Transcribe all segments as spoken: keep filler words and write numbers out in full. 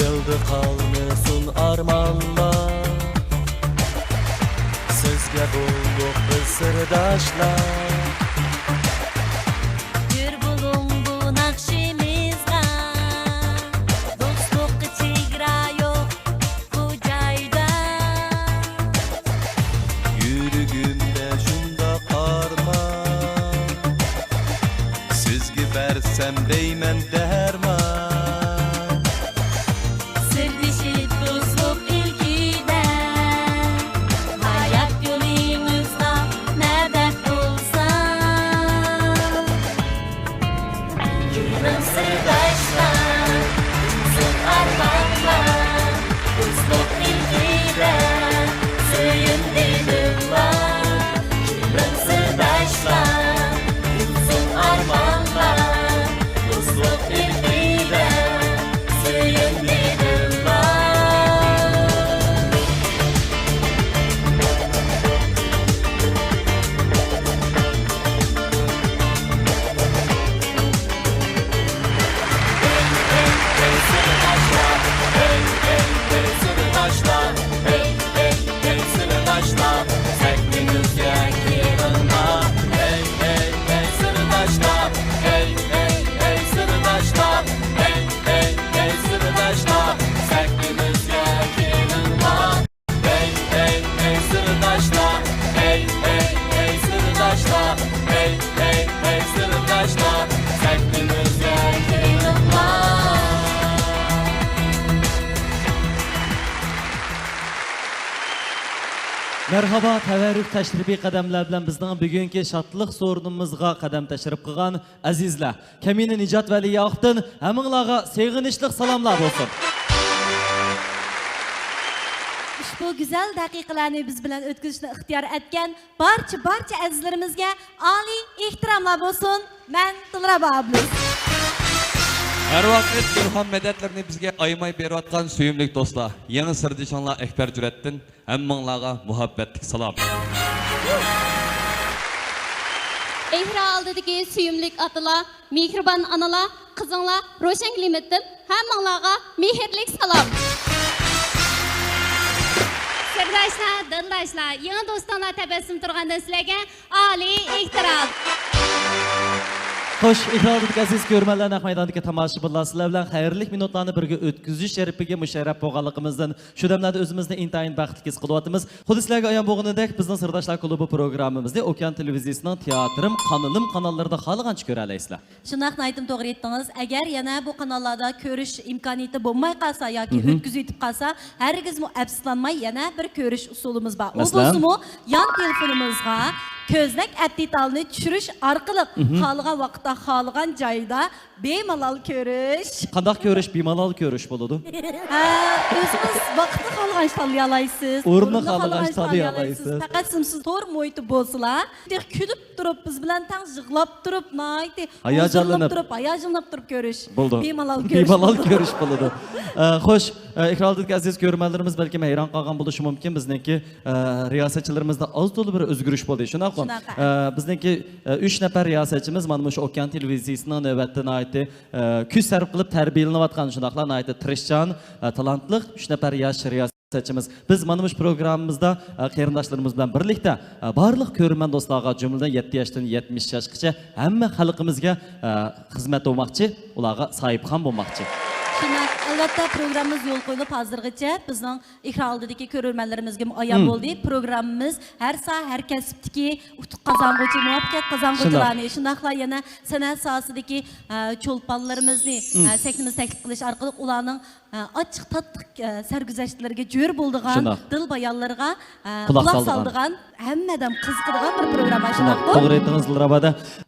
يولدا قالمىسۇن ئارمانلار، سىزگە بولدۇق بىز سىرداشلار. جۆر بولۇڭ بۇ ناخشىمىزغا، دوستلۇققا چېگرا يوق بۇ جايدا. يۈرىكىمدە شۇنداق ئارمان، سىزگە بەرسەم دەيمەن دەرمان. سىردىشىپ دوستلۇق ئىلكىدە، ھايات يولىڭىزغا مەدەت بولسا. كېلىڭ سىرداشلار، ئۈنسۇن ئارمانلار، دوستلۇق ئىلكىدە سۆيۈندى دىللار. كېلىڭ سىرداشلار، ئۈنسۇن ئارمانلار، دوستلۇق ئىلكىدە سۆيۈندى دىللار. ھەي، ھەي، ھەي، سىرداشلار، ھەي، ھەي، ھەي، سىرداشلار، ھەي، ھەي، ھەي، سىرداشلار، سەھنىمىزگە كېلىڭلار. مەرھابا، تەۋەررۈك تەشرىپىي قەدەملەر بىلەن بىزنىڭ بۈگۈنكى شادلىق سورۇنىمىزغا قەدەم تەشرىپ قىلغان ئەزىزلەر. كەمىنە نىجات ۋەلىياقۇپتىن ھەممىڭلارغا سېغىنىشلىق سالاملار بولسۇن. ئۇشبۇ گۈزەل دەقىقىلەرنى بىز بىلەن ئۆتكۈزۈشنى ئىختىيار ئەتكەن بارچە، بارچە ئەزىزلىرىمىزگە ئالىي ئېھتىراملار بولسۇن. مەن دىلرەبا ئابلىز. ھەر ۋاقىت ئىلھام مەدەتلىرىنى بىزگە ئايىماي بېرىۋاتقان سۆيۈملۈك دوستلار، يېڭى سىردىشىڭلار ئەكبەر جۈرئەتتىن ھەممىڭلارغا مۇھەببەتلىك سالام. ئېكران ئالدىدىكى سۆيۈملۈك ئاتىلار، مېھرىبان ئانىلار، قىزىڭلار روشەنگۈل ئىمىتتىن ھەممىڭلارغا مېھىرلىك سالام. سىرداشلار، دىلداشلار، يېڭى دوستۇڭلار تەبەسسۇم تۇرغاندىن سىلەرگە ئالىي ئېھتىرام. خوش، ئېكران ئالدىدىكى ئەزىز كۆرۈرمەنلەر، نەق مەيداندىكى تاماشىبىنلار، سىلەر بىلەن خەيرلىك مىنۇتلارنى بىرگە ئۆتكۈزۈش شەرىپىگە مۇشەررەپ بولغانلىقىمىزدىن شۇ دەملەردە ئۆزىمىزنى ئىنتايىن بەختلىك ھېس قىلىۋاتىمىز. خۇددى سىلەرگە ئايان بولغىنىدەك، بىزنىڭ سىرداشلار كۇلۇبى پروگراممىمىزنى ئوكيان تېلېۋىزىيىسىنىڭ تىياتىرىم، قانىلىم قاناللىرىدا خالىغانچە كۆرەلەيسىلەر. شۇنداق، ناھايىتىمۇ توغرا ئېيتتىڭىز. ئەگەر يەنە بۇ قاناللاردا كۆرۈش ئىمكانىيىتى بولماي قالسا ياكى مھم. ئۆتكۈزۈۋېتىپ قالسا، ھەرگىزمۇ ئەپسۇسلانماي يەنە بىر كۆرۈش ئۇسۇلىمىز بار. ئۇ مەسىلەن؟ بولسىمۇ يان تېلېفونىمىزغا كۆزنەك ئەپ دېتالىنى چۈشۈرۈش ئارقىلىق مھم. خالىغان ۋاقىتتا، خالىغان جايدا بىمالال كۆرۈش. قانداق كۆرۈش؟ بىمالال كۆرۈش بولىدۇ. ھە، ئۆزىڭىز ۋاقىتنى خالىغانچە تاللىيالايسىز. ئورۇننى ئورۇننى خالىغانچە خالىغانچە تاللىيالايسىز. تاللىيالايسىز. پەقەت سىز تور مۇھىتى بولسىلا، كۈلۈپ تۇرۇپ، بىز بىلەن تەڭ يىغلاپ تۇرۇپ، ناھايىتى ھاياجانلىنىپ. ھۇزۇرلىنىپ تۇرۇپ، ھاياجانلىنىپ تۇرۇپ كۆرۈش. بولىدۇ. بىمالال كۆرۈش بىمالال بولىدۇ. كۆرۈش بولىدۇ. ئە، خوش، ئە، ئېكران ئالدىدىكى ئەزىز كۆرۈرمەنلىرىمىز بەلكىم ھەيران قالغان بولۇشى مۇمكىن، بىزنىڭكى، ئە، رىياسەتچىلىرىمىزدە ئاز تولا بىر ئۆزگىرىش بولدى. شۇنداققۇ؟ شۇنداق. ئە، بىزنىڭكى، ئە، ئۈچ نەپەر رىياسەتچىمىز مانا مۇشۇ ئوكيان تېلېۋىزىيىسىنىڭ نۆۋەتتە ناھايىتى، ئە، كۈچ سەرپ قىلىپ تەربىيەلىنىۋاتقان، شۇنداقلا ناھايىتى تىرىشچان، ئە، تالانتلىق ئۈچ نەپەر ياش رىياسەتچىمىز. بىز مانا مۇشۇ پروگراممىمىزدا، ئە، قېرىنداشلىرىمىز بىلەن بىرلىكتە، ئە، بارلىق كۆرۈرمەن دوستلارغا، جۈملىدىن يەتتە ياشتىن يەتمىش ياشقىچە ھەممە خەلقىمىزگە، ئە، خىزمەت بولماقچى، ئۇلارغا ساھىبخان بولماقچى. شۇنداق، ئەلۋەتتە، پروگراممىمىز يولغا قويۇلۇپ، ھازىرغىچە بىزنىڭ ئېكران ئالدىدىكى كۆرۈرمەنلىرىمىزگىمۇ ئايان مم. بولدى. پروگراممىمىز ھەر ساھە، ھەر كەسىپتىكى ئۇتۇق قازانغۇچى، مۇۋەپپەقىيەت قازانغۇچىلارنى، شۇنداق. شۇنداقلا يەنە سەنئەت ساھەسىدىكى، ئە، چولپانلىرىمىزنى، مم. ئە، سەھنىمىزگە تەكلىپ قىلىش ئارقىلىق ئۇلارنىڭ ئە، ئاچچىق تاتلىق، ئە، سەرگۈزەشتلىرىگە جۆر بولىدىغان، شۇنداق. دىل بايانلىرىغا، ئە، قۇلاق قۇلاق سالىدىغان. سالىدىغان، ھەممە ئادەم قىزىقىدىغان بىر پروگرامما، شۇنداق. شۇنداققۇ؟ توغرا ئېيتتىڭىز، دىلرەبا.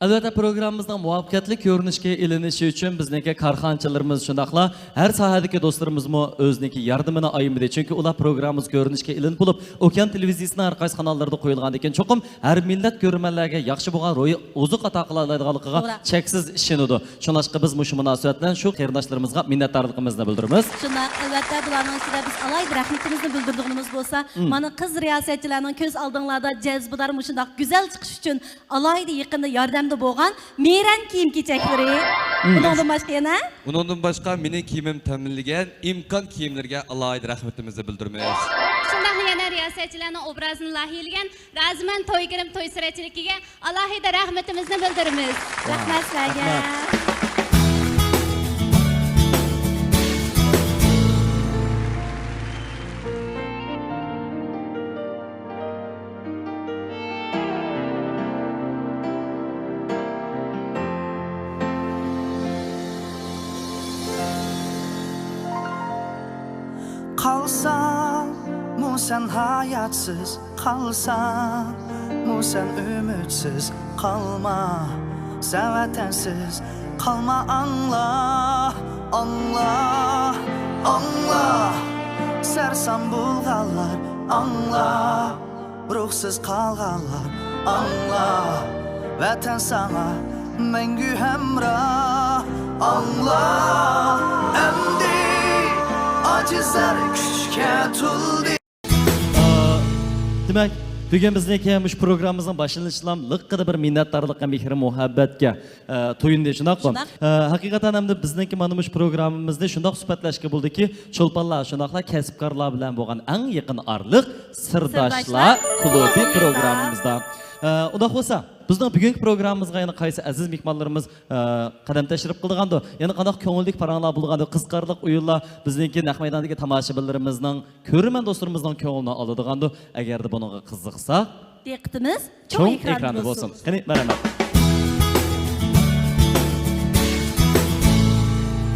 ئەلۋەتتە، پروگراممىمىزنىڭ مۇۋەپپەقىيەتلىك كۆرۈنۈشكە ئېلىنىشى ئۈچۈن بىزنىڭكى كارخانىچىلىرىمىز، شۇنداقلا ھەر ساھەدىكى دوستلىرىمىزمۇ ئۆزىنىڭكى ياردىمىنى ئايىمىدى. چۈنكى ئۇلار پروگراممىمىز كۆرۈنۈشكە ئېلىنىپ بولۇپ، ئوكيان تېلېۋىزىيىسىنىڭ ھەر قايسى قاناللىرىدا قويۇلغاندىن كېيىن، چوقۇم ھەر مىللەت كۆرۈرمەنلەرگە ياخشى بولغان روھىي ئوزۇق ئاتا قىلالايدىغانلىقىغا توغرا. چەكسىز ئىشىنىدۇ. شۇڭلاشقا بىز مۇشۇ مۇناسىۋەت بىلەن شۇ قېرىنداشلىرىمىزغا مىننەتدارلىقىمىزنى بىلدۈرىمىز. شۇنداق، ئەلۋەتتە، بۇلارنىڭ ئىچىدە بىز ئالاھىدە رەھمىتىمىزنى بىلدۈرىدىغىنىمىز بولسا، مم. مانا قىز رىياسەتچىلەرنىڭ كۆز ئالدىڭلاردا جەزبىدار مۇشۇنداق گۈزەل چىقىش ئۈچۈن ئالاھىدە يېقىندا ياردەمدە بولغان مىرەن كىيىم-كېچەكلىرى. ئۇنىڭدىن باشقا يەنە؟ ئۇنىڭدىن باشقا مېنىڭ كىيىمىم تەمىنلىگەن ئىمكان كىيىملىرىگە ئالاھىدە رەھمىتىمىزنى بىلدۈرىمىز. شۇنداقلا يەنە رىياسەتچىلەرنىڭ ئوبرازىنى لايىھىلىگەن رازىمەن توي گىرىم توي سۈرەتچىلىكىگە ئالاھىدە رەھمىتىمىزنى بىلدۈرىمىز. رەھمەت سىلەرگە. قالساڭمۇ سەن ھاياتسىز، قالساڭمۇ سەن ئۈمىدسىز، قالما سەن ۋەتەنسىز، قالما، ئاڭلا، ئاڭلا، ئاڭلا. سەرسان بولغانلار، ئاڭلا. روھسىز قالغانلار، ئاڭلا، ۋەتەن ساڭا مەڭگۈ ھەمراھ. ئاڭلا، ئەمدى ئاجىزلار كۈچكە تولدى. ئا، دېمەك، بۈگۈن بىزنىڭكى مۇشۇ پروگراممىمىزنىڭ باشلىنىشىدىلا لىققىدە بىر مىننەتدارلىق ھەم مېھرى مۇھەببەتكە ئە، تويۇندى، شۇنداققۇ؟ شۇنداق. ئە، ھەقىقەتەن ئەمدى بىزنىڭكى مانا مۇشۇ پروگراممىمىزنى شۇنداق سۈپەتلەشكە بولدىكى، چولپانلار، شۇنداقلا كەسىپكارلار بىلەن بولغان ئەڭ يېقىن ئارىلىق سىرداشلار سىرداشلار كۇلۇبى كۇلۇبىمىزدا. پروگراممىمىزدا. ئە، ئۇنداق بولسا، بىزنىڭ بۈگۈنكى پروگراممىمىزغا يەنە قايسى ئەزىز مېھمانلىرىمىز، ئە، قەدەم تەشرىپ قىلىدىغاندۇ؟ يەنە قانداق كۆڭۈلدىكى پاراڭلار بولغاندۇ؟ قىزىقارلىق ئويۇنلار بىزنىڭكى نەق مەيداندىكى تاماشىبىنلىرىمىزنىڭ، كۆرۈرمەن دوستلىرىمىزنىڭ كۆڭلىنى ئالىدىغاندۇ؟ ئەگەردە بۇنىڭغا قىزىقساق، دىققىتىمىز چوڭ چوڭ ئېكراندا ئېكراندا بولسۇن. بولسۇن. قېنى، مەرھەمەت.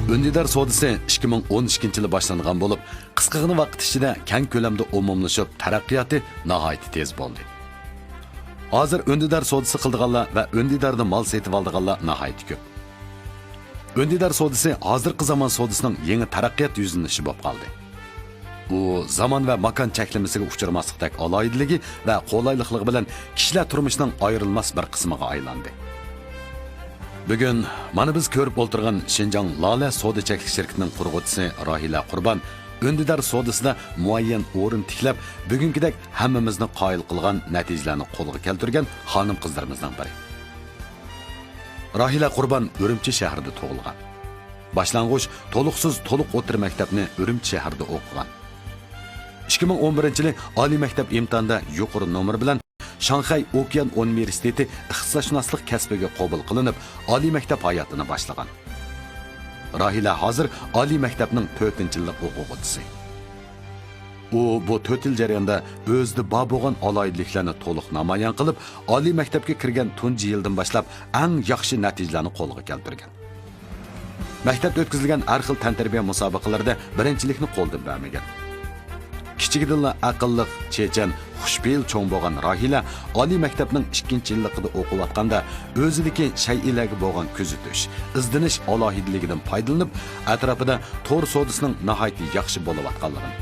ئۈندىدار سودىسى ئىككى مىڭ ئون ئىككىنچى يىلى باشلانغان بولۇپ، قىسقىغىنە ۋاقىت ئىچىدە كەڭ كۆلەمدە ئومۇملىشىپ، تەرەققىياتى ناھايىتى تېز بولدى. ھازىر ئۈندىدار سودىسى قىلىدىغانلار ۋە ئۈندىداردا مال سېتىۋالىدىغانلار ناھايىتى كۆپ. ئۈندىدار سودىسى ھازىرقى زامان سودىسىنىڭ يېڭى تەرەققىيات يۈزلىنىشى بولۇپ قالدى. ئۇ زامان ۋە ماكان چەكلىمىسىگە ئۇچرىماسلىقتەك ئالاھىدىلىكى ۋە قولايلىقلىقى بىلەن كىشىلەر تۇرمۇشىنىڭ ئايرىلماس بىر قىسمىغا ئايلاندى. بۈگۈن مانا بىز كۆرۈپ ئولتۇرغان شىنجاڭ لالە سودا چەكلىك شىركىتىنىڭ قۇرغۇچىسى راھىلە قۇربان ئۈندىدار سودىسىدا مۇئەييەن ئورۇن تىكلەپ، بۈگۈنكىدەك ھەممىمىزنى قايىل قىلغان نەتىجىلەرنى قولغا كەلتۈرگەن خانىم-قىزلىرىمىزنىڭ بىرى. راھىلە قۇربان ئۈرۈمچى شەھىرىدە تۇغۇلغان. باشلانغۇچ تولۇقسىز تولۇق ئوتتۇرا مەكتەپنى ئۈرۈمچى شەھىرىدە ئوقۇغان. ئىككى مىڭ ئون بىرىنچى يىلى ئالىي مەكتەپ ئىمتىھانىدا يۇقىرى نومۇر بىلەن شاڭخەي ئوكيان ئۇنىۋېرسىتېتى ئىقتىسادشۇناسلىق كەسپىگە قوبۇل قىلىنىپ، ئالىي مەكتەپ ھاياتىنى باشلىغان. راھىلە ھازىر ئالىي مەكتەپنىڭ تۆتىنچى يىللىق ئوقۇغۇچىسى. ئۇ بۇ تۆت يىل جەريانىدا ئۆزىدە بار بولغان ئالاھىدىلىكلەرنى تولۇق نامايان قىلىپ، ئالىي مەكتەپكە كىرگەن تۇنجى يىلدىن باشلاپ ئەڭ ياخشى نەتىجىلەرنى قولغا كەلتۈرگەن. مەكتەپتە ئۆتكۈزۈلگەن ھەر خىل تەنتەربىيە مۇسابىقىلىرىدە بىرىنچىلىكنى قولدىن بەرمىگەن. كىچىكىدىنلا ئەقىللىق، چېچەن، خۇشپېئىل چوڭ بولغان راھىلە ئالىي مەكتەپنىڭ ئىككىنچى يىللىقىدا ئوقۇۋاتقاندا ئۆزىدىكى شەيئىلەرگە بولغان كۆزىتىش، ئىزدىنىش ئالاھىدىلىكىدىن پايدىلىنىپ، ئەتراپىدا تور سودىسىنىڭ ناھايىتى ياخشى بولۇۋاتقانلىقىنى،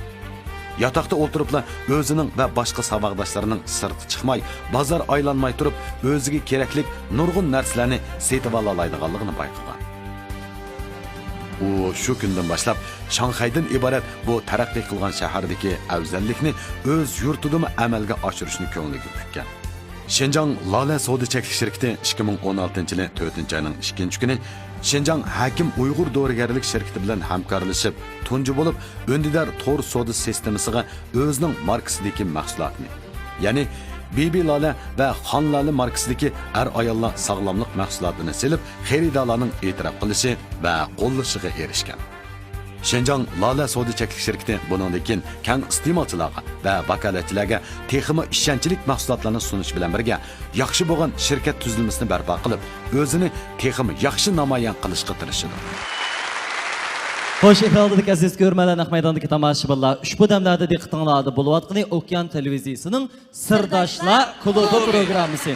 ياتاقتا ئولتۇرۇپلا ئۆزىنىڭ ۋە باشقا ساۋاقداشلىرىنىڭ سىرتقا چىقماي، بازار ئايلانماي تۇرۇپ، ئۆزىگە كېرەكلىك نۇرغۇن نەرسىلەرنى سېتىۋالالايدىغانلىقىنى بايقىغان. ئۇ شۇ كۈندىن باشلاپ شاڭخەيدىن ئىبارەت بۇ تەرەققىي قىلغان شەھەردىكى ئەۋزەللىكنى ئۆز يۇرتىدىمۇ ئەمەلگە ئاشۇرۇشنى كۆڭلىگە پۈككەن. شىنجاڭ لالە سودا چەكلىك شىركىتى ئىككى مىڭ ئون ئالتىنچى يىلى تۆتىنچى ئاينىڭ ئىككىنچى كۈنى شىنجاڭ ھەكىم ئۇيغۇر دورىگەرلىك شىركىتى بىلەن ھەمكارلىشىپ، تۇنجى بولۇپ ئۈندىدار تور سودا سىستېمىسىغا ئۆزىنىڭ ماركىسىدىكى مەھسۇلاتنى، يەنى بىبى لالە ۋە خان لالە ماركىسىدىكى ئەر-ئاياللار ساغلاملىق مەھسۇلاتىنى سېلىپ، خېرىدارلارنىڭ ئېتىراپ قىلىشى ۋە قوللىشىغا ئېرىشكەن. شىنجاڭ لالە سودا چەكلىك شىركىتى بۇنىڭدىن كېيىن كەڭ ئىستېمالچىلارغا ۋە ۋاكالەتچىلەرگە تېخىمۇ ئىشەنچلىك مەھسۇلاتلارنى سۇنۇش بىلەن بىرگە، ياخشى بولغان شىركەت تۈزۈلمىسىنى بەرپا قىلىپ، ئۆزىنى تېخىمۇ ياخشى نامايان قىلىشقا تىرىشىدۇ. خوش، ئېكرانىدىكى ئەزىز كۆرۈرمەنلەر، نەق مەيداندىكى تاماشىبىنلار، ئۇشبۇ دەملەردە دىققىتىڭلاردا بولۇۋاتقىنى ئوكيان تېلېۋىزىيىسىنىڭ سىرداشلار كۇلۇبى پروگراممىسى.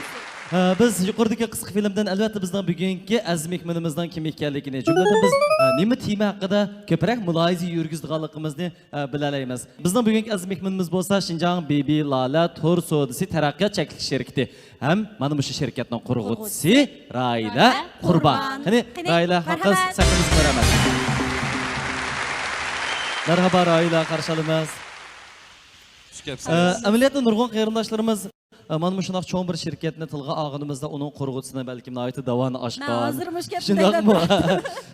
ئە، بىز يۇقىرىدىكى قىسقا فىلىمدىن ئەلۋەتتە بىزنىڭ بۈگۈنكى ئەزىز مېھمىنىمىزنىڭ كىم ئىكەنلىكىنى، جۈملىدىن بىز، ئە، نېمە تېما ھەققىدە كۆپرەك مۇلاھىزە يۈرگۈزىدىغانلىقىمىزنى، ئە، بىلەلەيمىز. بىزنىڭ بۈگۈنكى ئەزىز مېھمىنىمىز بولسا شىنجاڭ بىبى لالە تور سودىسى تەرەققىيات چەكلىك شىركىتى ھەم مانا مۇشۇ شىركەتنىڭ قۇرغۇچىسى راھىلە قۇربان. قېنى، قېنى، راھىلە ھاقىز، مەرھەمەت. سەھنىمىزگە مەرھەمەت. مەرھابا راھىلە، قارشى ئالىمىز. خۇش كەپسىز. ئە، ئەمەلىيەتتە نۇرغۇن قېرىنداشلىرىمىز ئە، مانا مۇشۇنداق چوڭ بىر شىركەتنى تىلغا ئالغىنىمىزدا، ئۇنىڭ قۇرغۇچىسىنى بەلكىم ناھايىتى داۋانى ئاشقان، مەن ھازىر مۇشۇ گەپنى شۇنداقمۇ؟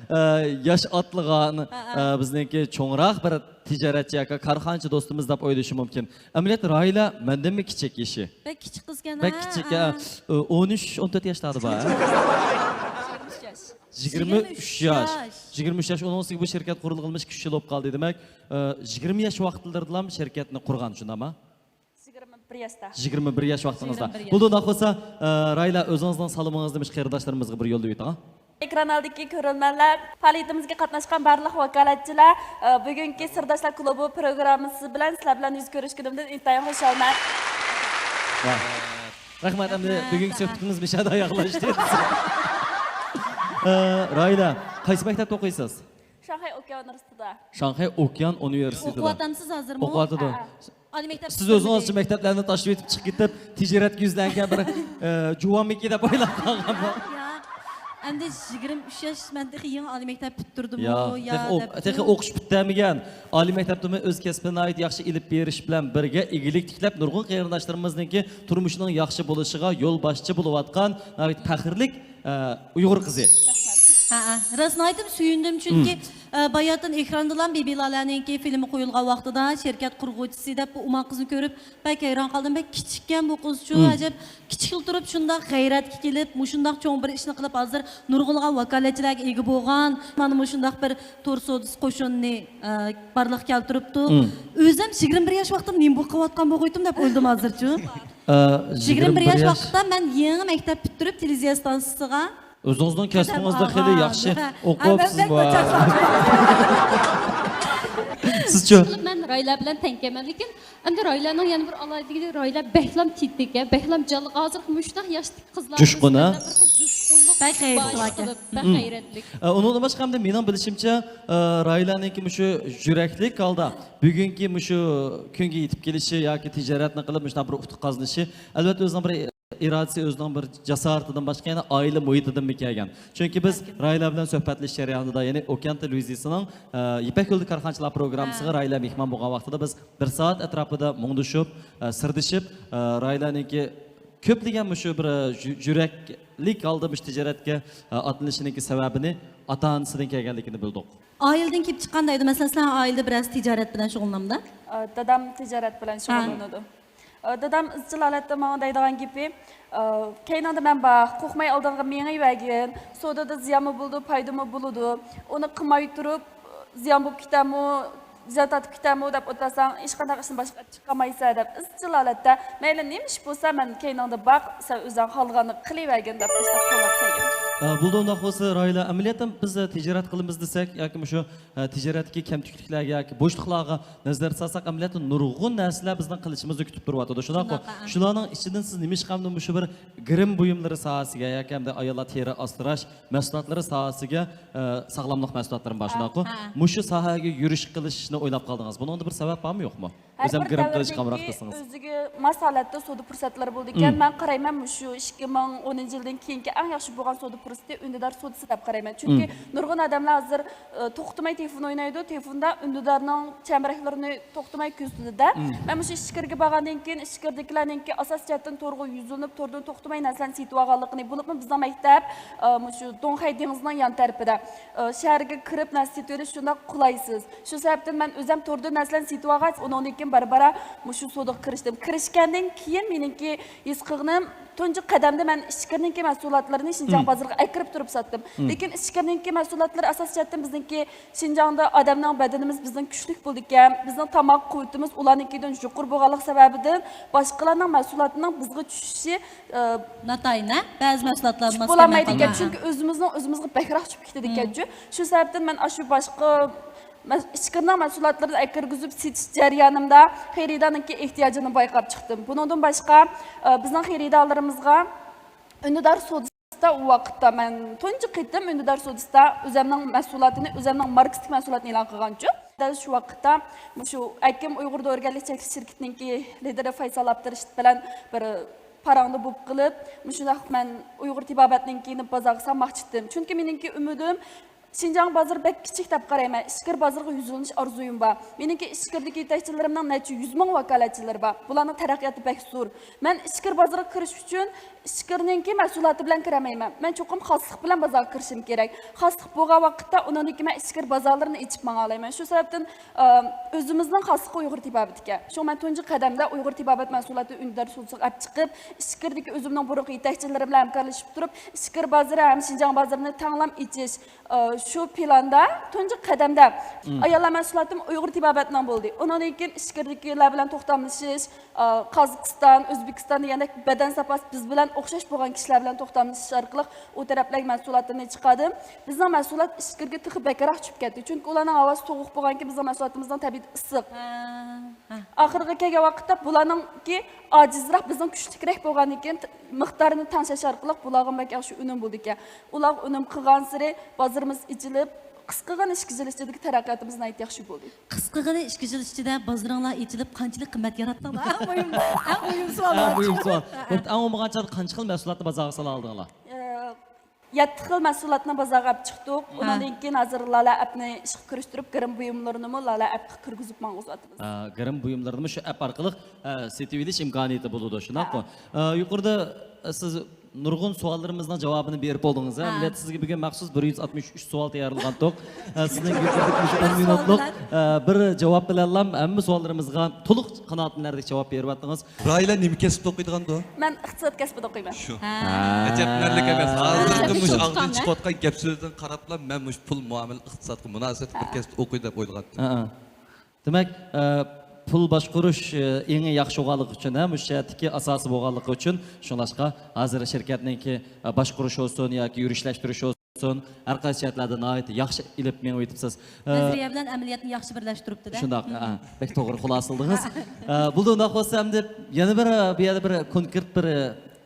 ئە، ياش ئاتلىغان، ھە، ھە. ئە، بىزنىڭكى چوڭراق بىر تىجارەتچى ياكى كارخانىچى دوستىمىز دەپ ئويلىشى مۇمكىن. ئەمەلىيەتتە راھىلە مەندىنمۇ كىچىك يېشى. بەك كىچىك قىزكەن، بەك ھە، كىچىك، ھە. ئە، ئون ئۈچ، ئون تۆت ياشلاردا بار. يىگىرمە ئۈچ ياش. يىگىرمە ئۈچ ياش. ئۇنىڭ ئۈستىگە بۇ شىركەت قۇرۇلغىلى ئىككى، ئۈچ يىل بولۇپ قالدى. دېمەك، ئە، يىگىرمە ياش ۋاقىتلىرىدىلا شىركەتنى قۇرغان، شۇنداقمۇ؟ يىگىرمە بىر ياشتا. يىگىرمە بىر ياش ۋاقتىڭىزدا. يىگىرمە بىر ياش. بولدى، ئۇنداق بولسا، ئە، راھىلە، ئۆزىڭىزنىڭ سالىمىڭىزنى مۇشۇ قېرىنداشلىرىمىزغا بىر يوللاپ ئۆتۈڭ. ئېكران ئالدىدىكى كۆرۈرمەنلەر، پائالىيىتىمىزگە قاتناشقان بارلىق ۋاكالەتچىلەر، ئە، بۈگۈنكى سىرداشلار كۇلۇبى پروگراممىسى بىلەن سىلەر بىلەن يۈز كۆرۈشكىنىمدىن ئىنتايىن خۇشالمەن. ۋاھ. رەھمەت، ئەمدى رەھمەت. بۈگۈنكى سۆھبىتىمىز مۇشۇ يەردە ئاياغلاشتى. ئە، راھىلە، قايسى مەكتەپتە ئوقۇيسىز؟ شاڭخەي ئوكيان ئۇنىۋېرسىتېتىدا. شاڭخەي ئوكيان ئۇنىۋېرسىتېتىدا. ئوقۇۋاتامسىز ھازىرمۇ؟ ئوقۇۋاتىدۇ. ھە، ھە. ئالىي مەكتەپ سىز ئۆزىڭىزچە مەكتەپلەرنى تاشلىۋېتىپ چىقىپ كېتىپ، تىجارەتكە يۈزلەنگەن بىر، ئە، جۇۋانمىكى دەپ ئويلاپ قالغانمۇ؟ يا، ئەمدى يىگىرمە ئۈچ ياش، مەن تېخى يېڭى ئالىي مەكتەپ پۈتتۈردۈممۇ، يا، يا تېخى ئوق-، دەپتۇ. تېخى ئوقۇش پۈتتۈرمىگەن. ئالىي مەكتەپتىمۇ ئۆز كەسپىنى ناھايىتى ياخشى ئېلىپ بېرىش بىلەن بىرگە، ئىگىلىك تىكلەپ، نۇرغۇن قېرىنداشلىرىمىزنىڭكى تۇرمۇشىنىڭ ياخشى بولۇشىغا يول باشچى بولۇۋاتقان ناھايىتى پەخىرلىك، ئە، ئۇيغۇر قىزى. ھە، ھە. راست ئېيتسام سۆيۈندۈم، چۈنكى، ئە، باياتىن ئېكراندىلا بىبىلالەنىڭكى فىلىمى قويۇلغان ۋاقتىدا شىركەت قۇرغۇچىسى دەپ بۇ ئومان قىزنى كۆرۈپ بەك ھەيران قالدىم. بەك كىچىككەن بۇ قىزچۇ، ئەجەب كىچىكلا تۇرۇپ شۇنداق غەيرەتكە كېلىپ، مۇشۇنداق چوڭ بىر ئىشنى قىلىپ، ھازىر نۇرغۇنلىغان ۋاكالەتچىلەرگە ئىگە بولغان، مانا مۇشۇنداق بىر تور سودىسى قوشۇنىنى، ئە، بارلىققا كەلتۈرۈپتۇ. ئۆزۈم يىگىرمە بىر ياش ۋاقتىم نېمە بولۇپ قېلىۋاتقان بولغىيتتىم دەپ ئويلىدىم ھازىرچۇ. ئە، يىگىرمە بىر ياش ۋاقىتتا مەن يېڭى مەكتەپ پۈتتۈرۈپ، تېلېۋىزىيە ئىستانسىسىغا ئۆزىڭىزنىڭ كەسپىڭىزدە خېلى ياخشى ئوقۇپسىزمۇ؟ سىزچۇ؟ مەن راھىلە بىلەن تەڭكەنمەن، لېكىن ئەمدى راھىلەنىڭ يەنە بىر ئالاھىدىلىكى، راھىلە بەكلام تېتىككەن، بەكلام جانلىق. ھازىرقى مۇشۇنداق ياشتىكى قىزلار جۇشقۇن، ھە؟ بەك غەيرەتلىك. ئە، ئۇنىڭدىن باشقا ئەمدى مېنىڭ بىلىشىمچە، ئە، راھىلەنىڭكى مۇشۇ يۈرەكلىك ھالدا بۈگۈنكى مۇشۇ كۈنگە يېتىپ كېلىشى ياكى تىجارەتنى قىلىپ مۇشۇنداق بىر ئۇتۇق قازىنىشى، ئەلۋەتتە، ئۆزىنىڭ بىر ئىرادىسى، ئۆزىنىڭ بىر جاسارىتىدىن باشقا يەنە ئائىلە مۇھىتىدىنمۇ كەلگەن. چۈنكى بىز راھىلە بىلەن سۆھبەتلىشىش جەريانىدا، يەنى ئوكيان تېلېۋىزىيىسىنىڭ، ئە، يىپەك يولى كارخانىچىلار پروگراممىسىغا راھىلە مېھمان بولغان ۋاقتىدا بىز بىر سائەت ئەتراپىدا مۇڭدىشىپ، ئە، سىردىشىپ، ئە، راھىلەنىڭكى كۆپلىگەن مۇشۇ بىر، ئە، يۈ-، يۈرەكلىك ھالدا مۇشۇ تىجارەتكە، ئە، ئاتلىنىشىنىڭكى سەۋەبىنى ئاتا-ئانىسىدىن كەلگەنلىكىنى بىلدۇق. ئائىلىدىن كېلىپ چىققان دەيدۇ، مەسىلەن، سىلەر ئائىلىدە بىرەرسى تىجارەت بىلەن شۇغۇللىنامدا؟ ئە، دادام تىجارەت بىلەن شۇغۇللىنىدۇ. ئە، دادام ئىزچىل ھالەتتە ماڭا دەيدىغان گېپى، ئە، كەينىڭدە مەن بار، قورقماي ئالدىڭغا مېڭىۋەرگىن، سودىدا زىيانمۇ بولىدۇ، پايدىمۇ بولىدۇ. ئۇنى قىلماي تۇرۇپ، زىيان بولۇپ كېتەرمۇ، زىيان تارتىپ كېتەرمۇ دەپ ئولتۇرساڭ، ھېچقانداق ئىشنى باشقا چىقالمايسەن دەپ ئىزچىل ھالەتتە، مەيلى نېمە ئىش بولسا، مەن كەينىڭدە بار، سەن ئۆزۈڭ خالىغاننى قىلىۋەرگىن دەپ مۇشۇنداق قوللاپ كەلگەن. ئە، بولدى، ئۇنداق بولسا، راھىلە، ئەمەلىيەتتە بىز، ئە، تىجارەت قىلىمىز دېسەك ياكى مۇشۇ، ئە، تىجارەتتىكى كەمتۈكلۈكلەرگە ياكى بوشلۇقلارغا نەزەر سالساق، ئەمەلىيەتتە نۇرغۇن نەرسىلەر بىزنىڭ قىلىشىمىزنى كۈتۈپ تۇرۇۋاتىدۇ. شۇنداققۇ؟ شۇنداق، ئە. شۇلارنىڭ ئىچىدىن سىز نېمىشقا ئەمدى مۇشۇ بىر گىرىم بۇيۇملىرى ساھەسىگە ياكى ئەمدى ئاياللار تېرە ئاستۇراش مەھسۇلاتلىرى ساھەسىگە، ئە، ساغلاملىق مەھسۇلاتلىرىمۇ بار، شۇنداققۇ؟ ھە. مۇشۇ ساھەگە يۈرۈش قىلىشنى ئويلاپ قالدىڭىز. بۇنىڭدا بىر سەۋەب بارمۇ، يوقمۇ؟ ھەر بىر دەۋردىكى ئۆزىگە ماس ھالەتتە سودا پۇرسەتلىرى بولىدىكەن. مەن قارايمەن، مۇشۇ ئىككى مىڭ ئونىنچى يىلدىن كېيىنكى ئەڭ ياخشى بولغان سودا پۇرسىتى ئۈندىدار سودىسى دەپ قارايمەن. چۈنكى نۇرغۇن ئادەملەر ھازىر، ئە، توختىماي تېلېفون ئوينايدۇ، تېلېفوندا ئۈندىدارنىڭ چەمبىرەكلىرىنى توختىماي كۆزىتىدۇ-دە. مەن مۇشۇ ئىچكىرىگە بارغاندىن كېيىن، ئىچكىرىدىكىلەرنىڭكى ئاساسىي جەھەتتىن تورغا يۈزلىنىپ، توردىن توختىماي نەرسىلەرنى سېتىۋالغانلىقىنى، بولۇپمۇ بىزنىڭ مەكتەپ، ئە، مۇشۇ دوڭخەي دېڭىزىنىڭ يان تەرىپىدە، ئە، شەھەرگە كىرىپ نەرسە سېتىۋېلىش شۇنداق قولايسىز. شۇ سەۋەبتىن مەن ئۆزۈم توردىن نەرسىلەرنى سېتىۋالغاچ، ئۇنىڭدىن كېيىن بارا-بارا مۇشۇ سودىغا كىرىشتىم. كىرىشكەندىن كېيىن مېنىڭكى ھېس قىلغىنىم، تۇنجى قەدەمدە مەن ئىچكىرىنىڭكى مەھسۇلاتلىرىنى شىنجاڭ بازىرىغا ئەكىرىپ تۇرۇپ ساتتىم. لېكىن ئىچكىرىنىڭكى مەھسۇلاتلىرى ئاساسىي جەھەتتىن بىزنىڭكى شىنجاڭدا ئادەمنىڭ بەدىنىمىز بىزنىڭ كۈچلۈك بولىدىكەن، بىزنىڭ تاماق قۇۋۋىتىمىز ئۇلارنىڭكىدىن يۇقىرى بولغانلىقى سەۋەبىدىن باشقىلارنىڭ مەھسۇلاتىنىڭ بىزغا چۈشۈشى، ئە، ناتايىن، ھە؟ بەزى مەھسۇلاتلار ماس كەلمەي قالغان. چۈنكى ئۆزىمىزنىڭ ئۆزىمىزگە بەكرەك چۈشۈپ كېتىدىكەنچۇ. شۇ سەۋەبتىن مەن ئاشۇ باشقا مەس-، ئىچكىرىنىڭ مەھسۇلاتلىرىنى ئەكىرگۈزۈپ سېتىش جەريانىمدا خېرىدارنىڭكى ئېھتىياجىنى بايقاپ چىقتىم. بۇنىڭدىن باشقا، ئە، بىزنىڭ خېرىدارلىرىمىزغا ئۈندىدار سودىسىدا، ئۇ ۋاقىتتا مەن تۇنجى قېتىم ئۈندىدار سودىسىدا ئۆزەمنىڭ مەھسۇلاتىنى، ئۆزەمنىڭ ماركىسىدىكى مەھسۇلاتنى ئېلان قىلغانچۇ. دەل شۇ ۋاقىتتا مۇشۇ ئەكىم ئۇيغۇر دورىگەرلىك چەكلىك شىركىتىنىڭكى لىدىرى فايسال ئابدۇرېشىت بىلەن بىر پاراڭدا بولۇپ قېلىپ، مۇشۇنداق مەن ئۇيغۇر تېبابەتنىڭكىنى بازارغا سالماقچى ئىدىم. چۈنكى مېنىڭكى ئۈمىدىم شىنجاڭ بازىرى بەك كىچىك دەپ قارايمەن. ئىچكىرى بازىرغا يۈزلىنىش ئارزۇيۇم بار. مېنىڭكى ئىچكىرىدىكى يېتەكچىلىرىمنىڭ نەچچە يۈز مىڭ ۋاكالەتچىلىرى بار. بۇلارنىڭ تەرەققىياتى بەك زور. مەن ئىچكىرى بازىرغا كىرىش ئۈچۈن ئىچكىرىنىڭكى مەھسۇلاتى بىلەن كىرەلمەيمەن. مەن چوقۇم خاسلىق بىلەن بازارغا كىرىشىم كېرەك. خاسلىق بولغان ۋاقىتتا ئۇنىڭدىن كېيىن مەن ئىچكىرى بازارلىرىنى ئېچىپ ماڭالايمەن. شۇ سەۋەبتىن، ئە، ئۆزىمىزنىڭ خاسلىقى ئۇيغۇر تېبابىتىكەن. شۇڭا مەن تۇنجى قەدەمدە ئۇيغۇر تېبابەت مەھسۇلاتى ئۈندىدار سۇلىسىغا ئەپ چىقىپ، ئىچكىرىدىكى ئۆزۈمنىڭ بۇرۇنقى يېتەكچىلىرىم بىلەن ھەمكارلىشىپ تۇرۇپ، ئىچكىرى بازىرى ھەم شىنجاڭ بازىرىنى تەڭلەپ ئېچىش، ئى، شۇ پىلاندا تۇنجى قەدەمدە ئاياللار مەھسۇلاتىمۇ ئۇيغۇر تېبابەتنىڭ بولدى. ئۇنىڭدىن كېيىن ئىچكىرىدىكىلەر بىلەن توختاملىشىش، ئى، قازاقىستان، ئۆزبېكىستان دېگەندەك بەدەن ساپاسى بىز بىلەن ئوخشاش بولغان كىشىلەر بىلەن توختاملىشىش ئارقىلىق ئۇ تەرەپلەرگە مەھسۇلاتلىرىنى چىقاردىم. بىزنىڭ مەھسۇلات ئىچكىرىگە تېخى بەكرەك چۈشۈپ كەتتى. چۈنكى ئۇلارنىڭ ھاۋاسى سوغۇق بولغانكىن، بىزنىڭ مەھسۇلاتىمىزنىڭ تەبىئىتى ئىسسىق. ئاخىرىغا كەلگەن ۋاقىتتا بۇلارنىڭكى ئاجىزراق، بىزنىڭ كۈچلۈكرەك بولغاندىن كېيىن، مىقدارىنى تەڭشەش ئارقىلىق بۇلارغا بەك ياخشى ئۈنۈم بولىدىكەن. ئۇلارغا ئۈنۈم قىلغانسېرى بازىرىمىز ئېچىلىپ، قىسقىغىنە ئىككى يىل ئىچىدىكى تەرەققىياتىمىز ناھايىتى ياخشى بولدى. قىسقىغىنە ئىككى يىل ئىچىدە بازىرىڭلار ئېچىلىپ، قانچىلىك قىممەت ياراتتىڭلار؟ ئەڭ مۇھىم، ئەڭ مۇھىم سوئال. ئەڭ مۇھىم سوئال. بوپتۇ، ئەڭ بولمىغان چاغدا قانچە خىل مەھسۇلاتنى بازارغا سالا ئالدىڭلار؟ ئە، يەتتە خىل مەھسۇلاتنى بازارغا ئەپ چىقتۇق. ئۇنىڭدىن كېيىن ھازىر لالە ئەپنى ئىشقا كىرىشتۈرۈپ، گىرىم بۇيۇملىرىنىمۇ لالە ئەپكە كىرگۈزۈپ ماڭغۇزۇۋاتىمىز. ھە، گىرىم بۇيۇملىرىنىمۇ شۇ ئەپ ئارقىلىق، ھە، سېتىۋېلىش ئىمكانىيىتى بولىدۇ، شۇنداققۇ؟ ھە. ھە، يۇقىرىدا، ھە، سىز نۇرغۇن سوئاللىرىمىزنىڭ جاۋابىنى بېرىپ بولدىڭىز، ھە؟ ھە. مىللەت سىزگە بۈگۈن مەخسۇس بىر يۈز ئاتمىش ئۈچ سوئال تەييارلىغانتۇق. ھە، سىزنىڭ يۇقىرىدىكى مۇشۇ ئون مىنۇتلۇق، ھە، بىر جاۋاب بىلەنلا ھەممە سوئاللىرىمىزغا تولۇق قانائەتلىنەرلىك جاۋاب بېرىۋەتتىڭىز. راھىلە نېمە كەسىپتە ئوقۇيدىغاندۇ؟ مەن ئىقتىساد كەسپىدە ئوقۇيمەن. شۇ. ھە. ئەجەب ھۈنەرلىك ئەمەس. ھازىرقى مۇشۇ ئاغزىدىن چىقىۋاتقان گەپ سۆزدىن قاراپلا، مەن مۇشۇ پۇل مۇئامىلە ئىقتىسادقا مۇناسىۋەتلىك بىر كەسىپتە ئوقۇي دەپ ئويلىغانتىم. ھە، ھە. دېمەك، ئە، پۇل باشقۇرۇش، ئە، ئېڭى ياخشى بولغانلىقى ئۈچۈن، ھە، مۇشۇ جەھەتتىكى ئاساسى بولغانلىقى ئۈچۈن، شۇڭلاشقا ھازىر شىركەتنىڭكى، ئە، باشقۇرۇش بولسۇن ياكى يۈرۈشلەشتۈرۈش بولسۇن، ھەر قايسى جەھەتلەردە ناھايىتى ياخشى ئېلىپ مېڭىۋېتىپسىز. ئە، نەزەرىيە بىلەن ئەمەلىيەتنى ياخشى بىرلەشتۈرۈپتۇ-دە. شۇنداق، ئە، بەك توغرا خۇلاسىلىدىڭىز. ئە، بولدى، ئۇنداق بولسا ئەمدى يەنە بىر، بۇ يەردە بىر كونكرېت بىر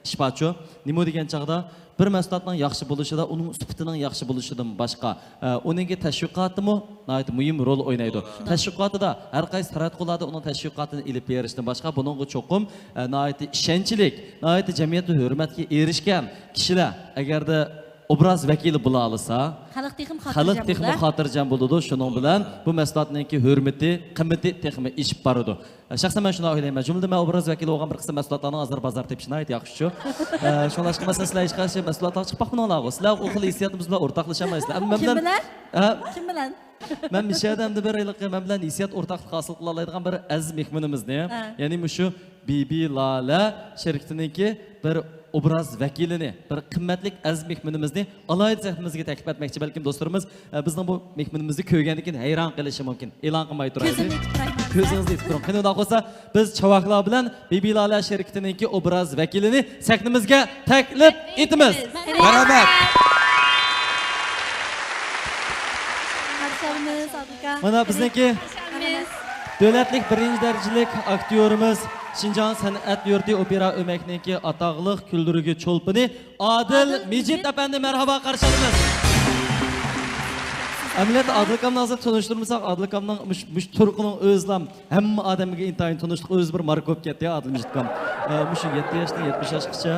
ئىش بارچۇ. نېمە دېگەن چاغدا بىر مەھسۇلاتنىڭ ياخشى بولۇشىدا، ئۇنىڭ سۈپىتىنىڭ ياخشى بولۇشىدىن باشقا، ئە، ئۇنىڭكى تەشۋىقاتىمۇ ناھايىتى مۇھىم رول ئوينايدۇ. شۇنداق. تەشۋىقاتىدا ھەر قايسى تاراتقۇلاردا ئۇنىڭ تەشۋىقاتىنى ئېلىپ بېرىشتىن باشقا، بۇنىڭغا چوقۇم، ئە، ناھايىتى ئىشەنچلىك، ناھايىتى جەمئىيەتتە ھۆرمەتكە ئېرىشكەن كىشىلەر، ئەگەردە ئوبراز ۋەكىلى بولالايسا، خەلق تېخىمۇ خاتىرجەم بولىدۇ. شۇنىڭ بىلەن بۇ مەھسۇلاتنىڭكى ھۆرمىتى، قىممىتى تېخىمۇ ئېشىپ بارىدۇ. شەخسەن مەن شۇنداق ئويلايمەن. جۈملىدىن مەن ئوبراز ۋەكىلى بولغان بىر قىسىم مەھسۇلاتلارنىڭ ھازىر بازار تېپىشى ناھايىتى ياخشىچۇ. ئە، شۇڭلاشقا مەسىلەن سىلەر ھېچقايسى مەھسۇلاتلارغا چىقىپ باقمىدىڭلارغۇ. سىلەر ئۇ خىل ھېسسىياتىمىز بىلەن ئورتاقلىشالمايسىلەر. ئەمما مەن كىم بىلەن؟ بىلەن؟ ھە؟ كىم بىلەن؟ مەن مىشەدە ئەمدى بىر ھېلىقى مەن بىلەن ھېسسىيات ئورتاقلىقى ھاسىل قىلالايدىغان بىر ئەزىز مېھمىنىمىزنى، ھە، يەنى مۇشۇ بىبى لالە شىركىتىنىڭكى بىر ئوبراز ۋەكىلىنى، بىر قىممەتلىك ئەزىز مېھمىنىمىزنى ئالاھىدە سەھنىمىزگە تەكلىپ ئەتمەكچى. بەلكىم دوستلىرىمىز، ئە، بىزنىڭ بۇ مېھمىنىمىزنى كۆرگەندىن كېيىن ھەيران قېلىشى مۇمكىن. ئېلان قىلماي تۇرايلى. كۆزىمىزنى ئېتىپ تۇرايمىز. كۆزىڭىزنى ئېتىپ تۇرۇڭ. قېنى، ئۇنداق بولسا بىز چاۋاكلار بىلەن بىبى لالە شىركىتىنىڭكى ئوبراز ۋەكىلىنى سەھنىمىزگە تەكلىپ ئېتىمىز. مەرھەمەت. قارشى ئالىمىز، ئادىل ئاكا. مانا بىزنىڭكى دۆلەتلىك بىرىنچى دەرىجىلىك ئاكتيورىمىز، شىنجاڭ سەنئەت يۇرتى ئوپېرا ئۆمەكنىڭكى ئاتاقلىق كۈلدۈرگۈ چولپىنى ئادىل مىجىت ئەپەندى، مەرھابا قارشى ئالىمىز. ئەمەلىيەتتە ئادىل ئاكامنى ھازىر تونۇشتۇرمىساق، ئادىل ئاكامنىڭ مۇش-، مۇشۇ تۇرقىنىڭ ئۆزىلا ھەممە ئادەمگە ئىنتايىن تونۇشلۇق، ئۆزى بىر ماركا بولۇپ كەتتى يا ئادىل مىجىت ئاكام. ئە، مۇشۇ يەتتە ياشتىن يەتمىش ياشقىچە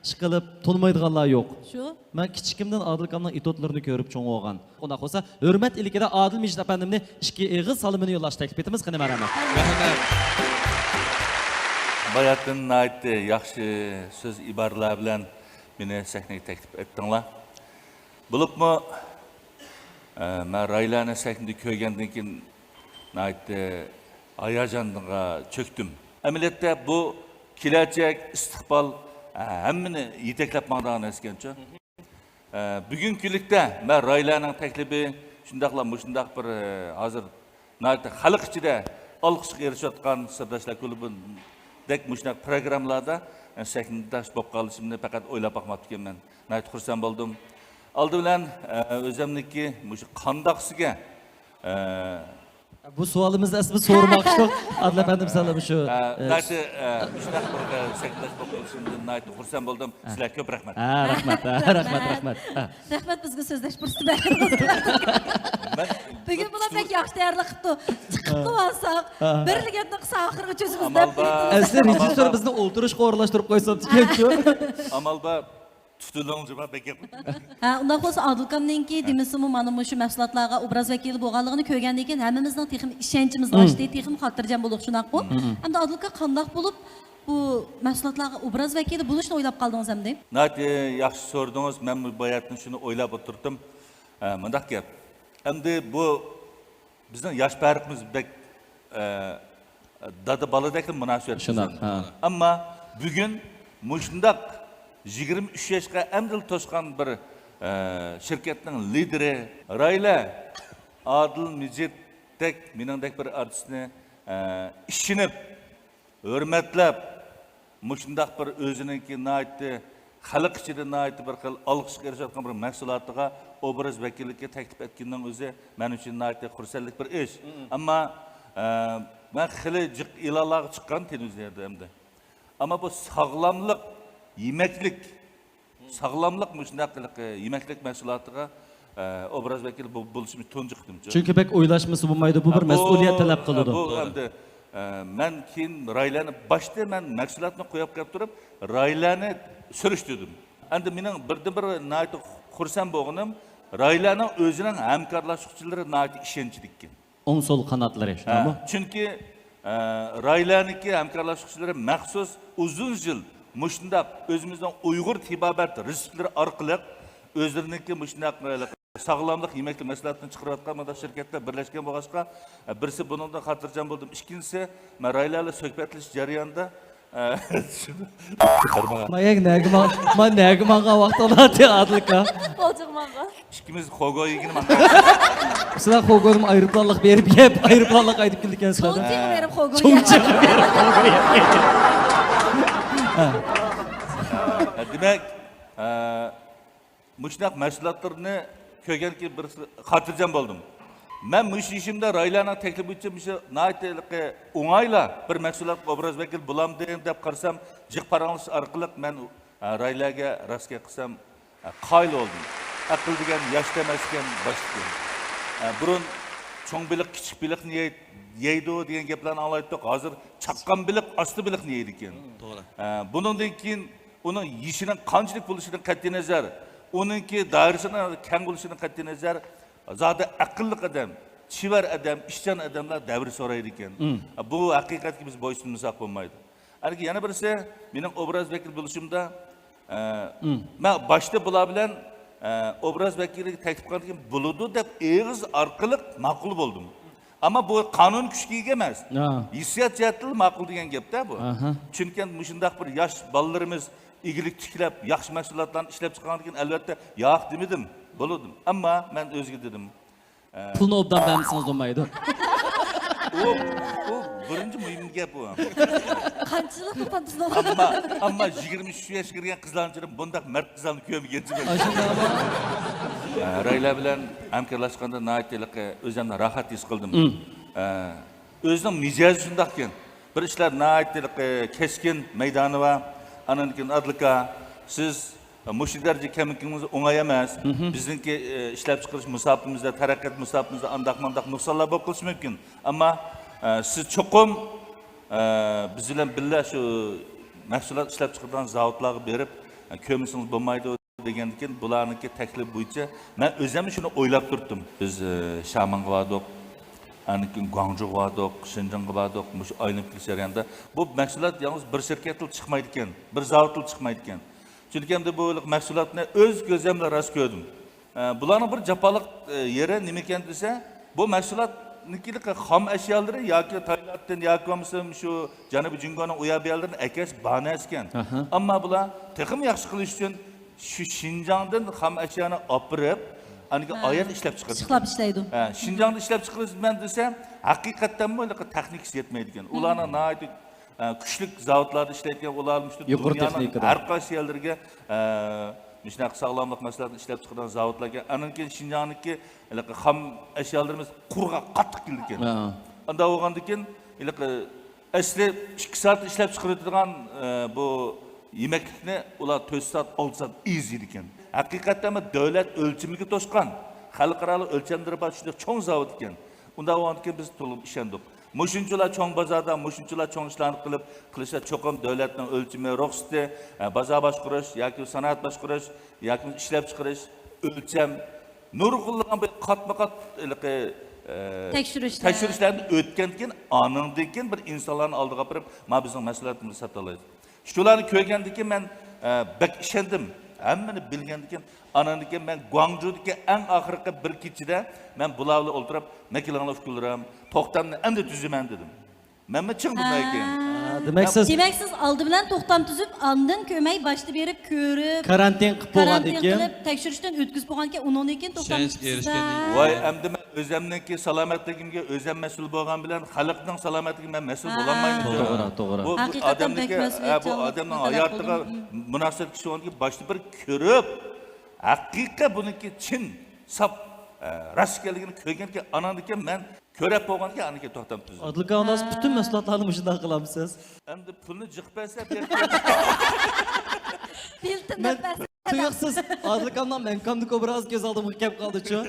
ئىشقىلىپ تونۇمايدىغانلار يوق. شۇ. مەن كىچىكىمدىن ئادىل ئاكامنىڭ ئېتوتلىرىنى كۆرۈپ چوڭ بولغان. ئۇنداق بولسا، ھۆرمەت ئىلكىدە ئادىل مىجىت ئەپەندىمنى ئىككى ئېغىز سالىمىنى يوللاشقا تەكلىپ ئېتىمىز. قېنى، مەرھەمەت. رەھمەت. باياتىن ناھايىتى ياخشى سۆز ئىبارىلەر بىلەن مېنى سەھنىگە تەكلىپ ئەتتىڭلار. بولۇپمۇ، ئە، مەن راھىلەنى سەھنىدە كۆرگەندىن كېيىن ناھايىتى ھاياجانغا چۆكتۈم. ئەمەلىيەتتە بۇ كېلەچەك، ئىستىقبال، ئە، ھەممىنى يېتەكلەپ ماڭىدىغان نەرسىكەنچۇ. ئە، بۈگۈنكى كۈنلۈكتە مەن راھىلەنىڭ تەكلىپى شۇنداقلا مۇشۇنداق بىر، ئە، ھازىر ناھايىتى خەلق ئىچىدە ئالقىشقا ئېرىشىۋاتقان سىرداشلار كۇلۇبىدەك مۇشۇنداق پروگراممىلاردا، ئە، سەھنىداش بولۇپ قالىشىمنى پەقەت ئويلاپ باقماپتىكەنمەن. ناھايىتى خۇرسەن بولدۇم. ئالدى بىلەن، ئە، ئۆزەمنىڭكى مۇشۇ قانداقسىگە، ئە، بۇ سوئالىمىزنى ئەسلى بىز سورىماقچىدۇق. ئادىل ئەپەندىم، سەنلا مۇشۇ، ئە، ئە، ناھايىتى، ئە، مۇشۇنداق بىر، ئە، سەھنىداش بولۇپ قېلىشىمدىن ناھايىتى خۇرسەن بولدۇم. ئە. سىلەرگە كۆپ رەھمەت. ھە، رەھمەت، ھە، رەھمەت، رەھمەت. ھە. رەھمەت بىزگە سۆزلەش پۇرسىتى بەرگىنىڭىزگە. بۈگۈن بۇلار بەك ياخشى تەييارلىق قىپتۇ. چىقىپلا بارساق، ھە، بىرلا گەپنى قىلسا ئاخىرغىچە ئۆزىمىز دەپ بېرىمىز. ئەسلى رېژىسسور بىزنى ئولتۇرۇشقا ئورۇنلاشتۇرۇپ قويسا بوپتىكەنچۇ. ئامال بار. تۇتۇلۇڭ جۇما بەك گەپ. ھە، ئۇنداق بولسا ئادىلكامنىڭكى دېمىسىمۇ مانا مۇشۇ مەھسۇلاتلارغا ئوبراز ۋەكىلى بولغانلىقىنى كۆرگەندىن كېيىن ھەممىمىزنىڭ تېخىمۇ ئىشەنچىمىز ئاشتى، تېخىمۇ خاتىرجەم بولدۇق، شۇنداققۇ؟ ئەمدى ئادىلكا، قانداق بولۇپ بۇ مەھسۇلاتلارغا ئوبراز ۋەكىلى بولۇشنى ئويلاپ قالدىڭىز ئەمدى؟ ناھايىتى ياخشى سورىدىڭىز. مەنمۇ باياتىن شۇنى ئويلاپ ئولتۇردۇم. ئە، مۇنداق گەپ. ئەمدى بۇ بىزنىڭ ياش پەرقىمىز بەك، ئە، دادا بالىدەكلا مۇناسىۋەت. شۇنداق، ھە. ئەمما بۈگۈن مۇشۇنداق يىگىرمە ئۈچ ياشقا ئەمدىلا توشقان بىر، ئە، شىركەتنىڭ لىدىرى رايلە ئادىل مىجىتتەك، مېنىڭدەك بىر ئارتىسنى، ئە، ئىشىنىپ، ھۆرمەتلەپ، مۇشۇنداق بىر ئۆزىنىڭكى ناھايىتى خەلق ئىچىدە ناھايىتى بىر خىل ئالقىشقا ئېرىشىۋاتقان بىر مەھسۇلاتىغا ئوبراز ۋەكىللىككە تەكلىپ ئەتكىنىنىڭ ئۆزى مەن ئۈچۈن ناھايىتى خۇرسەنلىك بىر ئىش. ئەمما، ئە، مەن خېلى جىق ئېلانلارغا چىققان تېلېۋىزىيەدە ئەمدى. ئەمما بۇ ساغلاملىق يېمەكلىك، ساغلاملىق مۇشۇنداق قىلىق، يېمەكلىك مەھسۇلاتىغا، ئە، ئوبراز ۋەكىلى بو-، بولۇشىمىز تۇنجى قېتىمچۇ. چۈنكى بەك ئويلاشمىسا بولمايدۇ، بۇ بىر ھە، بۇ، مەسئۇلىيەت تەلەپ قىلىدۇ. بۇ ئەمدى، ئە، مەن كېيىن رايلەرنى، باشتا مەن مەھسۇلاتنى قويۇپ كەپ تۇرۇپ، رايلەرنى سۈرۈشتۈردۈم. ئەمدى مېنىڭ بىردىنبىر ناھايىتى خۇرسەن بولغىنىم، رايلەرنىڭ ئۆزىنىڭ ھەمكارلاشقۇچىلىرى ناھايىتى ئىشەنچلىككەن. ئوڭ سول قاناتلىرى، شۇنداقمۇ؟ ھە، چۈنكى، ئە، رايلەرنىڭكى ھەمكارلاشقۇچىلىرى مەخسۇس ئۇزۇن يىل مۇشۇنداق ئۆزىمىزنىڭ ئۇيغۇر تېبابەت رېتسېپلىرى ئارقىلىق ئۆزلىرىنىڭكى مۇشۇنداق ساغلاملىق يېمەكلىك مەھسۇلاتىنى چىقىرىۋاتقان مۇنداق شىركەتلەر بىرلەشكەن بولغاچقا، ئە، بىرسى بۇنىڭدىن خاتىرجەم بولدۇم. ئىككىنچىسى، مەن رايلار بىلەن سۆھبەتلىشىش جەريانىدا، ئە، ما يەك نەگە ماڭ-، ما نەگە ماڭغان ۋاقتىڭلارتى ئادىلكا؟ پوجىغا ماڭغان. ئىككىمىز خوگو يېگىلى ماڭغان. سىلەر خوگودىن ئايروپىلانلىق بېرىپ يەپ، ئايروپىلانلىق قايتىپ كېلىدىكەنسىلەر. چوڭچىغا بېرىپ خوگو يەپ. چوڭچىغا بېرىپ خوگو يەپ. ھە. دېمەك، ئە، مۇشۇنداق مەھسۇلاتلىرىنى كۆرگەنكى بىر خاتىرجەم بولدۇم. مەن مۇشۇ ئىشىمدە رايلارنىڭ تەكلىپى بويىچە مۇشۇ ناھايىتى ھېلىقى ئوڭايلا بىر مەھسۇلاتقا ئوبراز ۋەكىل بولامدىم دەپ قارىسام، جىق پاراڭلىشىش ئارقىلىق مەن، ئە، رايلارغا راست گەپ قىلسام، ئە، قايىل بولدۇم. ئەقىل دېگەن ياش ئەمەسكەن، باش ئىكەن. ئە، بۇرۇن چوڭ بېلىق كىچىك بېلىقنى يەي-، يەيدۇ دېگەن گەپلەرنى ئاڭلايتتۇق. ھازىر چاققان بېلىق ئاستا بېلىقنى يەيدىكەن. توغرا. ئە، بۇنىڭدىن كېيىن ئۇنىڭ يېشىنىڭ قانچىلىك بولۇشىدىن قەتئىينەزەر، ئۇنىڭكى دائىرىسىنىڭ كەڭ بولۇشىدىن قەتئىينەزەر، زادى ئەقىللىق ئادەم، چېۋەر ئادەم، ئىشچان ئادەملەر دەۋر سورايدىكەن. بۇ ھەقىقەتكە بىز بويسۇنمىساق بولمايدۇ. ئەنكى يەنە بىرسى، مېنىڭ ئوبراز ۋەكىل بولۇشۇمدا، ئە، مەن باشتا بۇلار بىلەن، ئە، ئوبراز ۋەكىللىككە تەكلىپ قىلغاندىن كېيىن بولىدۇ دەپ ئېغىز ئارقىلىق ماقۇل بولدۇم. ئەمما بۇ قانۇن كۈچكە ئىگە ئەمەس. ھېسسىيات جەھەتتىن ماقۇل دېگەن گەپتە بۇ. چۈنكى مۇشۇنداق بىر ياش بالىلىرىمىز ئىگىلىك تىكلەپ، ياخشى مەھسۇلاتلارنى ئىشلەپ چىقارغاندىن كېيىن، ئەلۋەتتە، ياق دېمىدىم، بولىدۇم. ئەمما مەن ئۆزىگە دېدىم، ئە، پۇلنى ئوبدان بەرمىسىڭىز بولمايدۇ. ئۇ، ئۇ بىرىنچى مۇھىم گەپ ئۇ. قانچىلىق بۇ قانچىلىق؟ ئەمما، ئەمما يىگىرمە ئۈچ ياشقا كىرگەن قىزلارنىڭ ئىچىدە بۇنداق مەرد قىزلارنى كۆرمىگەن. ئاشۇنداقمۇ؟ ئە، رايلار بىلەن ھەمكارلاشقاندا ناھايىتى ھېلىقى ئۆزۈمنى راھەت ھېس قىلدىم. ئە، ئۆزىنىڭ مىجەزى شۇنداقكەن. بىر ئىشلار ناھايىتى ھېلىقى كەسكىن مەيدانى بار. ئاندىن كېيىن، ئادىلكا، سىز مۇشۇ دەرىجىگە كەلمىكىنىڭىز ئوڭاي ئەمەس. بىزنىڭكى، ئە، ئىشلەپچىقىرىش مۇساپىمىزدە، تەرەققىيات مۇساپىمىزدە ئانداق-مانداق نۇقسانلار بولۇپ قېلىشى مۇمكىن. ئەمما، ئە، سىز چوقۇم، ئە، بىز بىلەن بىللە شۇ مەھسۇلات ئىشلەپچىقىرىدىغان زاۋۇتلارغا بېرىپ، ئە، كۆرمىسىڭىز بولمايدۇ دېگەندىكىن، بۇلارنىڭكى تەكلىپى بويىچە مەن ئۆزۈممۇ شۇنى ئويلاپ تۇرۇپتۇم. بىز، ئە، شامانغا باردۇق، ئاندىن كېيىن گۇاڭجۇغا باردۇق، شىنجاڭغا باردۇق. مۇشۇ ئايلىنىپ كېلىش جەريانىدا بۇ مەھسۇلات يالغۇز بىر شىركەتلا چىقمايدىكەن، بىر زاۋۇتلا چىقمايدىكەن. چۈنكى ئەمدى بۇ مەھسۇلاتنى ئۆز كۆزۈم بىلەن راست كۆردۈم. ئە، بۇلارنىڭ بىر جاپالىق، ئە، يېرى نېمىكەن دېسە، بۇ مەھسۇلاتنىڭكى خام ئەشيالىرى ياكى تايلاندتىن ياكى بولمىسا شۇ جەنۇبىي جۇڭگونىڭ ئۇ يەر بۇ يەرلىرىدىن ئەكەلسە باھانە ئەسكەن. ئەمما بۇلار تېخىمۇ ياخشى قىلىش ئۈچۈن شۇ شىنجاڭدىن خام ئەشيانى ئاپىرىپ، ئاندىن كېيىن ئايەت ئىشلەپ چىقىرىدۇ. ئىشلەپ ئىشلەيدۇ. ھە، شىنجاڭدا ئىشلەپ چىقىرىمەن دېسە، ھەقىقەتەنمۇ ھېلىقى تېخنىكىسى يەتمەيدىكەن. ئۇلارنىڭ ناھايىتى، ئە، كۈچلۈك زاۋۇتلاردا ئىشلەيدىكەن. ئۇلار مۇشۇ يۇقىرى دۇنيانىڭ تېخنىكىدا. ھەر قايسى يەرلىرىگە، ئە، مۇشۇنداق ساغلاملىق مەھسۇلاتىنى ئىشلەپ چىقىرىدىغان زاۋۇتلار ئىكەن. ئاندىن كېيىن شىنجاڭنىڭكى ھېلىقى خام ئەشيالىرىمىز قۇرغاق قاتتىق كېلىدىكەن. ھە. ئانداق بولغاندىن كېيىن ھېلىقى ئەسلى ئىككى سائەتتە ئىشلەپ چىقىرىۋېتىدىغان، ئە، بۇ يېمەكلىكنى ئۇلار تۆت سائەت، ئالتە سائەت ئېزىيدىكەن. ھەقىقەتەنمۇ دۆلەت ئۆلچىمىگە توشقان، خەلقئارالىق ئۆلچەملىرى بار شۇنداق چوڭ زاۋۇت ئىكەن. ئۇنداق بولغاندىكىن بىز تولىمۇ ئىشەندۇق. مۇشۇنچىلا چوڭ بازاردا مۇشۇنچىلا چوڭ ئىشلارنى قىلىپ، قىلىشتا چوقۇم دۆلەتنىڭ ئۆلچىمى، رۇخسىتى، ئە، بازار باشقۇرۇش ياكى سانائەت باشقۇرۇش ياكى ئىشلەپچىقىرىش، ئۆلچەم، نۇرغۇنلىغان بىر قاتمۇ قات ھېلىقى، ئە، تەكشۈرۈشلەر. تەكشۈرۈشلەردىن ئۆتكەندىن كېيىن، ئانىڭدىن كېيىن بىر ئىنسانلارنى ئالدىغا ئاپىرىپ، مانا بىزنىڭ مەھسۇلاتىمىزنى ساتالايسىز. شۇلارنى كۆرگەندىن كېيىن مەن، ئە، بەك ئىشەندىم. ھەممىنى بىلگەندىن كېيىن، ئاناندىن كېيىن مەن گۇاڭجۇدىكى ئەڭ ئاخىرقى بىر كېچىدە مەن بۇلار بىلەن ئولتۇرۇپ، مەكىلىڭلار ئۇكىلىرىم، توختامنى ئەمدى تۈزىمەن دېدىم. مەنمۇ چىڭ بۇنداق ئىكەن. ھە، دېمەك، سىز دېمەك، سىز ئالدى بىلەن توختام تۈزۈپ، ئاندىن كۆرمەي باشتا بېرىپ كۆرۈپ، كارانتىن قىلىپ بولغاندىن كارانتىن كېيىن قىلىپ، تەكشۈرۈشتىن ئۆتكۈزۈپ بولغاندىن كېيىن، ئۇنىڭدىن كېيىن توختام ئىشەنچكە تۈزۈپسىز. ئېرىشكەندىن كېيىن. ۋاي، ئەمدى مەن ئۆزەمنىڭكى سالامەتلىكىمگە ئۆزەم مەسئۇل بولغان بىلەن خەلقنىڭ سالامەتلىكىگە مەن مەسئۇل ھە. بولالمايمەن. توغرا، توغرا. بۇ، بۇ ھەقىقەتەن ئادەمنىڭكى، بەك ھە، بۇ مەسئۇلىيەتچان ئادەمنىڭ ھاياتىغا مۇناسىۋەتلىك ئىش بولغاندىن كېيىن باشتا بىر كۆرۈپ، ھەقىقەت بۇنىڭكى چىن، ساپ، ئە، راست ئىكەنلىكىنى كۆرگەندىن كېيىن، ئاناندىن كېيىن مەن كۆرەپ بولغاندىن كېيىن، ئاندىن كېيىن توختام تۈزدۈم. ئادىل ئاكا، ھە. پۈتۈن مەھسۇلاتلارنى مۇشۇنداق قىلامسىز؟ ئەمدى پۇلنى جىق بەرسە بېرىپ بېرىمەن. بىلتىن مەن دەپ بەرسە. تۇيۇقسىز ئادىل ئاكامنىڭ مەنكامدىكى ئوبرازى كۆز ئالدىمغا كەپ قالدىچۇ.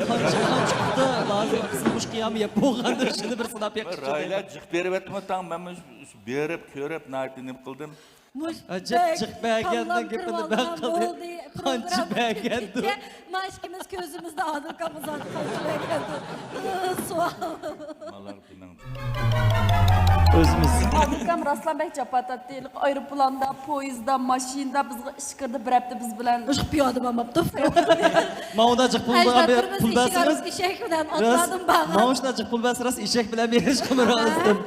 قانچە، قانچە پۇختا لازىم قىسىلمىش قىيامى يەپ بولغاندۇ، شۇنى بىر سىناپ بېقىشقا رايلار جىق بېرىۋەتمە تاڭ، مەن مۇشۇ بېرىپ، كۆرۈپ، ناھايىتى نېمە قىلدىم. مۇش ئەجەب بەك جىق بەرگەننىڭ كاللام گېپىنى كىرىۋالغان بەك قىلدى. بولدى. قانچە پروگرامما بەرگەندۇ؟ پۈتكەچكە ماشكىمىز كۆزىمىزدە ئادىل ئاكام ئۇزاتقان بەرگەندۇ. سوئال. مالار دېمەڭ. ئۆزىمىز. ئادىل ئاكام راستلا بەك جاپا تارتتى. ئايروپىلاندا، پويىزدا، ماشىنىدا بىزغا ئىچكىرىدە بىر ھەپتە بىز بىلەن ئىشقىپ پىيادە بارماپتۇ. ماڭا ئۇنداق جىق پۇل بەرسىڭىز. ئىشەك بىلەن ئاتلاردىن بارغان. ماڭا شۇنداق جىق پۇل بەرسە راست ئېشەك بىلەن بېرىشقىمۇ رازىدىم.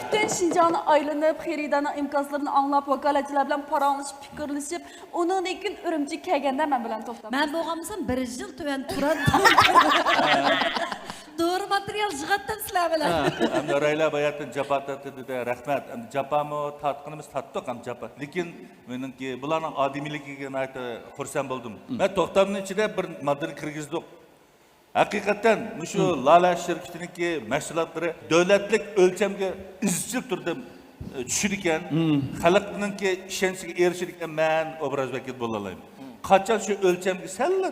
پۈتۈن شىنجاڭنى ئايلىنىپ، خېرىدارنىڭ ئىنكاسلىرىنى ئاڭلاپ، ۋاكالەتچىلەر بىلەن پاراڭلىشىپ، پىكىرلىشىپ، ئۇنىڭدىن كېيىن ئۈرۈمچىگە كەلگەندە مەن بىلەن توختام. مەن بولغان بولسام بىر يىل تۆۋەن تۇراتتىم. دورا ماتېرىيال يىغاتتىم سىلەر بىلەن. ئەمدى رايلا باياتتىن جاپا تارتتى دېدى، رەھمەت. ئەمدى جاپامۇ تارتقىنىمىز تارتتۇق، ئەمدى جاپا. لېكىن مېنىڭكى بۇلارنىڭ ئادىمىيلىكىگە ناھايىتى خۇرسەن بولدۇم. مەن توختامنىڭ ئىچىدە بىر ماددىنى كىرگۈزدۇق. ھەقىقەتەن مۇشۇ لالە شىركىتىنىڭكى مەھسۇلاتلىرى دۆلەتلىك ئۆلچەمگە ئىزچىل تۈردە، ئە، چۈشىدىكەن. خەلقنىڭكى ئىشەنچىگە ئېرىشىدىكەن، مەن ئوبراز ۋەكىلى بولالايمەن. قاچان شۇ ئۆلچەمگە سەللا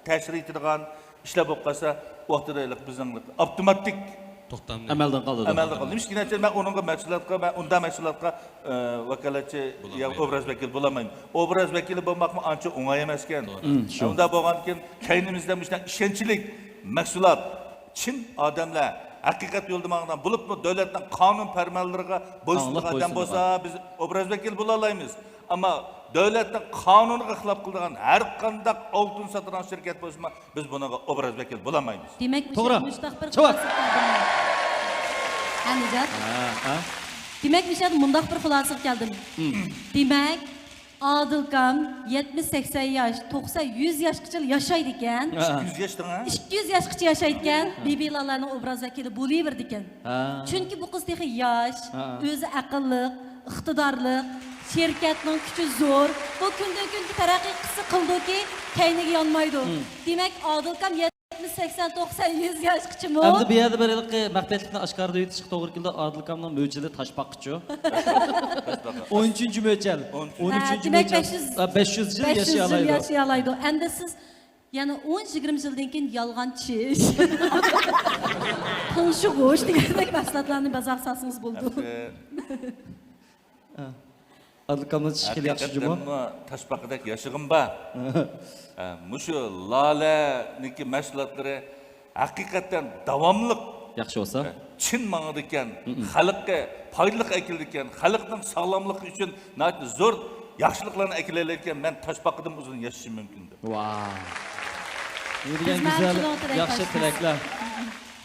تەسىر يېتىدىغان ئىشلار بولۇپ قالسا، ئۇ ۋاقتىدا بىزنىڭ ئاپتوماتىك ئەمەلدىن قالىدۇ. ئەمەلدىن قالىدۇ. نېمىشقا دېسە، مەن ئۇنىڭغا مەھسۇلاتقا، مەن ئۇنداق مەھسۇلاتقا، ئە، ۋاكالەتچى يا ئوبراز ۋەكىلى بولالمايمەن. ئوبراز ۋەكىلى بولماقمۇ ئانچە ئوڭاي ئەمەسكەن. توغرا. شۇ. ئۇنداق بولغاندىكىن، كەينىمىزدە مۇشۇنداق ئىشەنچلىك مەھسۇلات، چىن ئادەملەر، ھەقىقەت يولىدا ماڭغان، بولۇپمۇ دۆلەتنىڭ قانۇن پەرمانلىرىغا بويسۇنىدىغان ئادەم بولسا، بىز ئوبراز ۋەكىلى بولالايمىز. ئەمما دۆلەتنىڭ قانۇنىغا خىلاپ قىلىدىغان ھەر قانداق ئالتۇن ساتىدىغان شىركەت بولسىمۇ، بىز بۇنىڭغا ئوبراز ۋەكىلى بولالايمىز. دېمەك، مۇشۇ، توغرا. مۇشۇنداق بىر جاۋاب. خۇلاسىگە كەلدىم. ھە، نىجات؟ ھە، ھە. دېمەك، مۇشۇ يەردە مۇنداق بىر خۇلاسىگە كەلدىم. دېمەك، ئادىل ئاكام يەتمىش، سەكسەن ياش، توقسان، يۈز ياشقىچە ياشايدىكەن. ئىككى يۈز ياش دەڭ، ھە؟ ئىككى يۈز ياشقىچە ياشايدىكەن، ھە. بىبىلالارنىڭ ئوبراز ۋەكىلى بولۇۋېرىدىكەن. ھە. چۈنكى بۇ قىز تېخى ياش، ھە. ئۆزى ئەقىللىق، ئىقتىدارلىق، شىركەتنىڭ كۈچى زور. بۇ كۈندىن كۈنگە تەرەققىي قىلسا قىلىدۇكى، كەينىگە يانمايدۇ. دېمەك، ئادىل ئاكام يەتمىش، سەكسەن، توقسان، يۈز ياشقىچىمۇ؟ ئەمدى بۇ يەردە بىر ھېلىقى مەخپىيەتلىكنى ئاشكارىلاپ ئۆتۈشكە توغرا كېلىدۇ. ئادىل ئاكامنىڭ مۆچىلى تاشپاققىچۇ. ئون ئۈچىنچى مۆچەل. ئون ئۈچىنچى ھە، دېمەك، مۆچەل. بەش يۈز، ھە، بەش يۈز يىل ياشىيالايدۇ. ياشىيالايدۇ. ئەمدى سىز يەنە ئون، يىگىرمە يىلدىن كېيىن يالغان چىش، تىڭشىغۇچ دېگەندەك مەھسۇلاتلارنى بازارغا سالسىڭىز بولىدۇ. ئەمدى ھە. ئادىل ئاكامنىڭ چىشى خېلى ياخشى جۇمۇ. ھەقىقەتەنمۇ تاشپاقىدەك ياشىغىن بار. ھە، مۇشۇ لالەنىڭكى مەھسۇلاتلىرى ھەقىقەتەن داۋاملىق ياخشى بولسا. ھە، چىن ماڭىدىكەن، خەلققە پايدىلىق ئەكېلىدىكەن، خەلقنىڭ ساغلاملىقى ئۈچۈن ناھايىتى زور ياخشىلىقلارنى ئەكېلەلەيدىكەن، مەن تاشپاقىدىن ئۇزۇن ياشىشىم مۇمكىن. ۋاي. نېمە دېگەن گۈزەل، ياخشى تىلەكلەر.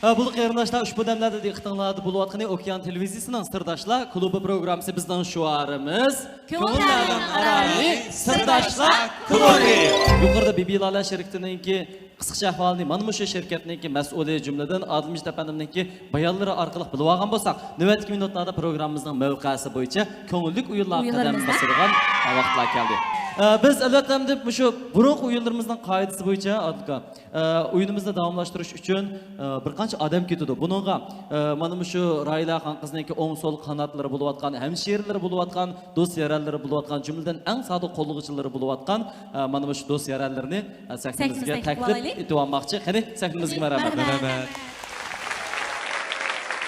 ھە، بۇلۇق قېرىنداشلار، ئۇشبۇ دەملەردە دىققىتىڭلاردا بولۇۋاتقىنى ئوكيان تېلېۋىزىيىسىنىڭ سىرداشلار كۇلۇبى پروگراممىسى. بىزنىڭ شوئارىمىز كۆڭۈللەرنىڭ ئارامى، سىرداشلار كۇلۇبى. يۇقىرىدا بىبىلالە شىركىتىنىڭكى قىسقىچە ئەھۋالىنى مانا مۇشۇ شىركەتنىڭكى مەسئۇلى، جۈملىدىن ئادىلمىجىت ئەپەندىمنىڭكى بايانلىرى ئارقىلىق بىلىۋالغان بولساق، نۆۋەتتىكى مىنۇتلاردا پروگراممىمىزنىڭ مەۋقەسى بويىچە كۆڭۈللۈك ئويۇنلارغا قەدەم باسىدىغان ۋاقىتلار كەلدى. ئە، بىز ئەلۋەتتە ئەمدى مۇشۇ بۇرۇنقى ئويۇنلىرىمىزنىڭ قائىدىسى بويىچە، ئادىل ئاكا، ئە، ئويۇنىمىزنى داۋاملاشتۇرۇش ئۈچۈن، ئە، بىر قانچە ئادەم كېتىدۇ. بۇنىڭغا، ئە، مانا مۇشۇ راھىلە خانقىزنىڭكى ئوڭ سول قاناتلىرى بولۇۋاتقان، ھەمشىرىلىرى بولۇۋاتقان، دوست يارەنلىرى بولۇۋاتقان، جۈملىدىن ئەڭ سادىق قوللىغۇچىلىرى بولۇۋاتقان، ئە، مانا مۇشۇ دوست يارەنلىرىنى، ئە، سەھنىمىزگە تەكلىپ ئېتىۋالماقچى. قېنى، سەھنىمىزگە مەرھەمەت. مەرھەمەت.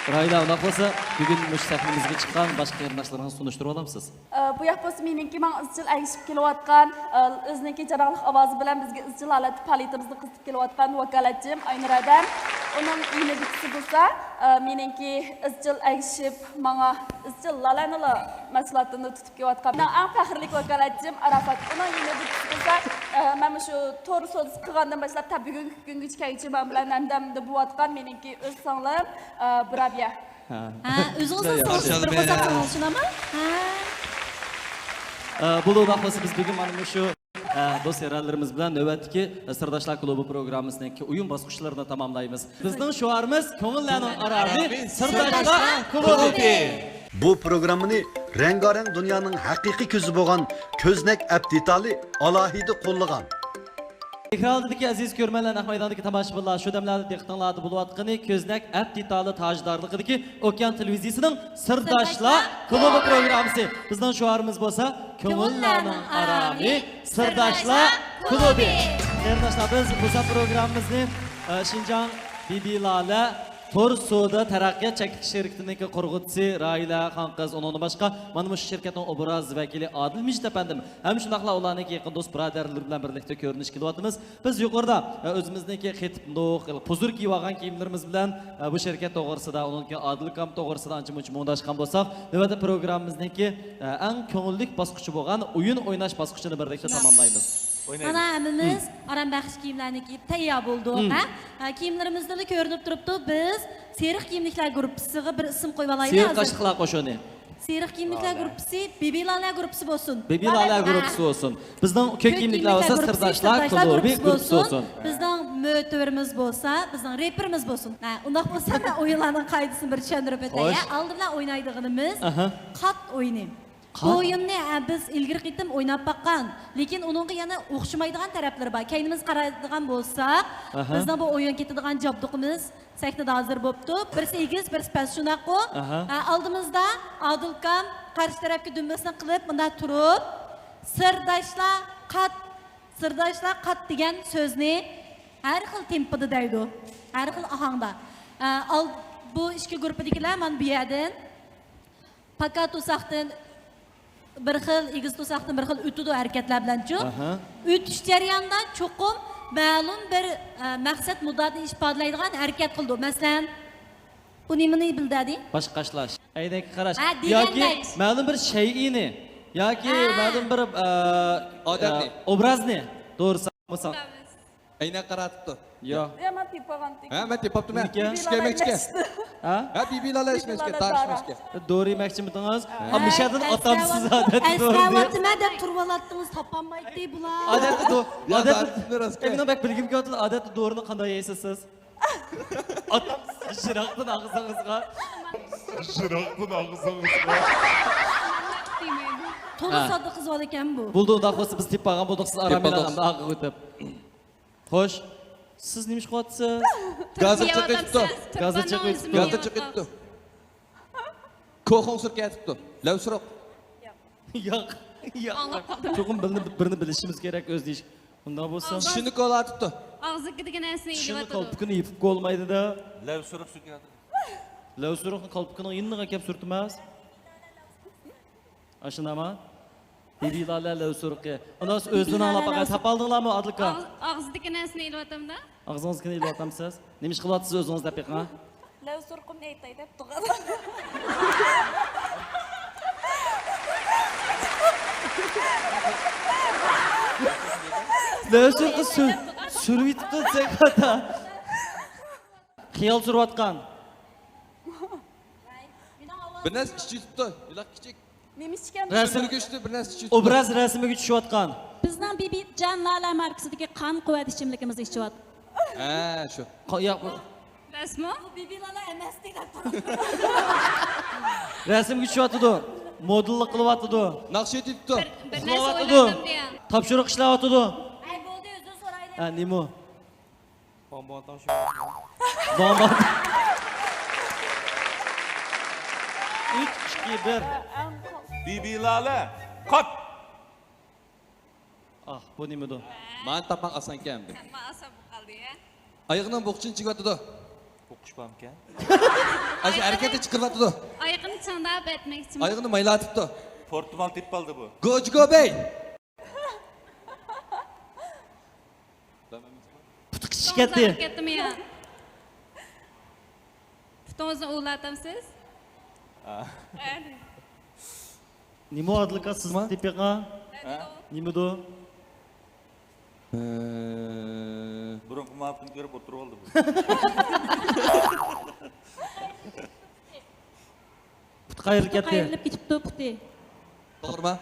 راھىلە، ئۇنداق بولسا، بۈگۈن مۇشۇ سەھنىمىزگە چىققان باشقا قېرىنداشلىرىڭىزنى تونۇشتۇرۇۋالامسىز؟ ئە، بۇ ياق بولسا مېنىڭكى ماڭا ئىزچىل ئەگىشىپ كېلىۋاتقان، ئە، ئۆزىنىڭكى جاراڭلىق ئاۋازى بىلەن بىزگە ئىزچىل ھالەتتە پائالىيىتىمىزنى قىزىتىپ كېلىۋاتقان ۋاكالەتچىم ئاينۇر ئادەم. ئۇنىڭ يېنىدىكىسى بولسا، ئە، مېنىڭكى ئىزچىل ئەگىشىپ، ماڭا ئىزچىل لالەنىلا مەھسۇلاتىنى تۇتۇپ كېلىۋاتقان مېنىڭ ئەڭ پەخىرلىك ۋاكالەتچىم ئاراپات. ئۇنىڭ يېنىدىكىسى بولسا، ئە، مەن مۇشۇ تور سودىسى قىلغاندىن باشلاپ تا بۈگۈنگىچە كەيچى مەن بىلەن ھەمدەمدە بولۇۋاتقان مېنىڭكى ئۆز سىڭلىم، ئە، بۇرابىيە. ھە. ھە، ئۆزىڭىزنىڭ ياخشى سىڭلىسى بىر قوشاق سىڭلىشىنامۇ؟ ھە. ئە، بولدى، ئۇنداق بولسا بىز بۈگۈن مانا مۇشۇ، ئە، دوست يارەنلىرىمىز بىلەن نۆۋەتتىكى، ئە، سىرداشلار كۇلۇبى پروگراممىسىنىڭكى ئويۇن باسقۇچلىرىنى تاماملايمىز. بىزنىڭ شوئارىمىز كۆڭۈللەرنىڭ ئارامى، سىرداشلار كۇلۇبى. بۇ پروگراممىنى رەڭگارەڭ دۇنيانىڭ ھەقىقىي كۆزى بولغان كۆزنەك ئەپ دېتالى ئالاھىدە قوللىغان. ئېكران ئالدىدىكى ئەزىز كۆرۈرمەنلەر، نەق مەيداندىكى تاماشىبىنلار، شۇ دەملەردە دىققىتىڭلاردا بولۇۋاتقىنى كۆزنەك ئەپ دېتالى تاجدارلىقىدىكى ئوكيان تېلېۋىزىيىسىنىڭ سىرداشلار كۇلۇبى پروگراممىسى. بىزنىڭ شوئارىمىز بولسا، كۆڭۈللەرنىڭ ئارامى، سىرداشلار كۇلۇبى. قېرىنداشلار، بىز بۇ سان پروگراممىمىزنى، ئە، شىنجاڭ بىبى لالە تور سودا تەرەققىيات چەكلىك شىركىتىنىڭكى قۇرغۇچىسى راھىلە خانقىز، ئۇنىڭدىن باشقا مانا مۇشۇ شىركەتنىڭ ئوبراز ۋەكىلى ئادىل مىجىت ئەپەندىم ھەم شۇنداقلا ئۇلارنىڭكى يېقىن دوست بۇرادەرلىرى بىلەن بىرلىكتە كۆرۈنۈشكە كېلىۋاتىمىز. بىز يۇقىرىدا، ئە، ئۆزىمىزنىڭكى قېتىپ نوق، پۇزۇر كىيىۋالغان كىيىملىرىمىز بىلەن، ئە، بۇ شىركەت توغرىسىدا، ئۇنىڭكى ئادىل ئاكام توغرىسىدا ئانچە مۇنچە مۇڭداشقان بولساق، نۆۋەتتە پروگراممىمىزنىڭكى، ئە، ئەڭ كۆڭۈللۈك باسقۇچى بولغان ئويۇن ئويناش باسقۇچىنى بىرلىكتە تاماملايمىز. مانا ھەممىمىز ئارام بەخش كىيىملەرنى كىيىپ تەييار بولدۇق، ھە؟ ھە، كىيىملىرىمىزدىنلا كۆرۈنۈپ تۇرۇپتۇ، بىز سېرىق كىيىملىكلەر گۇرۇپپىسىغا بىر ئىسىم قويۇۋالايلى سېرىق ھازىر. قاشلىقلار قوشۇنى. سېرىق كىيىملىكلەر گۇرۇپپىسى بىبى لالە گۇرۇپپىسى بولسۇن. بىبى لالە گۇرۇپپىسى بولسۇن. بىزنىڭ كۆك كىيىملىكلەر بولسا سىرداشلار كۇلۇبى گۇرۇپپىسى بولسۇن. بىزنىڭ مۆتىۋىرىمىز بولسا، بىزنىڭ رېپېرىمىز بولسۇن. ھە، ئۇنداق بولسا مەن ئويۇنلارنىڭ قائىدىسىنى بىر چۈشەندۈرۈپ ئۆتەي. خوش. ئالدى بىلەن ئوينايدىغىنىمىز ئاھا. قات ئويۇنى. قات؟ بۇ ئويۇننى، ھە، بىز ئىلگىرى قېتىم ئويناپ باققان، لېكىن ئۇنىڭغا يەنە ئوخشىمايدىغان تەرەپلىرى بار. كەينىمىزگە قارايدىغان بولساق، ئاھا. بىزنىڭ بۇ ئويۇن كېتىدىغان جابدۇقىمىز سەھنىدە ھازىر بوپتۇ. بىرسى ئېگىز، بىرسى پەس، شۇنداققۇ؟ ئاھا. ھە، ئالدىمىزدا ئادىل ئاكام قارشى تەرەپكە دۈمبىسىنى قىلىپ، مۇنداق تۇرۇپ، سىرداشلار قات، سىرداشلار قات دېگەن سۆزنى ھەر خىل تېمپىدا دەيدۇ. ھەر خىل ئاھاڭدا. ھە، ئال-، بۇ ئىككى گۇرۇپپىدىكىلەر مانا بۇ يەردىن پاكا توساقتىن بىر خىل، ئېگىز توساقتىن بىر خىل ئۆتىدۇ ھەرىكەتلەر بىلەنچۇ. ئاھا. ئۆتۈش جەريانىدا چوقۇم مەلۇم بىر، ئە، مەقسەت مۇددىئانى ئىپادىلەيدىغان ھەرىكەت قىلىدۇ. مەسىلەن، بۇ نېمىنى بىلدى؟ باش قاشلاش. ئەينەككە قاراش. ھە، ياكى دېگەندەك. مەلۇم بىر شەيئىنى، ياكى ھە. مەلۇم بىر، ئە، ئادەتنى. ئە، ئوبرازنى. توغرىسى بولسا. ئەينەك قاراتىپتۇ. ياق. يا، مەن تېپىپ ئالغانتىم. ھە، مەن تېپىپتىمەن. نېمىكەن؟ ئىككى ئەينەك. ھە؟ ھە، بىبى لالە ئىچمەكچى، تارىشمەكچى. دورا يېمەكچىمىدىڭىز؟ ھە. ئا، مىشەدىن ئاتامسىز ئادەتتە دورىنى. ئەسلەۋاتىمەن دەپ تۇرۇۋالاتتىڭىز، تاپالمايتتى بۇلار. ئادەتتە دو-، يا، ئادەتتە دارىسىنى راست ئەمىنە بەك بىلگۈم كېلىۋاتىدۇ، ئادەتتە دورىنى قانداق يەيسىز سىز؟ ئاتامسىز يىراقتىن ئاغزىڭىزغا. يىراقتىن ئاغزىڭىزغا. تولا ھە. ساددا قىز بالا ئىكەن بۇ. بولدى، ئۇنداق بولسا بىز تېپىپ ئالغان بولدۇق، سىز ئارام ئېلىڭ، ئەمدى ئارقىغا ئۆتۈپ. خوش. سىز نېمە ئىش قىلىۋاتىسىز؟ گازىر چېقىۋېتىپتۇ. گازىر چېقىۋېتىپتۇ. گازىر چېقىۋېتىپتۇ. كوخۇڭ سۈركەۋېتىپتۇ. لەۋسۇرۇق. ياق. ياق. چوقۇم بىرنى، بىرنى بىلىشىمىز كېرەك ئۆز دېيىش. ئۇنداق بولسا. چىشىنى كولىۋېتىپتۇ. ئاغزىدىكى دېگەن نەرسىنى چىشىنى ئېلىۋاتىدۇ. كالپۇكىنى يېپىپ بولمايدۇ-دە. لەۋسۇرۇق سۈركەۋاتىدۇ. لەۋسۇرۇقنى كالپۇكىنىڭ يېنىغا كەپ سۈرتىمەز. ئاشۇنداقمۇ؟ بىبى لالە لەۋسۇرۇقى. ئانا ئۆزىدىن ئاڭلاپ باقاي، تاپالدىڭلارمۇ، ئادىل ئاكا؟ ئاغزىدىكى نەرسىنى ئېلىۋاتامدا. ئاغزىڭىزدىكىنى ئېلىۋاتامسىز؟ نېمە ئىش قىلىۋاتىسىز ئۆزىڭىز دەپ بېقىڭ. لەۋسۇرۇقۇمنى ئېيتاي دەپ تۇرغان. لەۋسۇرۇقى سۈر-، سۈرۈۋېتىپتۇ دېسەك خاتا. خىيال سۈرۈۋاتقان. بىر نەرسە ئىچىۋېتىپتۇ، يىلاق كىچىك. نېمە ئىچكەن؟ رەسىم، ئوبراز رەسىمىگە چۈشۈۋاتقان. بىزنىڭ بىبىجان لالە ماركىسىدىكى قان قۇۋۋەت ئىچىملىكىمىزنى ئىچىۋاتىدۇ. ھە، شۇ. قا-، ياق، بۇ راستمۇ؟ بۇ بىبى لالە ئەمەستى دەپ تۇرۇپتۇ. رەسىمگە چۈشۈۋاتىدۇ. مودېللىق قىلىۋاتىدۇ. ناخشا ئېيتىۋېتىپتۇ. بىر، بىر نەرسە ئويلاندىم دېيە. تاپشۇرۇق ئىشلەۋاتىدۇ. ئەي، بولدى، ئۆزىدىن سورايلى. ھە، نېمە ئۇ؟ بامباتاڭ شۇ. بامبات. ئۈچ، ئىككى، بىر. بىبى لالە، قات! ئاھ، بۇ نېمىدۇ؟ مانا تاپماق ئاسانكەن ئەمدى. تاپماق ئاسان بولۇپ قالدى، ھە؟ ئايىغىنىڭ بوغچىنى چىگىۋاتىدۇ. ئوقۇش بارمىكەن؟ ئاشۇ ھەرىكەتنى چىقىرىۋاتىدۇ. ئايىغىنى چىڭداپ ئەتمەكچىمەن. ئايىغىنى مايلاتىپتۇ. پورتىمال تېپىپ ئالدى بۇ. گوجى گوبەي. پۇتى قىچىشىپ كەتتى. پۇتىڭىزنى ئۇۋۇلاتامسىز؟ نېمە ئادىلكا سىز تېپىقا؟ نېمىدۇ؟ بۇرۇنقى مۇھەببىتىنى كۆرۈپ ئولتۇرۇۋالدى بۇ. پۇتى قايرىلىپ كەتتى. قايرىلىپ كېتىپتۇ پۇتى. توغرىما؟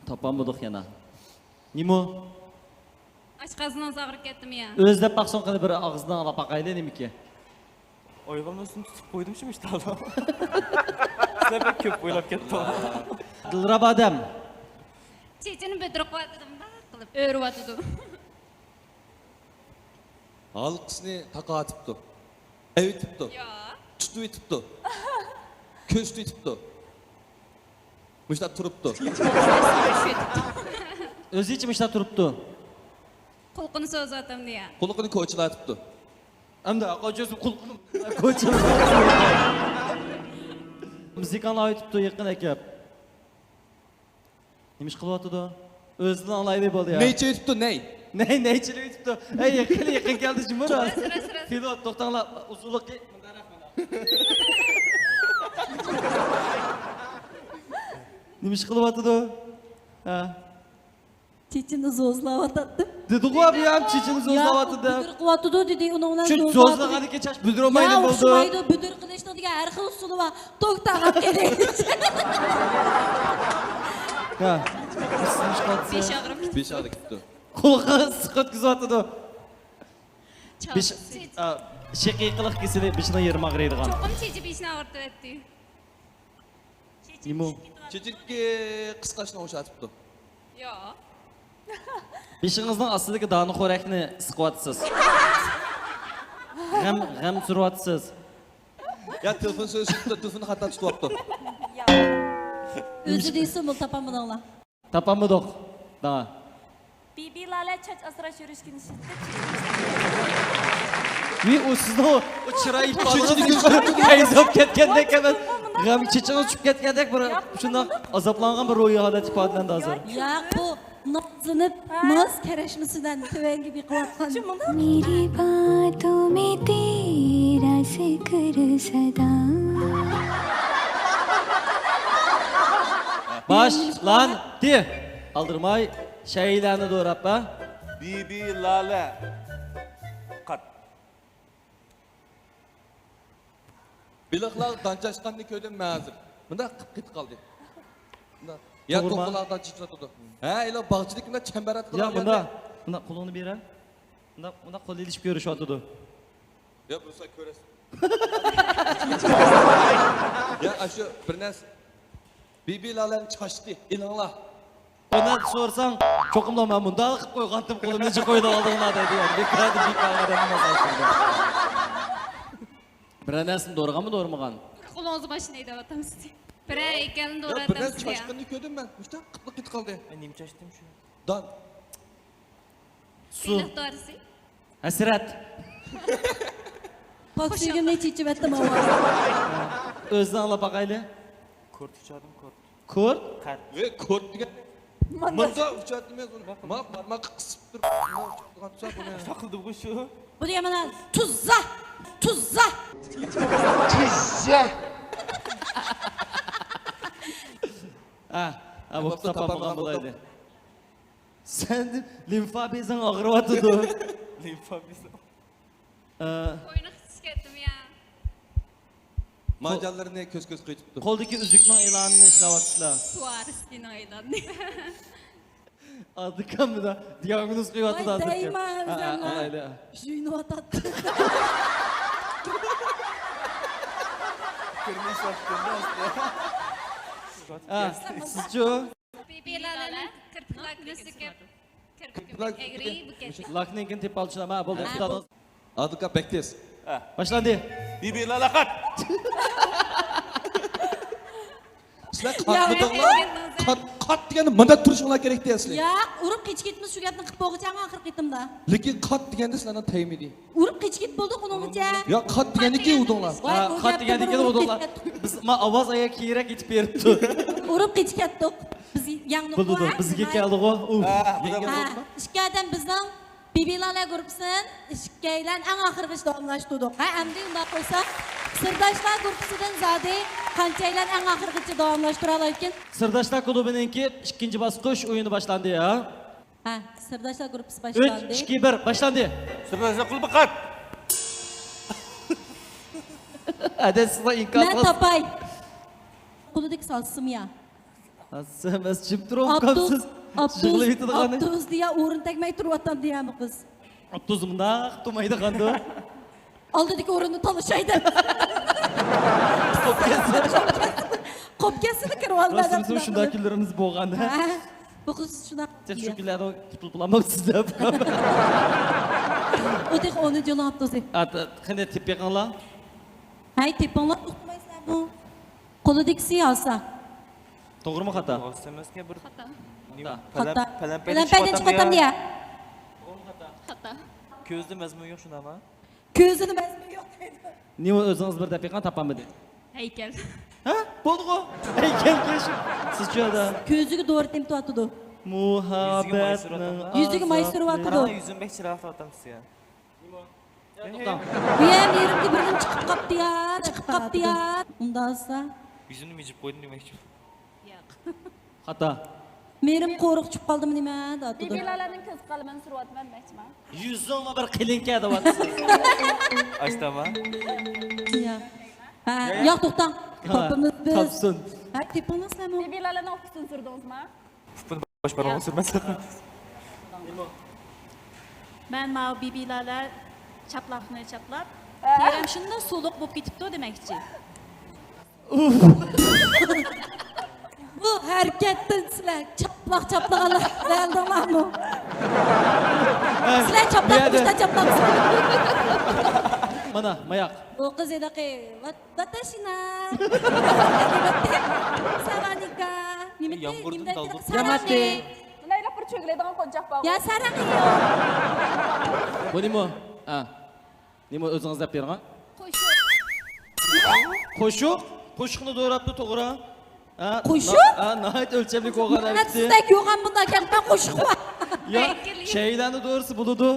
تاپالمىدۇق يەنە. نېمە؟ ئاشقازىنىڭىز ئاغرىپ كەتتىمۇ يا؟ ئۆزى دەپ باقسۇن قېنى، بىر ئاغزىنى ئاڭلاپ باقايلى، نېمىكى؟ ئويغانماستىن تۇتۇپ قويدۇم شۇ مۇشتالا. سىلەر بەك كۆپ ئويلاپ كەتتىڭلار. دىلرەب ئادەم. چېچىنى بۈدرۈقۈۋاتىدۇ، مۇنداق قىلىپ ئۆرۈۋاتىدۇ. ھالقىسىنى تاقاۋېتىپتۇ. ئەۋېتىپتۇ. يا. تۇتۇۋېتىپتۇ. كۆرسىتىۋېتىپتۇ. مۇشۇنداق تۇرۇپتۇ. ئۆزىچە مۇشۇنداق تۇرۇپتۇ. قۇلىقىنى سوزۇۋاتامدۇ يا؟ قۇلىقىنى كوچىلاۋېتىپتۇ. ئەمدى قاچىسى قۇلىقىنى كوچىلاپ. مۇزىكانى ئاۋېتىپتۇ يېقىن ئەكەپ. نېمە ئىش قىلىۋاتىدۇ؟ ئۆزىدىن ئاڭلايلى بولدى يا. نەي چېلىۋېتىپتۇ، نەي. نەي، نەي چېلىۋېتىپتۇ. ئەي، يېقىن، يېقىن كەلدى جۇمۇ. راست، راست، راست. فىلوت، توختاڭلار، ئۇزۇنلۇقى مۇنداقراق مانا. نېمە ئىش قىلىۋاتىدۇ؟ ھە. چېچىنى زوزلاۋاتاتتىم. دېدىغۇ ئابىيام، چېچىنى زوزلاۋاتىدۇ دەپ. بۈدۈر قىلىۋاتىدۇ دېدى، ئۇنىڭ بىلەن شۇ زوزلىغاندىكى چاچ بۈدۈر بولمايدۇ. يا، بولدى. ئوخشىمايدۇ، بۈدۈر قىلىشنىڭ دېگەن ھەر خىل ئۇسۇلى بار. توختاڭ، قېنى. ھە. بېشى ئاغرىپ كېتىپتۇ. قۇلىقىغا ئىسسىق ئۆتكۈزۈۋاتىدۇ. بېشى، ئا، شەقىقىلىق كېسىلى بېشىنىڭ يېرىمى ئاغرىيدىغان. چوقۇم چېچى بېشىنى ئاغرىتىۋەتتى. نېمە؟ چېچىكى قىسقاچنى ئوخشىتىپتۇ. ياق. بېشىڭىزنىڭ ئاستىدىكى دانىخورەكنى سىقىۋاتىسىز. غەم، غەم سۈرۈۋاتىسىز. يا، تېلېفون سۆزلىشىپتۇ، تېلېفوننى خاتا تۇتۇۋاپتۇ. ئۆزى دېسۇن، بۇنى تاپالمىدىڭلار. تاپالمىدۇق. داڭا. بىبى لالە چاچ ئاسراش يۈرۈشكىنى ئىشلىتىپ. ۋى، ئۇ سىزنىڭ ئۇ چىراي ئىپادىڭىز پەيزاپ كەتكەندەك ئەمەس. غەم چېچىڭىز چۈشۈپ كەتكەندەك بىر شۇنداق ئازابلانغان بىر روھىي ھالەت ئىپادىلەندى ھازىر. ياق، بۇ نازلىنىپ، ناز كەرەشمىسىدىن تۆۋەنگە بېقىۋاتقان. مېرى باتو مې تېرا زىكىر سادا. باشلاندى. ئالدىرىماي شەيلەنى دوراپ، ھە؟ بىبى لالە. قات. بېلىقلار دان چاچقاننى كۆردۈم مەن ھازىر. مۇنداق قىپقىتى قالدى. مۇنداق. يا، توخۇلار دان چېچىۋاتىدۇ. ھە، ئېلى باغچىدىكى مۇنداق چەمبەر ئاتقان. يا، مۇنداق، مۇنداق قولۇڭنى بېرە. مۇنداق، مۇنداق قول ئېلىشىپ كۆرۈشۈۋاتىدۇ. يا، بۇرسا كۆرەسىز. يا، ئاشۇ بىر نەرسە. بىبى لالەنى چاچتى، ئېلىڭلار. ئۇنى سورىساڭ، چوقۇملا مەن مۇنداق قىلىپ قويغانتىم، قولۇمنى جىق قويدۇق ئالدىڭلار دەيدۇ. يەنى بىكار، بىكار ئادەمنى ماسلاشتۇردى. بىرەر نەرسىنى دورىغانمۇ، دورىمىغان؟ قولىڭىزغا ماشىنا ھەيدەۋاتامسىز؟ بىرەر ھەيكەلنى دورىۋاتامسىز يا؟ بىر نەرسە چاچقىنىنى كۆردۈم مەن. مۇشۇنداق قىپلا كېتىپ قالدى. ئەي، نېمە چاچتىم شۇ؟ دان. سۇ. سىيلىق دورىسى. ھەسرەت. پاك سۆيگۈمنى چېچىۋەتتىم ھاۋا. ئۆزىنى ئاڭلاپ باقايلى. كورت ئۇچاتتىم، كورت. كورت؟ قەت. ئەي، كورت دېگەن. مۇنداق ئۇچاتتىم مەن. مانا بارماققا قىسىپ تۇرۇپ، مۇنداق ئۇچاتتىغان تۇرسا بۇنى. شۇنداق قىلدىغۇ شۇ. بۇ دېگەن مانا تۇززا، تۇززا. تۇززا. ھە، ھە، بوپتۇ، تاپالمىغان بولايلى. سەن لىمفا بېزىڭ ئاغرىۋاتىدۇ. لىمفا بېزىڭ. ئە، بوينى قىچىشىپ كەتتىم يا. مارجانلىرىنى كۆز-كۆز قىيتىپتۇ. قولدىكى ئۈزۈكنىڭ ئېلانىنى ئىشلەۋاتىسىلەر. سۋارسكىنىڭ ئېلانىنى. ئادىكام بىلەن دىياگنوز قويۇۋاتىدۇ ھازىر. دەيما ھە، ھە، ئۆزۈڭلار ئالايلى. يۇيۇنۇۋاتاتتى. كىرمىشىۋاتقاندا ئەسلى. ھە، سىزچۇ؟ بىبى لالەنىڭ كىرپىك لاكىنى سۈركەپ، كىرپىكىم ئەگرى بولۇپ كەتتى. لاكنىڭكىنى تېپىپ ئالدى شۇنداقمۇ؟ بولدى، ئۇستازىڭىز. ئادىكا بەك تېز. ھە. باشلاندى. بىبى لالە قات. سىلەر قاتمىدىڭلار؟ قات، قات دېگەندە مۇنداق تۇرۇشۇڭلار كېرەكتى ئەسلى. ياق، ئۇرۇپ قېچىپ كېتىمىز شۇ گەپنى قىلىپ بولغۇچە ئەڭ ئاخىرقى قېتىمدا. لېكىن قات دېگەندە سىلەرنىڭ تەگمىدى. ئۇرۇپ قېچىپ كېتىپ بولدۇق ئۇنىڭغىچە. ياق، قات دېگەندىكى ئۇدۇڭلار. ۋاي، ھە، ئۇ قات گەپتە دېگەندىكى بىر ئۇرۇپ ئۇدۇڭلار. كېتىپ كەتتۇق. بىز ما ئاۋاز ئايا كېيىنرەك يېتىپ بېرىپتۇ. ئۇرۇپ قېچىپ كەتتۇق. بىز ياڭلىق بولىدۇ، بىزگە كەلدىغۇ. ئۇھ. ھە، ئىككى ئادەم بىزنىڭ بىبىلالە گۇرۇپپىسىدىن ئىككىيلەن ئەڭ ئاخىرغىچە داۋاملاشتۇردۇق. ھە، ئەمدى ئۇنداق بولسا، سىرداشلار گۇرۇپپىسىدىن زادى قانچەيلەن ئەڭ ئاخىرغىچە داۋاملاشتۇرالايدىكىن؟ سىرداشلار كۇلۇبىنىڭكى ئىككىنچى باسقۇچ ئويۇنى باشلاندى، ھە؟ ھە، سىرداشلار گۇرۇپپىسى باشلاندى. ئۈچ، ئىككى، بىر، باشلاندى. سىرداشلار كۇلۇبى قات. ئادەتسىزلا ئىنكاس مەن تاپاي. قولىدىكى سالسىمۇ يا؟ ھاسسىمەس، جىم تۇرۇڭ، ئاپتوبۇس، ئۇقامسىز. ئاپتوبۇس، يىغلاۋېتىدىغانى. ئاپتوبۇس دېيە ئورۇن تەگمەي تۇرۇۋاتامدۇ يا بۇ قىز؟ ئاپتوبۇس مۇنداق تۇمايدىغاندۇ. ئالدىدىكى ئورۇننى تالىشاي دەپ. قوپ كەتسە. قوپ كەتسىلا كىرىۋالىمەن دەپ. راستىمىزمۇ شۇنداق كۈنلىرىمىز بولغان. ھە، بۇ قىز شۇنداق. تېخى شۇ كۈنلەردە قۇتۇلۇپ بولالماپسىز دەپ. ئۇ تېخى ئونىنچى يىلنىڭ ئاپتوبۇسى. ئاتا، قېنى تېپىپ بېقىڭلار. ھەي، تېپىڭلار، توختىمايسىلەرمۇ؟ قولىدىكىسى ئالسا. توغرىمۇ خاتا؟ توغرا ئەمەسكەن، بىر خاتا. نېمە؟ خاتا. پەلەم-، پەلەمپەيدىن چىقىۋاتامدۇ يا؟ خاتا. كۆزىدە مەزمۇن يوق شۇنداقما؟ كۆزىدە مەزمۇن يوق دەيدۇ. نېمە ئۆزىڭىز بىر دەپ بېقىڭ، تاپالمىدى. ھەيكەل. ھە؟ بولدىغۇ. ھەيكەل كېلىشىپ. سىزچۇ ئادا؟ كۆزىگە دورا تېمىتىۋاتىدۇ. مۇھەببەتنىڭ. يۈزىگە ماي سۈرۈۋاتىدۇ. قاراڭ، يۈزۈم بەك چىرايلىق تۇرۇۋاتامسىز يا. توختاڭ. بۇ يەر مېرىمگە بىردىن چىقىپ قاپتۇ يا، چىقىپ قاپتۇ يا. ئۇنداقسا. يۈزۈمنى مىجىپ قويدۇم دېمەكچى. ياق. خاتا. مېرىم قورۇق چۈشۈپ قالدىمۇ نېمە دەۋاتىدۇ. بىبىلالەنىڭ كۆز قەلىمىنى سۈرۈۋاتىمەن دېمەكچىمەن. يۈزۈڭمۇ بىر قېلىنكەن دەۋاتىسىز. ئاشتاما؟ يا. ھە، ياق، توختاڭ. ھە، تاپىمىز بىز. تاپسۇن. ھە، تېپىڭلار سىلەرمۇ. بىبىلالەنىڭ ئۇپىسىنى سۈردىڭىزمۇ؟ ئۇپىنى باش بارماقنى سۈرمەسلىك. مەن ماۋۇ بىبىلالە چاپلاقنى چاپلاپ، ھە؟ تېرەم شۇنداق سۇلۇق بولۇپ كېتىپتۇ دېمەكچى. بۇ ھەرىكەتتىن سىلەر چاپلاق چاپلىغانلار بىلدىڭلارمۇ؟ سىلەر چاپلاق بۇ يەردە. مۇشتا چاپلاقسىلەر. مانا، ماياق. بۇ قىز ھېلىقى ۋات-، ۋاتاشىنا. ساۋانىكا. نېمە دېدى؟ يامغۇردىن نېمە دېدى؟ دالدۇق. ساراڭى. مانا ھېلىقى بىر چۆگىلەيدىغان قونچاق بار. يا ساراڭى يوق. بۇ نېمە؟ ھە. نېمە ئۆزىڭىز دەپ بېرىڭ. قوشۇق. قوشۇق؟ قوشۇقنى دوراپتۇ، توغرا. ھە، قوشۇق؟ نا-، ھە، ناھايىتى ئۆلچەملىك بولغان، ئەلۋەتتە. سىزدەك يوغان بۇنداق كەمپەن قوشۇق بار. يا، شەيلەننى دورىسا بولىدۇ.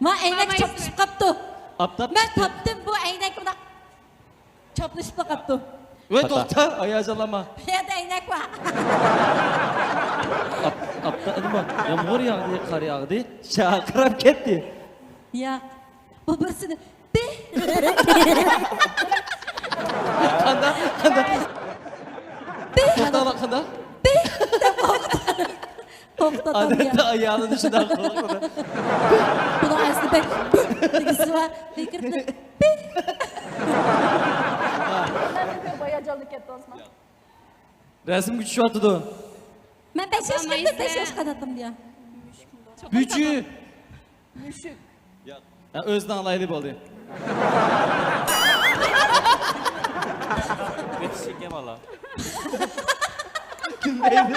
ما ئەينەك چاپلىشىپ قاپتۇ. ئاپتاپ مەن چىقتى. تاپتىم بۇ ئەينەكنى. چاپلىشىپلا قاپتۇ. ۋەي، توختا، ھاياجانلانما. بۇ يەردە ئەينەك بار. ئاپ-، ئاپتا-، نېمە؟ يامغۇر ياغدى، قار ياغدى، شارقىراپ كەتتى. ياق. بۇ بىرسىنى، بى. قانداق؟ قانداق؟ بى. توختاڭلار، قانداق؟ بى دەپ قوقتۇ. قوقتاتام يا. ئادەتتە ئايالىنى شۇنداق قوقتىدۇ. بۇنىڭ ئەسلى بەك دېگۈسى بار. لېكىن بى. بايا جالدى كەتتى ئوسمان. رەسىمگە چۈشۈۋاتىدۇ. مەن بەش ياش كىردىم، بەش ياش قاناتتىم دېيە. بۈجۈ. مۈشۈك. ھە، ئۆزىنى ئالايلى بولدى. بەش ياش ئىكەن بالا. كىم دەيدۇ؟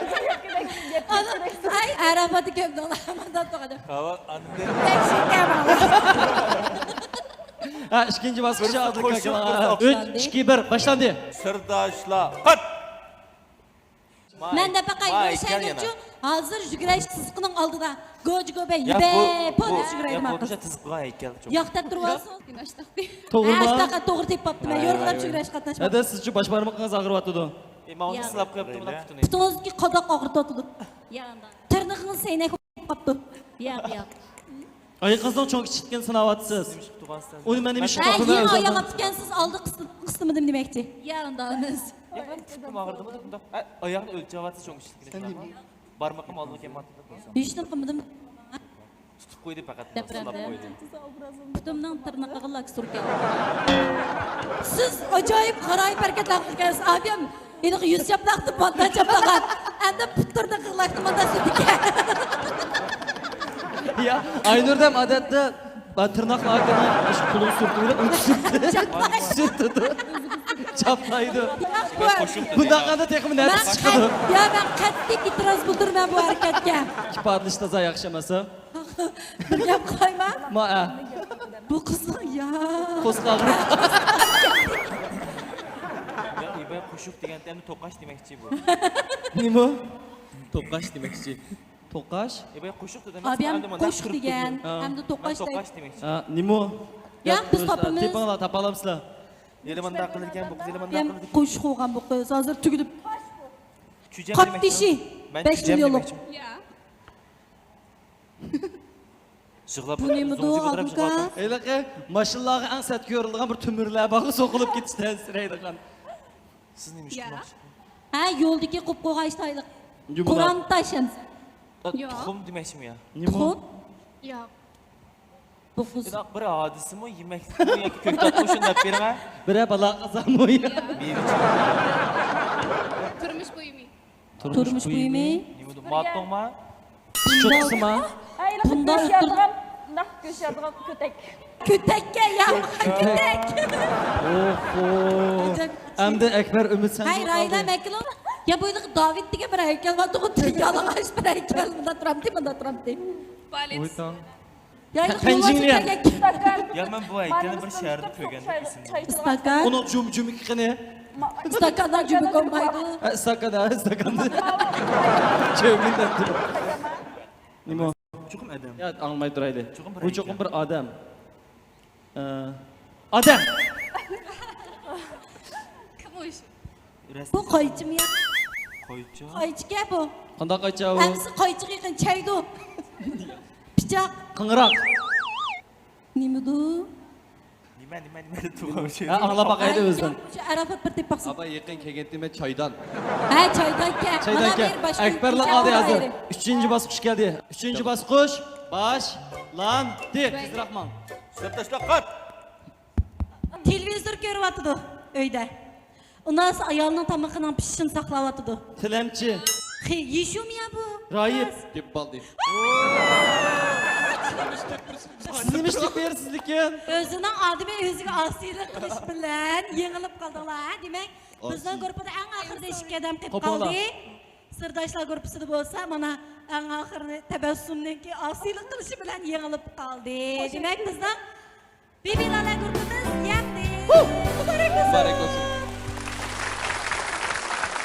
ئاي، ئەرەپاتى كۆمدۈڭلار، مانداق تۇرغىنى. ھاۋا، ئاندىن. بەش ياش ئىكەن بالا. ھە، ئىككىنچى باسقۇچ ئالدى. قوشۇق، كاكىلار. قوشۇق. ئۈچ، ئىككى، بىر، باشلاندى. سىرداشلار، قات! مەن دەپ باقاي، يۈرۈشەيدۇچۇ، ھازىر يۈگۈرۈش سىزىقىنىڭ ئالدىدا گوجا گوبەي يۈبەي پونس يۈگۈرەيدۇ ماقۇل. تىزىققا ھەيكەل. ياق دەپ تۇرۇۋالسۇن. توغرىما؟ ھە، ئاشتاق توغرا تېپىپ قاپتىمەن. يورغىلاپ يۈگۈرۈش قاتناشماق. ھەدە سىزچۇ باش بارمىقىڭىز ئاغرىۋاتىدۇ. ئېماڭنى سىلاپ قويۇپتۇ بۇنداق پۇتىنى. پۇتىڭىزدىكى قاداق ئاغرىتىۋاتىدۇ. يا ئاندا. تىرنىقىڭىز سەينەك بولۇپ قاپتۇ. ياق، ياق. ئايىقىڭىزنىڭ چوڭ كىچىكلىكىنى ساناۋاتىسىز. ئۇنى مەن نېمە ئىش قىلىپ تۇرىمەن ئۆزۈم؟ ئاياغ ئاپتىكەنسىز، ئالدى قىستىمىدىم دېمەكچى. يا ئاندا ئەمەس. ئاياغنى ئۆلچەۋاتىسىز چوڭ كىچىكلىكىنى. بارمىقىم ئالدىغا كەلمەپتۇ. ھېچنېمە قىلمىدىم. تۇتۇپ قويدى پەقەت. دەپ سىلاپ قويدى. پۇتۇمنىڭ تىرنىقىغا لاك سۈركەن. سىز ئاجايىپ غارايىپ ھەرىكەتلەر قىلغانسىز، ئابىيەم. ھېلىقى يۈز چاپلاقتىن ماندا چاپلىغان. ئەمدى پۇت تىرنىقىغا لاكنى ماندا سۈرىدىكەن. يا، ئاينۇردەم ئادەتتە تىرناقلارنى قۇلىغا سۈرتۈۋېلىپ، ئۇنى سۈرتىدۇ. سۈرتىدۇ. چاپلايدۇ. بۇنداق قىلغاندا تېخىمۇ نەپىس چىقىدۇ. يا، مەن قەتئىي ئېتىراز بىلدۈرىمەن بۇ ھەرىكەتكە. ئىپادىلىشى تازا ياخشى ئەمەس ھە. بىر گەپ قىلايمۇ؟ ما ئە. بۇ قىزنىڭ يا. قورسىقى ئاغرىپ. يا، ئىباي قوشۇق دېگەن ئەمدى توقاش دېمەكچى بۇ. نېمە؟ توقاش دېمەكچى. توقاش؟ ئىباي قوشۇق دېدىم. ئابىيام قوشۇق دېگەن، ھەمدە توقاش دەيدۇ. توقاش دېمەكچى. ھە، نېمە؟ ياق، بىز تاپىمىز. تېپىڭلار، تاپالامسىلەر. يېلىمانداق قىلىدىكەن بۇ قىز، يېلىمانداق قىلىدىكەن. قوشۇق بولغان بۇ قىز، ھازىر تۈگىدى. قاتتىشى بەش مىليونلۇق. يىغلاپ بۇ نېمىدۇ، ئاكا؟ ھېلىقى ماشىنىلارغا ئەڭ سەت كۆرۈلىدىغان بىر تۆمۈرلەر بارغۇ، سوقۇلۇپ كېتىشتىن ئەنسىرەيدىغان. سىز نېمە ئىش قىلماقچى؟ ھە، يولدىكى قوپقوغايتايلىق. قورام تاش ئەمسە. تۇخۇم دېمەكچىمۇ يا؟ تۇخۇم؟ ياق. بۇ قىز. بىر ھادىسىمۇ، يېمەكلىكمۇ ياكى كۆكتاتمۇ شۇنداق بېرىڭە. بىرەر بالا قازانمۇ يا؟ تۇرمۇش بۇيۇمى. تۇرمۇش بۇيۇمى. نېمىدۇ؟ ماتوڭما؟ چوتقىسىما؟ ھەي، بۇنداق گۆش يەيدىغان، نەق گۆش يەيدىغان كۆتەك. كۆتەككە يا، كۆتەك. ئوھو. ئەمدى ئەكبەر ئۈمىد سەن. ھەي، رايلا مەكلۇم. يا، بۇ يىلقى داۋىد دېگەن بىر ھەيكەل بار، تۇغۇت يالىڭاچ بىر ھەيكەل. مۇنداق تۇرامتى، مۇنداق تۇرامتى. پالېتس. يا، تەنجىڭلىيە. يا، مەن بۇ ھەيكەلنى بىر شەھەردە كۆرگەندەك ئېسىمدە. ئىستاكان. ئۇنىڭ جۇم-جۇمىكى قېنى؟ ئىستاكاندا جۇمىكى بولمايدۇ. ھە، ئىستاكان، ھە، ئىستاكاندا. چۆگۈن دەپتۇ. نېمە؟ چوقۇم ئادەم. يا، ئاڭلىماي تۇرايلى. بۇ چوقۇم بىر ئادەم. ئە، ئادەم. كىم ئۇ؟ بۇ قايچىمۇ يا؟ قايچا. قايچىكەن بۇ. قانداق قايچا بۇ؟ ئەمسە قايچىغا يېقىن چەيدۇ. پىچاق. قىڭراق. نېمىدۇ؟ نېمە، نېمە، نېمە دەپ تۇرغان شۇ؟ ھە، ئاڭلاپ باقايلى ئۆزىدىن. شۇ ئاراپات بىر تېپىپ باقسۇن. ئابا يېقىن كەلگەنتىم چايدان. ھە، چايدانكەن. چايدانكەن. ئەكبەرلا قالدى ھازىر. ئۈچىنچى باسقۇچ كەلدى. ئۈچىنچى باسقۇچ باشلاندى. تېزرەك ماڭ. سىرتداشلار قات. تېلېۋىزور كۆرۈۋاتىدۇ ئۆيدە. ئۇنىڭ ئايالىنىڭ تامىقىنىڭ پىشىشىنى ساقلاۋاتىدۇ. تىلەمچى. خى، يېشۇمۇ يا بۇ؟ رايىپ. دېپالدى. سىز نېمە ئىشلەپ بېرىسىزلىكىن؟ ئۆزىنىڭ ئادىمى ئۆزىگە ئاسىيلىق قىلىش بىلەن يېڭىلىپ قالدىڭلار، ھە؟ دېمەك، بىزنىڭ گۇرۇپپىدا ئەڭ ئاخىرىدا ئىككى ئادەم قېلىپ قالدى. سىرداشلار گۇرۇپپىسىدا بولسا، مانا، ئەڭ ئاخىرىدا تەبەسسۇمنىڭكى ئاسىيلىق قىلىشى بىلەن يېڭىلىپ قالدى. دېمەك، بىزنىڭ بىبىلالە گۇرۇپپىمىز يەڭدى. مۇبارەك بولسۇن. مۇبارەك بولسۇن.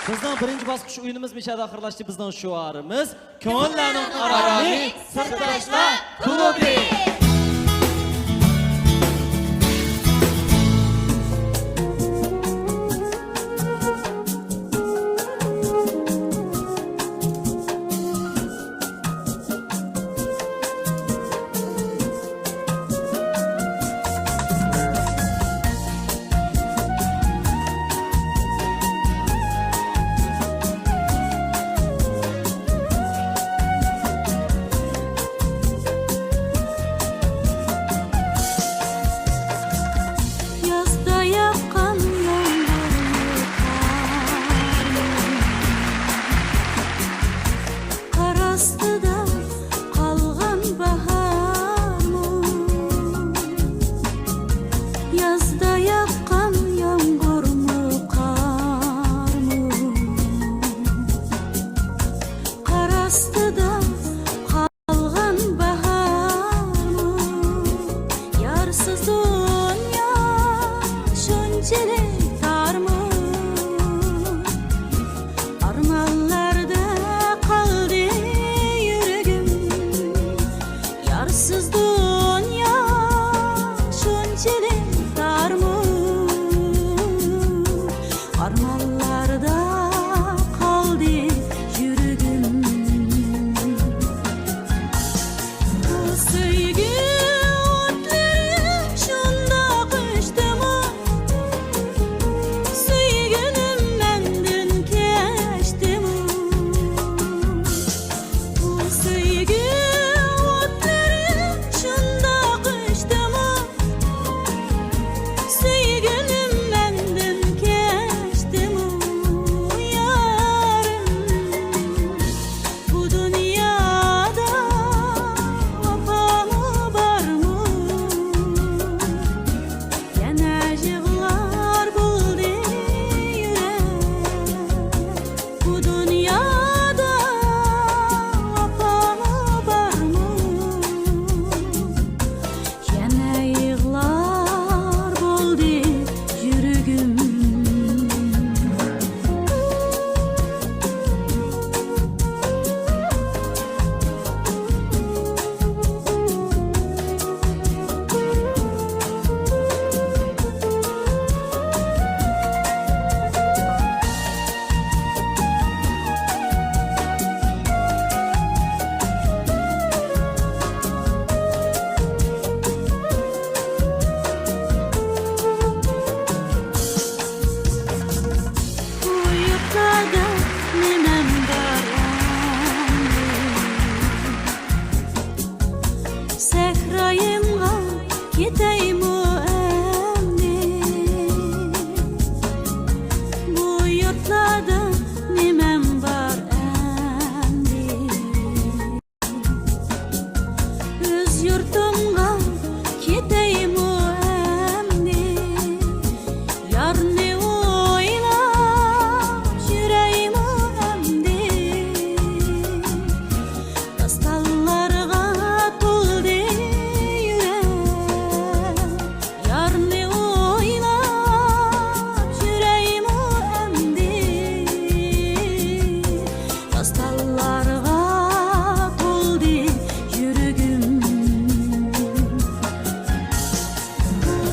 بىزنىڭ بىرىنچى باسقۇچ ئويۇنىمىز مۇشۇ يەردە ئاخىرلاشتى. بىزنىڭ شوئارىمىز كۆڭۈللەرنىڭ ئارامى، سىرداشلار كۇلۇبى.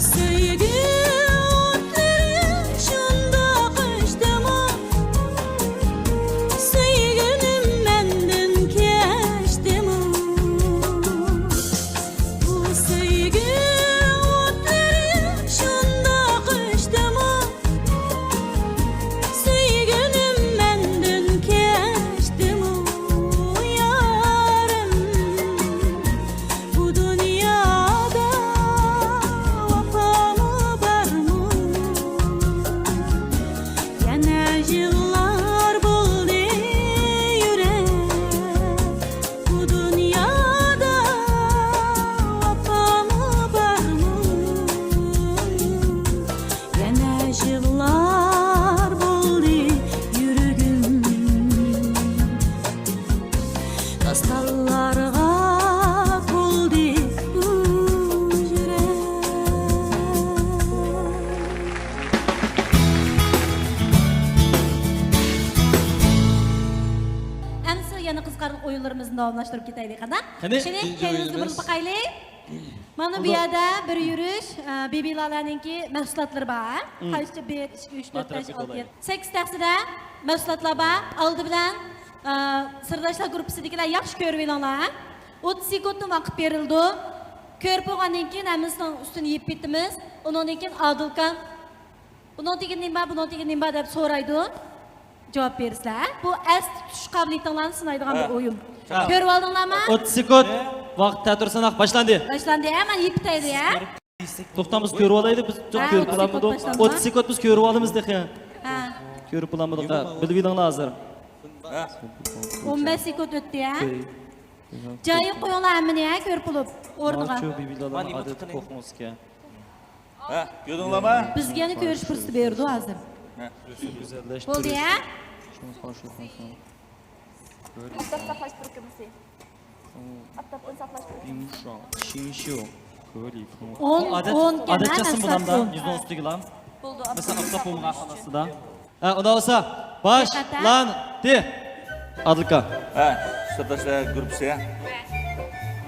سۆيگۈ ئوتلىرى شۇنداق ئۆچتىمۇ، سۆيگۈنۈم مەندىن كەچتىمۇ؟ بۇ سۆيگۈ ئوتلىرى شۇنداق ئۆچتىمۇ، سۆيگۈنۈم مەندىن كەچتىمۇ، يارىم؟ بۇ دۇنيادا ۋاپامۇ بارمۇ؟ يەنە يىغلار بولدى يۈرەك. بۇ دۇنيادا ۋاپامۇ بارمۇ؟ يەنە يىغلار بولدى يۈرىكىم. داستانلارغا تولدى بۇ يۈرەك. ئەمدى يەنە قىزىقارلىق ئويۇنلىرىمىزنى داۋاملاشتۇرۇپ كېتەيلى، قانداق؟ قېنى، قېنى، ئىككىنچى كەينىمىزگە ئويۇنىمىز. بۇرۇلۇپ باقايلى. مانا بۇ يەردە بىر يۈرۈش، ئە، بىبىيلالەرنىڭكى مەھسۇلاتلىرى بار، ھە؟ مم. قايسىچە؟ بىر، ئىككى، ئۈچ، تۆت، بەش، ئالتە، يەتتە، سەككىز تەخسىدە مەھسۇلاتلار بار. ئالدى بىلەن، ئە، سىرداشلار گۇرۇپپىسىدىكىلەر ياخشى كۆرۈۋېلىڭلار، ھە؟ ئوتتۇز سېكۇنتتىن ۋاقىت بېرىلىدۇ. كۆرۈپ بولغاندىن كېيىن ھەممىسىنىڭ ئۈستىنى يېپىپ كېتىمىز. ئۇنىڭدىن كېيىن ئادىلكام، بۇنىڭ دېگىنى نېمە، بۇنىڭ دېگىنى نېمە دەپ سورايدۇ. جاۋاب بېرىسىلەر. بۇ ئەستە تۇتۇش قابىلىيىتىڭلارنى سىنايدىغان بىر ئويۇن. ھە. كۆرۈۋالدىڭلارمۇ؟ ئوتتۇز سېكۇنت. ۋاقىت تەتۈر سىناق باشلاندى. باشلاندى، ھە، مانا يېپىپ كېتەيلى، ھە؟ توختاڭ، بىز كۆرۈۋالايلى، بىز ھە، كۆرۈپ بولالمىدۇق. ئوتتۇز سېكۇنت باشلاندى. ئوتتۇز سېكۇنت بىز كۆرۈۋالىمىز تېخى. ھە. كۆرۈپ بولالمىدۇق، ھە. بىلىۋېلىڭلار ھازىر. ھە. ئون بەش سېكۇنت ئۆتتى، ھە؟ جايىغا قويۇڭلار ھەممىنى، ھە، كۆرۈپ بولۇپ، ئورنىغا. ماچۇ بىبىيلارنىڭ ئادەتتە قورقمىسىكەن. ھە، كۆردۈڭلارمۇ؟ بىزگە يەنە كۆرۈش پۇرسىتى بېرىدۇ ھازىر. ھە. بولدى، ھە؟ ئاپتاپ ساقلاش پروگراممىسى. ئاپتاپتىن ساقلاش پروگراممىسى. ئون، ئادەت، ئون ئادەت جاسىم بولامدا، يۈز ئون ئۈستىگىلا. بولدى، مەسىلەن، ئاپتاپ بولمىغان ھالەتسىدە. ھە، ئۇنداق بولسا، باشلاندى. ئادىلكا. ھە، سىرداشلار گۇرۇپپىسى، ھە؟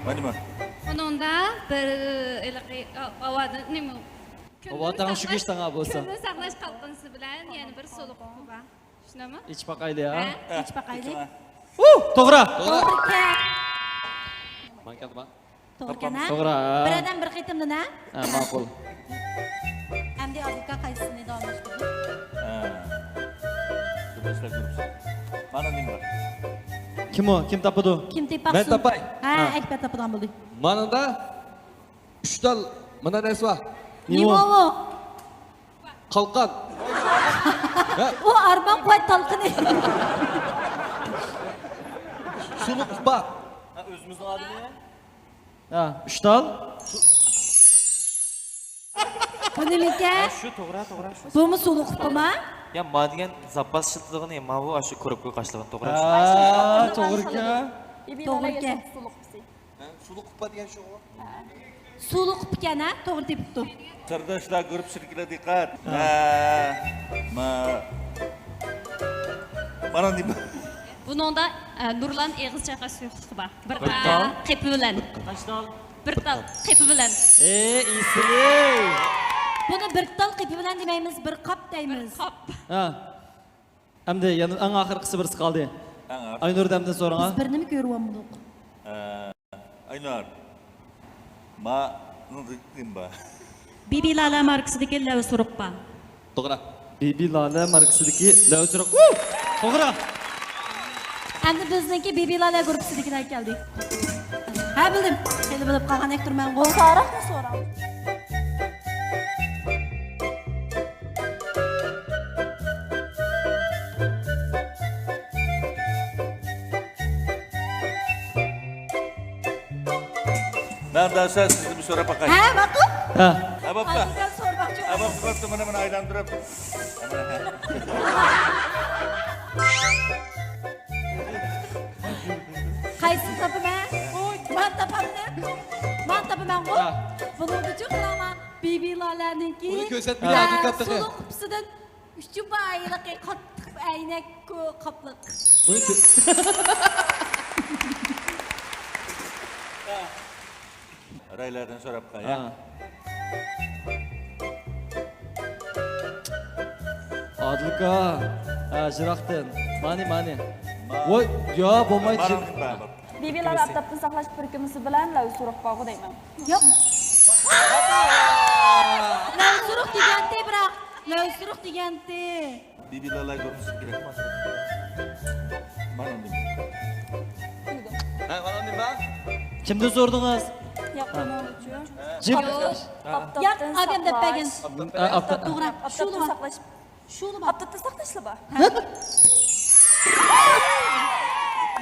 مانا نېمە؟ بۇنىڭدا بىر، ھېلىقى، ھاۋا، نېمە؟ ھاۋا تەڭشىگۈچ تاڭا بولسا. كۈننى ساقلاش قالقىنىسى بىلەن يەنە بىر سولۇق ئۇقۇم بار. شۇنداقمۇ؟ ئىچىپ باقايلى، ھە؟ ھە، ئىچىپ باقايلى. ئۇھ، توغرا. توغرا ئىكەن. ماڭا كەلدىما؟ توغرا ئىكەن، ھە؟ توغرا. بىر ئادەم بىر قېتىمدىن، ھە؟ ھە، ماقۇل. ئەمدى ئادىلكا قايسىسىنى داۋاملاشتۇردى؟ ھە. سىرداشلار گۇرۇپپىسى. مانا نېمە بار؟ كىم ئۇ؟ كىم تاپىدۇ؟ كىم تېپىپ باقسۇن؟ مەن تاپاي. ھە، ھە. ئەكبەر تاپىدىغان بولدى. مانىڭدا ئۈچ تال مانا نەرسە بار. نېمە ئۇ؟ قالقان. ھە؟ ئۇ ئارمان قۇۋۋەت تالقىنى. سۇلۇق ئۇپا. ھە، ئۆزىمىزنىڭ ئادىمى. ھە، ئۈچ تال. بۇ نېمىكەن؟ ھە، شۇ توغرا، توغرا، شۇ. بۇمۇ سۇلۇق ئۇپىما؟ يا، ما دېگەن زاپاس ئىشلىتىدىغىنى، ما بۇ، ئاشۇ كۇرۇپكىغا قاشلىغان توغرا. ھە، توغرا ئىكەن. توغرا ئىكەن. ھە، سۇلۇق ئۇپا دېگەن شۇغۇ. سۇلۇق ئۇپا ئىكەن، ھە، توغرا تېپىپتۇ. قېرىنداشلار، گۇرۇپپىسىدىكىلەر دىققەت. ھە. ھە، ما-، مانا نېمە؟ بۇنىڭدا، ئە، نۇرلان ئېغىز چايقاش سۇيۇقلۇقى بار. بىر تال قېپى بىلەن. قاچ تال؟ بىر تال قېپى بىلەن. ئېي، ئېسىل. بۇنى بىر تال قېپى بىلەن دېمەيمىز، بىر قاپ دەيمىز. بىر قاپ. ھە. ئەمدى يەنە ئەڭ ئاخىرقىسى بىرسى قالدى. ئەڭ ئاخىر. ئاينۇردىن ئەمدى سورىڭا. بىز بىر نېمە كۆرۈۋالمىدۇق. ئە، ئاينۇر. ما، نېمە بار؟ بىبىي لالە ماركىسىدىكى لەۋ سۇرۇق بار. توغرا. بىبىي لالە ماركىسىدىكى لەۋ سۇرۇق. ۋۇ! توغرا. ئەمدى بىزنىڭكى بىبىي لالە گۇرۇپپىسىدىكىلەر كەلدى. ھە، بىلدىم. خېلى بىلىپ قالغاندەك تۇرمەنغۇ. ساراقنى سوراڭ. مەن دەرسە سىزنى بىر سوراپ باقاي. ھە، ماقۇل. ھە. ھە، بوپتۇ. ھازىر سەن سورىماقچى ھە، بوپتۇ، بوپتۇ، مانا، مانا ئايلاندۇرۇپ. قايسىنى تاپىمەن؟ مانا تاپامەن. مانا تاپىمەنغۇ. ھە. بۇنىڭدىچۇ قاراڭلار، بىبىي لالەنىڭكى. بۇنى كۆرسەتمىگەن ھە، ھەقىقەتتىكى. سۇلۇق قۇپىسىدىن ئۈچ بايلىقى قاتتىق ئەينەك قاپلىق. رايلاردىن سوراپ قاي، ھە؟ ئادىلكا، ھە، يىراقتىن. مانى، مانى. ۋاي، يا، بولمايدۇ. بىبىلار ئاپتاپتىن ساقلاش پىركىمىسى بىلەن لەۋسۇرۇق بارغۇ دەيمەن. ياق. لەۋسۇرۇق دېگەنتى، بىراق. لەۋسۇرۇق دېگەنتى. بىبىلار گۇرۇپپىسى كېرەك. مانا ئۇندىن. ھە، مانا ئۇندىن بار. كىمدىن سورىدىڭىز؟ ياق، مانا ئۈچۈن. جىم. ئاپتاپتىن ياق، ئادەم دەپ بەرگەن. ساقلاش. ئاپتاپ. ئا، ئاپتاپ. توغرا. ئاپتاپتىن ساقلاش. شۇلا بار. ئاپتاپتا ساقلاشلا بار.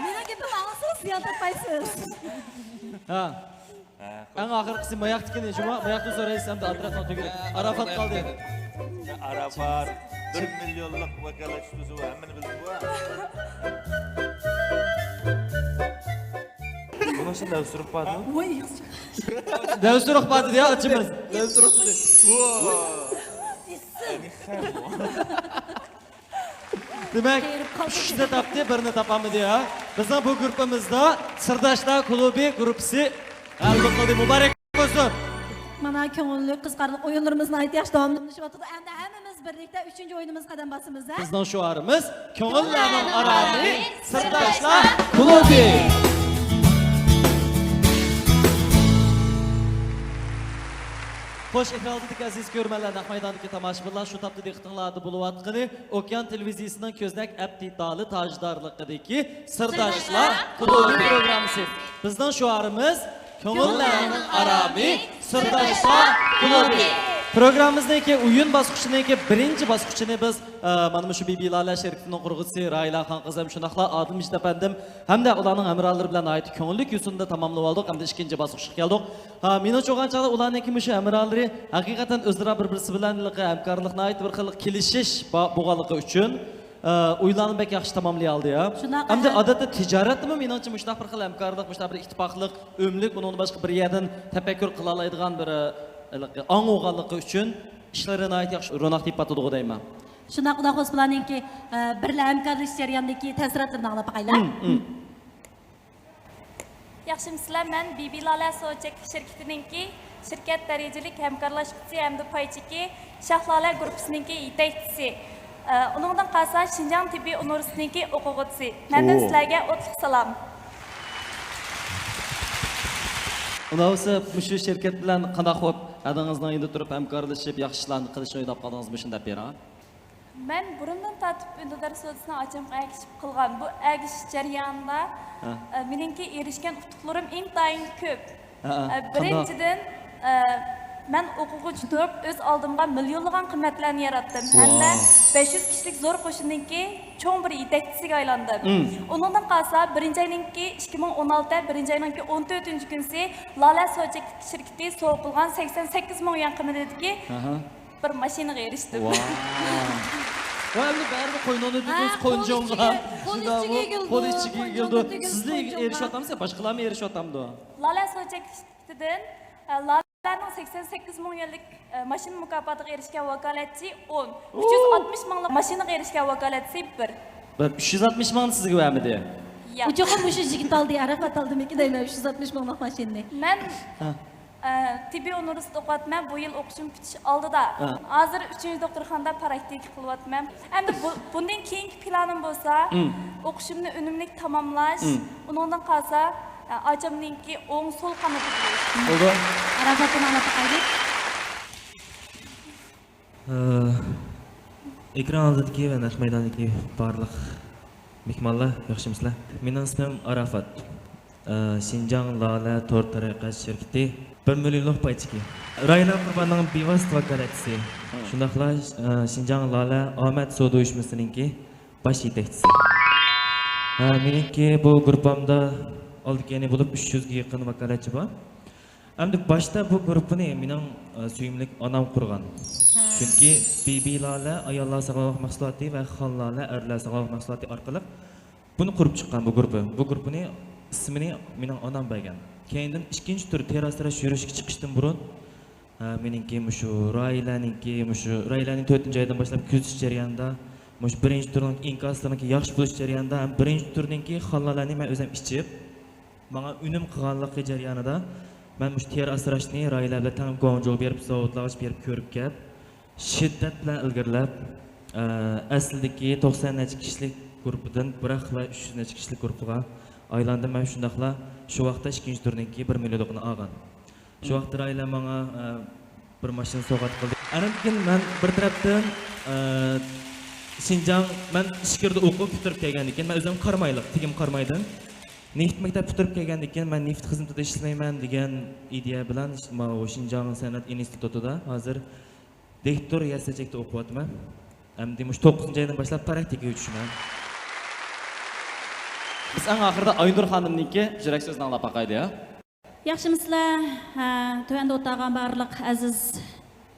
مېنىڭ گېپىمنى ئاڭلىسىڭىز زىيان تارتمايسىز. ھە. ئەڭ ئاخىرقىسى ماياقتىكىنى، شۇڭا ماياقتىن سورايسىز ھەمدە ئاتراپنىڭ تۈگىدى. ئارافات قالدى. ئارافات بىر مىليونلۇق ۋاكالەت تۇتۇشى ھەممىنى بىلدىمغۇ. بۇنىڭ ئىچىدە دەۋسۇرۇق باردۇ. ۋاي، دەۋسۇرۇق باردى يا ئاچىمىز. دەۋسۇرۇق دېدى. دېمەك، ئۈچنى تاپتى، بىرنى تاپالمىدى ھە. بىزنىڭ بۇ گۇرۇپپىمىزدا سىرداشلار كۇلۇبى گۇرۇپپىسى غەلىبە قىلدى. مۇبارەك بولسۇن. مانا كۆڭۈللۈك قىزىقارلىق ئويۇنلىرىمىز ناھايىتى ياخشى داۋاملىشىۋاتىدۇ. ئەمدى ھەممىمىز بىرلىكتە ئۈچىنچى ئويۇنىمىزغا قەدەم باسىمىز ھە. بىزنىڭ شوئارىمىز كۆڭۈللەرنىڭ ئارامى سىرداشلار كۇلۇبى. خوش، ئېكران ئالدىدىكى ئەزىز كۆرۈرمەنلەر، نەق مەيداندىكى تاماشىبىنلار، شۇ تاپتا دىققىتىڭلاردا بولۇۋاتقىنى ئوكيان تېلېۋىزىيىسىنىڭ كۆزنەك ئەپ دېتالى تاجدارلىقىدىكى سىرداشلار كۇلۇبى پروگراممىسى. بىزنىڭ شوئارىمىز كۆڭۈللەرنىڭ ئارامى سىرداشلار كۇلۇبى. پروگراممىمىزنىڭكى ئويۇن باسقۇچىنىڭكى بىرىنچى باسقۇچىنى بىز، ئە، مانا مۇشۇ بىبىي لالە شىركىتىنىڭ قۇرغۇچىسى راھىلە خانقىزى ھەم شۇنداقلا ئادىل مىجىت ئەپەندىم ھەمدە ئۇلارنىڭ ھەمراھلىرى بىلەن ناھايىتى كۆڭۈللۈك يوسۇندا تاماملىۋالدۇق ھەمدە ئىككىنچى باسقۇچقا كەلدۇق. ھا، مېنىڭچە بولغان چاغدا ئۇلارنىڭكى مۇشۇ ھەمراھلىرى ھەقىقەتەن ئۆزئارا بىر-بىرسى بىلەن ھېلىقى ھەمكارلىق ناھايىتى بىر خىل كېلىشىش با-، بولغانلىقى ئۈچۈن، ئە، ئويۇنلارنى بەك ياخشى تاماملىيالدى، ھە. شۇنداق، ھەمدە ئەھە. ئادەتتە تىجارەتتىمۇ مېنىڭچە مۇشۇنداق بىر خىل ھەمكارلىق، مۇشۇنداق بىر ئىتتىپاقلىق، ئۆملۈك، ئۇنىڭدىن باشقا بىر يەردىن تەپەككۇر قىلالايدىغان بىر، ئە، ھېلىقى ئاڭ بولغانلىقى ئۈچۈن ئىشلىرى ناھايىتى ياخشى روناق تېپىۋاتىدىغۇ دەيمەن. شۇنداق، خۇدا خوس بۇلارنىڭكى، ئە، بىرلە ھەمكارلىشىش جەريانىدىكى تەسىراتلىرىنى ئاڭلاپ باقايلى. ھىم، ھىم. ياخشىمۇسىلەر؟ مەن بىبىي لالە سوچەكلىك شىركىتىنىڭكى شىركەت دەرىجىلىك ھەمكارلاشقۇچىسى ھەمدە پايچىكى، شاھ لالە گۇرۇپپىسىنىڭكى يېتەكچىسى. ئە، ئۇنىڭدىن قالسا شىنجاڭ تېببىي ئۇنىۋېرسىتېتىنىڭكى ئوقۇغۇچىسى. مەندىن سىلەرگە ئوتلۇق سالام. ئۇنداق بولسا مۇشۇ شىركەت بىلەن قانداق بولۇپ ھەدىڭىزنىڭ يېنىدا تۇرۇپ ھەمكارلىشىپ ياخشى ئىشلارنى قىلىشنى ئويلاپ قالدىڭىز، مۇشۇنى دەپ بېرىڭ. مەن بۇرۇندىن تارتىپ ئۈندىدار سودىسىنىڭ ئاچامغا ئەگىشىپ قىلغان بۇ ئەگىشىش جەريانىدا، ھە. ئە، مېنىڭكى ئېرىشكەن ئۇتۇقلىرىم ئىنتايىن كۆپ. ھە، ھە. ئە، قانداق؟ بىرىنچىدىن، ئە، مەن ئوقۇغۇچى تۇرۇپ ئۆز ئالدىمغا مىليونلىغان قىممەتلەرنى ياراتتىم ھەمدە بەش يۈز كىشىلىك زور قوشۇننىڭكى چوڭ بىر يېتەكچىسىگە ئايلاندىم. مم. ئۇنىڭدىن قالسا، بىرىنچى ئاينىڭكى ئىككى مىڭ ئون ئالتە، بىرىنچى ئاينىڭكى ئون تۆتىنچى كۈنىسى لالە سوچەكلىك شىركىتى سوۋغا قىلغان سەكسەن سەككىز مىڭ يۈەن قىممىتىدىكى ئاھا. بىر ماشىنىغا ئېرىشتىم. ۋاي. ۋاي، ئەمدى بەرىبىر قوينۇڭنى ھە، تۇتۇڭىز، قول قوينۇڭغا. ئىچىگە، قول شۇنداق ئىچىگە بولۇپ، ئېگىلىدۇ، قول ئىچىگە قول ئېگىلىدۇ. ئىچىگە ئېگىلىدۇ. سىزلا قول ئىچىگە. ئېرىشىۋاتامسىز يا باشقىلارمۇ ئېرىشىۋاتامدۇ؟ لالە سوچەكلىكتىن، ئە، لالەنىڭ سەكسەن سەككىز مىڭ يۈەنلىك، ئە، ماشىنا مۇكاپاتىغا ئېرىشكەن ۋاكالەتچى ئون، ئۈچ يۈز ئاتمىش مىڭلىق ماشىنىغا ئېرىشكەن ۋاكالەتچى بىر. بىر ئۈچ يۈز ئاتمىش مىڭنى سىزگە بەرمىدى؟ ياق. ئۇ چوقۇم مۇشۇ يىگىت ئالدى، ئاراپات ئالدىمىكىن دەيمەن، ئۈچ يۈز ئاتمىش مىڭلىق ماشىنىنى. مەن ھە. ئە، تېببىي ئۇنىۋېرسىتېتتا ئوقۇۋاتىمەن، بۇ يىل ئوقۇشۇم پۈتۈش ئالدىدا. ھە. ھازىر ئۈچىنچى دوختۇرخانىدا پراكتىكا قىلىۋاتىمەن. ئەمدى بۇ، بۇندىن كېيىنكى پىلانىم بولسا، مم. ئوقۇشۇمنى ئۈنۈملۈك تاماملاش، مم. ئۇنىڭدىن قالسا، ئە، ئاچامنىڭكى ئوڭ سول قانىتى بولۇش. بولدى. ئاراپاتتىن ئاڭلاپ باقايلى. ئە، ئېكران ئالدىدىكى ۋە نەق مەيداندىكى بارلىق مېھمانلار، ياخشىمۇسىلەر؟ مېنىڭ ئىسمىم ئاراپات. ئە، شىنجاڭ لالە تور تەرەققىيات شىركىتى بىر مىليونلۇق پايچىكى. راھىلە قۇرباننىڭ بىۋاسىتە ۋاكالەتچىسى. ھە. شۇنداقلا، ئە، شىنجاڭ لالە ئامەت سودا ئۇيۇشمىسىنىڭكى باش يېتەكچىسى. ھە، مېنىڭكى بۇ گۇرۇپپامدا ئالدى كەينى بولۇپ ئۈچ يۈزگە يېقىن ۋاكالەتچى بار. ئەمدى باشتا بۇ گۇرۇپپىنى مېنىڭ، ئە، سۆيۈملۈك ئانام قۇرغان. ھە. چۈنكى بىبىي لالە ئاياللار ساغلاملىق مەھسۇلاتى ۋە خان لالە ئەرلەر ساغلاملىق مەھسۇلاتى ئارقىلىق بۇنى قۇرۇپ چىققان بۇ گۇرۇپپا. بۇ گۇرۇپپىنى ئىسمىنى مېنىڭ ئانام بەرگەن. كەينىدىن ئىككىنچى تۈر تېرە ئاسراش يۈرۈشكە چىقىشتىن بۇرۇن، ھە، مېنىڭكى مۇشۇ راھىلەنىڭكى، مۇشۇ راھىلەنى تۆتىنچى ئايدىن باشلاپ كۆزىتىش جەريانىدا، مۇشۇ بىرىنچى تۈرنىڭ ئىنكاسلىرىنىڭكى ياخشى بولۇش جەريانىدا ھەم بىرىنچى تۈرنىڭكى خان لالەنى مەن ئۆزۈم ئىچىپ، ماڭا ئۈنۈم قىلغانلىقى جەريانىدا مەن مۇشۇ تېرە ئاسراشنى راھىلە بىلەن تەڭ گۇاڭجۇغا بېرىپ، زاۋۇتلارغىچە بېرىپ كۆرۈپ كەپ، شىددەت بىلەن ئىلگىرىلەپ، ئە، ئەسلىدىكى توقسان نەچچە كىشىلىك گۇرۇپپىدىن بىراقلا ئۈچ يۈز نەچچە كىشىلىك گۇرۇپپىغا ئايلاندىم ھەم شۇنداقلا شۇ ۋاقىتتا ئىككىنچى تۈرنىڭكى بىر مىليونلۇقىنى ئالغان. شۇ ۋاقىتتا رائىلە ماڭا، ئە، بىر ماشىنا سوۋغات قىلدى. ئاندىن كېيىن مەن بىر تەرەپتىن، ئە، شىنجاڭ، مەن ئىچكىرىدە ئوقۇپ پۈتتۈرۈپ كەلگەندىن كېيىن، مەن ئۆزۈم قارامايلىق، تېگىم قارامايدىن. نېفىت مەكتەپ پۈتتۈرۈپ كەلگەندىن كېيىن، مەن نېفىت خىزمىتىدا ئىشلەيمەن دېگەن ئىدىيە بىلەن ماۋۇ شىنجاڭ سەنئەت ئىنستىتۇتىدا ھازىر دىكتور رىياسەتچىلىكتە ئوقۇۋاتىمەن. ئەمدى مۇشۇ توققۇزىنچى ئايدىن باشلاپ پراكتىكىگە چۈشىمەن. بىز ئەڭ ئاخىرىدا ئاينۇر خانىمنىڭكى يۈرەك سۆزىنى ئاڭلاپ باقايلى، ھە؟ ياخشىمۇسىلەر؟ ھە، تۆۋەندە ئولتۇرغان بارلىق ئەزىز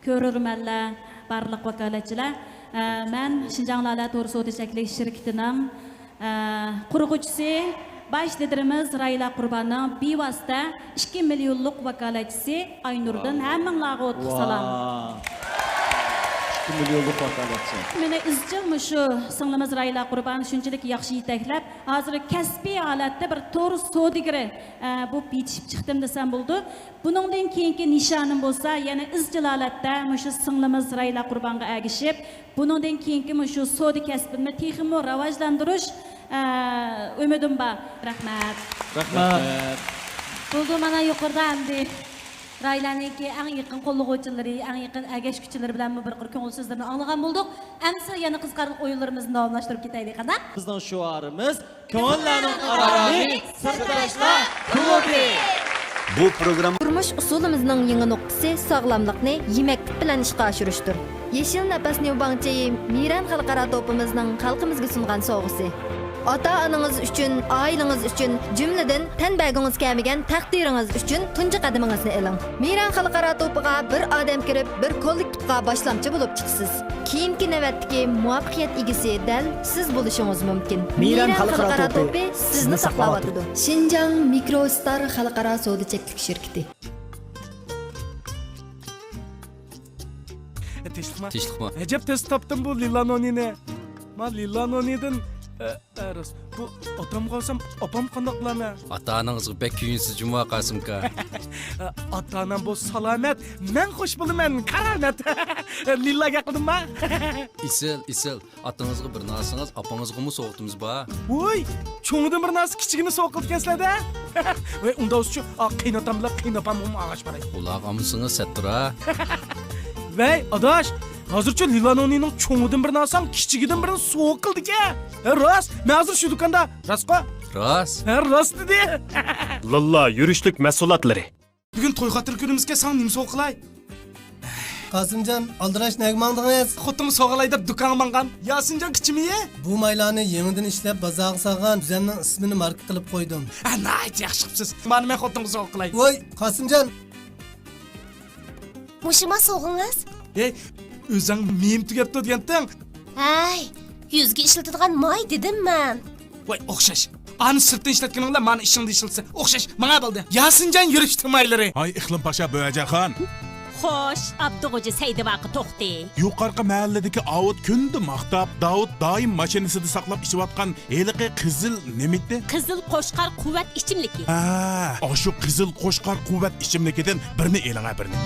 كۆرۈرمەنلەر، بارلىق ۋاكالەتچىلەر. ھە، مەن شىنجاڭ لالە تور سودا چەكلىك شىركىتىنىڭ، ھە، قۇرغۇچىسى، باش لىدىرىمىز راھىلە قۇرباننىڭ بىۋاسىتە ئىككى مىليونلۇق ۋاكالەتچىسى ئاينۇردىن. ھەممىڭلارغا ئوتلۇق سالام. ۋاھ. ئىككى مىليونلۇق ۋاكالەتچى. مېنى ئىزچىل مۇشۇ سىڭلىمىز راھىلە قۇربان شۇنچىلىك ياخشى يېتەكلەپ، ھازىر كەسپىي ھالەتتە بىر تور سودىگىرى، ئە، بولۇپ يېتىشىپ چىقتىم دېسەم بولىدۇ. بۇنىڭدىن كېيىنكى نىشانىم بولسا، يەنە ئىزچىل ھالەتتە مۇشۇ سىڭلىمىز راھىلە قۇربانغا ئەگىشىپ، بۇنىڭدىن كېيىنكى مۇشۇ سودا كەسپىمنى تېخىمۇ راۋاجلاندۇرۇش، ئە، ئۈمىدىم بار. رەھمەت. رەھمەت. بولدى، مانا يۇقىرىدا ئەمدى راھىلەنىڭكى ئەڭ يېقىن قوللىغۇچىلىرى، ئەڭ يېقىن ئەگەشكۈچىلىرى بىلەنمۇ بىر قۇر كۆڭۈل سۆزلىرىنى ئاڭلىغان بولدۇق. ئەمسە يەنە قىزىقارلىق ئويۇنلىرىمىزنى داۋاملاشتۇرۇپ كېتەيلى، قانداق؟ بىزنىڭ شوئارىمىز كۆڭۈللەرنىڭ ئارامى، سىرداشلار كۇلۇبى. بۇ پروگرامما تۇرمۇش ئۇسۇلىمىزنىڭ يېڭى نۇقتىسى ساغلاملىقنى يېمەكلىك بىلەن ئىشقا ئاشۇرۇشتۇر. يېشىل نەپەسنى ئۇباڭچى مىرەن خەلقئارا توپىمىزنىڭ خەلقىمىزگە سۇنغان سوۋغىسى. ئاتا-ئانىڭىز ئۈچۈن، ئائىلىڭىز ئۈچۈن، جۈملىدىن تەنبەگىڭىز كەلمىگەن تەقدىرىڭىز ئۈچۈن تۇنجى قەدىمىڭىزنى ئىلىڭ. مىرەن خەلقئارا توپىغا بىر ئادەم كىرىپ، بىر كوللېكتىپقا باشلامچى بولۇپ چىقىسىز. كېيىنكى نۆۋەتتىكى مۇۋەپپەقىيەت ئىگىسى دەل سىز بولۇشىڭىز مۇمكىن. مىرەن خەلقئارا توپى سىزنى ساقلاۋاتىدۇ. شىنجاڭ مىكروستار خەلقئارا سودا چەكلىك شىركىتى. تىنچلىقما؟ تىنچلىقما؟ ئەجەب تېز تاپتىم بۇ لىلانونىنى. ما لىلانونىدىن، ئە، ئە، راست. بۇ ئاتامغا ئالسام، ئاپام قانداق قىلارمەن؟ ئاتا-ئانىڭىزغا بەك كۆيۈنسىز جۇمۇ، قاسىمكا. ئاتا-ئانام بولسا سالامەت، مەن خوش بولىمەن، كارامەت. لىلا گەپ قىلدىمما؟ ئېسىل، ئېسىل. ئاتىڭىزغا بىر نەرسىڭىز، ئاپىڭىزغىمۇ سوۋغىتىمىز بار. ۋوي، چوڭىدىن بىر نەرسە، كىچىكىنى سوۋغا قىلىدىكەنسىلەر-دە. ۋەي، ئۇنداق بولسىچۇ، ئا، قېيىنئاتام بىلەن قېيىنئاپامغىمۇ ئاغاچ بېرەي. ئۇلارغا ئالمىسىڭىز سەتتۇرا. ۋەي، ئاداش، ھازىرچۇ لىلانونىنىڭ چوڭىدىن بىرنى ئالساڭ، كىچىكىدىن بىرنى سوۋغا قىلىدىكەن. ھە، راست، مەن ھازىر شۇ دۇكاندا. راستقۇ؟ راست. ھە، راست دېدى. لىلا يۈرۈشلۈك مەھسۇلاتلىرى. بۈگۈن توي خاتىرە كۈنىمىزكەن، ساڭا نېمە سوۋغا قىلاي؟ قاسىمجان، ئالدىراش، نەگە ماڭدىڭىز؟ خوتۇنغا سوۋغىلاي دەپ دۇكانغا ماڭغان. ياسىنجان كىچىمىيە؟ بۇ مايلارنى يېڭىدىن ئىشلەپ بازارغا سالغان، دۈزەمنىڭ ئىسمىنى ماركا قىلىپ قويدۇم. ھە، ناھايىتى ياخشى قىپسىز. مانا مەن خوتۇنغا سوۋغا قىلاي. ۋوي، قاسىمجان! مۇشۇما سوۋغىڭىز؟ ھەي، ئۆزۈڭ مېيىم تۈگەپتۇ دېگەنتىڭ. ھەي، يۈزگە ئىشلىتىدىغان ماي دېدىم مەن. ۋاي، ئوخشاش. ئانى سىرتتىن ئىشلەتكىنىڭ بىلەن مانى ئىشىڭدە ئىشلىتسە ئوخشاش. ماڭا بولدى. ياسىنجان يۈرۈشتە مايلىرى. ھاي، ئىقلىم پاشا، بۆھەجانخان. خوش، ئابدۇغوجا سەيدىۋاقا توختى. يۇقارقى مەھەللىدىكى ئاۋۇت كۈندە ماختاپ، داۋۇت دائىم ماشىنىسىدا ساقلاپ ئىچىۋاتقان ھېلىقى قىزىل نېمىتى؟ قىزىل قوشقار قۇۋۋەت ئىچىملىكى. ھە، ئاشۇ قىزىل قوشقار قۇۋۋەت ئىچىملىكىدىن بىرنى ئېلىڭە، بىرنى.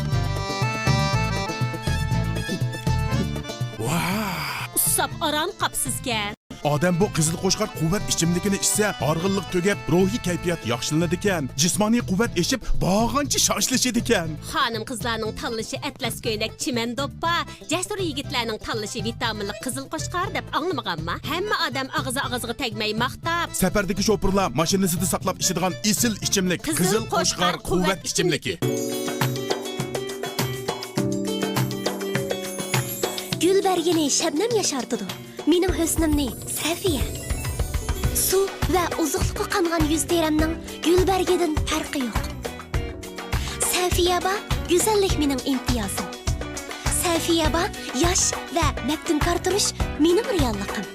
ۋاھ! ئۇسساپ ئاران قاپسىزكەن. ئادەم بۇ قىزىل قوشقار قۇۋۋەت ئىچىملىكىنى ئىچسە، ھارغىنلىق تۈگەپ، روھىي كەيپىيات ياخشىلىنىدىكەن، جىسمانىي قۇۋۋەت ئېشىپ، بارغانچە شاشلىشىدىكەن. خانىم-قىزلارنىڭ تاللىشى ئەتلەس كۆينەك، چىمەن دوپپا، جەسۇر يىگىتلەرنىڭ تاللىشى ۋىتامىنلىق قىزىل قوشقار دەپ ئاڭلىمىغانما؟ ھەممە ئادەم ئاغزى-ئاغزىغا تەگمەي ماختاپ. سەپەردىكى شوپۇرلار ماشىنىسىدا ساقلاپ ئىچىدىغان ئېسىل ئىچىملىك، قىزىل قوشقار قۇۋۋەت ئىچىملىكى. گۈل بەرگىنى شەبنەم ياشارتىدۇ. مېنىڭ ھۆسنۈمنى سەفىيە. سۇ ۋە ئوزۇقلۇققا قانغان يۈز تېرەمنىڭ گۈل بەرگىدىن پەرقى يوق. سەفىيە بار، گۈزەللىك مېنىڭ ئىمتىيازىم. سەفىيە بار، ياش ۋە مەپتۇنكار تۇرۇش مېنىڭ رېئاللىقىم.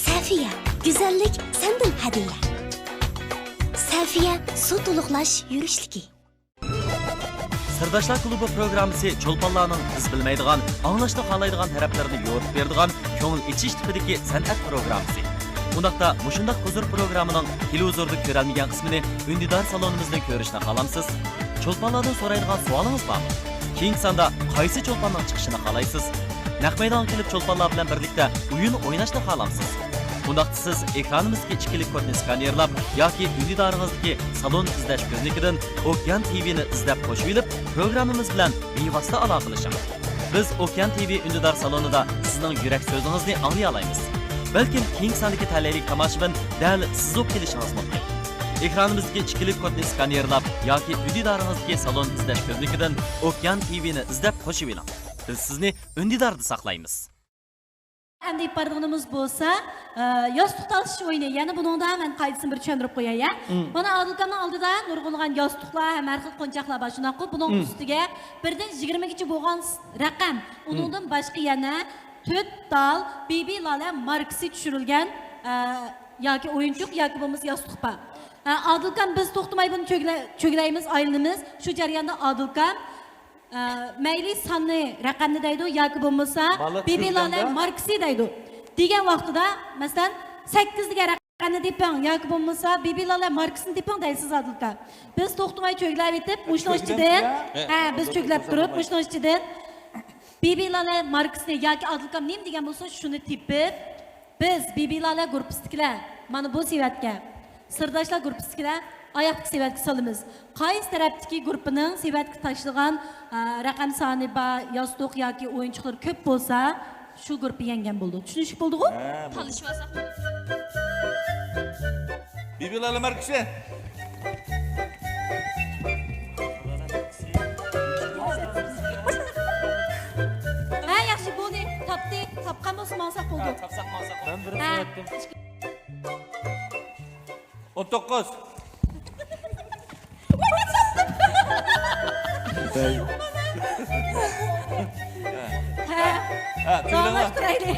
سەفىيە، گۈزەللىك سەندىن ھەدىيە. سەفىيە، سۇ تولۇقلاش يۈرۈشلۈكى. سىرداشلار كۇلۇبى پروگراممىسى چولپانلارنىڭ بىز بىلمەيدىغان، ئاڭلاشنى خالايدىغان تەرەپلىرىنى يورۇپ بېرىدىغان كۆڭۈل ئېچىش تىپىدىكى سەنئەت پروگراممىسى. ئۇنداقتا مۇشۇنداق ھۇزۇر پروگراممىنىڭ تېلېۋىزوردا كۆرەلمىگەن قىسمىنى ئۈندىدار سالونىمىزدىن كۆرۈشنى خالامسىز؟ چولپانلاردىن سورايدىغان سوئالىڭىز بارمۇ؟ كېيىنكى ساندا قايسى چولپاننىڭ چىقىشىنى خالايسىز؟ نەق مەيدانغا كېلىپ چولپانلار بىلەن بىرلىكتە ئويۇن ئويناشنى خالامسىز؟ ئۇنداقتا سىز ئېكرانىمىزدىكى ئىككىلىك كودنى سكانېرلاپ ياكى ئۈندىدارىڭىزدىكى سالون ئىزدەش كۆزنىكىدىن ئوكيان تىۋىنى ئىزدەپ قوشۇۋېلىپ، پروگراممىمىز بىلەن بىۋاسىتە ئالاقىلىشىڭ. بىز ئوكيان تىۋى ئۈندىدار سالونىدا سىزنىڭ يۈرەك سۆزىڭىزنى ئاڭلىيالايمىز. بەلكىم كېيىنكى ساندىكى تەلەيلىك تاماشىبىن دەل سىزۇق كېلىشىڭىز مۇمكىن. ئېكرانىمىزدىكى ئىككىلىك كودنى سكانېرلاپ ياكى ئۈندىدارىڭىزدىكى سالون ئىزدەش كۆزنىكىدىن ئوكيان تىۋىنى ئىزدەپ قوشۇۋېلىڭ. بىز سىزنى ئۈندىداردا ساقلايمىز. ئەمدى ئېلىپ بارىدىغىنىمىز بولسا، ئە، ياستۇق تالىشىش ئويۇنى. يەنە بۇنىڭدا مەن قائىدىسىنى بىر چۈشەندۈرۈپ قوياي، يا. مم. مانا ئادىلكامنىڭ ئالدىدا نۇرغۇنلىغان ياستۇقلار ھەم ھەر خىل قونچاقلار بار، شۇنداققۇ؟ بۇنىڭ مم. ئۈستىگە بىردىن يىگىرمىگىچە بولغان س-، رەقەم، مم. ئۇنىڭدىن باشقا يەنە تۆت تال بىبى لالە ماركىسى چۈشۈرۈلگەن، ئە، ياكى ئويۇنچۇق ياكى بولمىسا ياستۇق بار. ئە، ئادىلكام، بىز توختىماي بۇنى چۆگلە-، چۆگلەيمىز، ئايلىنىمىز. شۇ جەرياندا ئادىلكام ئە، مەيلى ساننى، رەقەمنى دەيدۇ ياكى بولمىسا بالا بىبى لالە تۈرگەندە ماركىسى دەيدۇ. دېگەن ۋاقتىدا، مەسىلەن، سەككىز دېگەن رەقەمنى تېپىڭ ياكى بولمىسا بىبى لالە ماركىسىنى تېپىڭ دەيسىز، ئادىلكا. بىز توختىماي چۆگلەۋېتىپ، مۇشۇنىڭ ئىچىدىن، ھە، بىز چۆگلەپ تۇرۇپ، مۇشۇنىڭ ئىچىدىن بىبى لالە ماركىسىنى ياكى ئادىلكام نېمە دېگەن بولسا، شۇنى تېپىپ، بىز بىبى لالە گۇرۇپپىسىدىكىلەر، مانا بۇ سېۋەتكە، سىرداشلار گۇرۇپپىسىدىكىلەر ئاياقتىكى سېۋەتكە سالىمىز. قايسى تەرەپتىكى گۇرۇپپىنىڭ سېۋەتكە تاشلىغان، ئە، رەقەم سانى بار ياستۇق ياكى ئويۇنچۇقلىرى كۆپ بولسا، شۇ گۇرۇپپا يەڭگەن بولىدۇ. چۈشىنىشلىك بولدىغۇ؟ ھە، بولدى. تالىشىۋالساق. بىبى لالە ماركىسى. ھە، ياخشى، بولدى. تاپتى. تاپقان بولسا ماڭساق بولىدۇ. ھە، تاپساق ماڭساق بولىدۇ. مەن بىرىنچى ھە. بولاتتىم. ئون توققۇز. ھە. ھە، تۈگىلىڭلار. داۋاملاشتۇرايلى.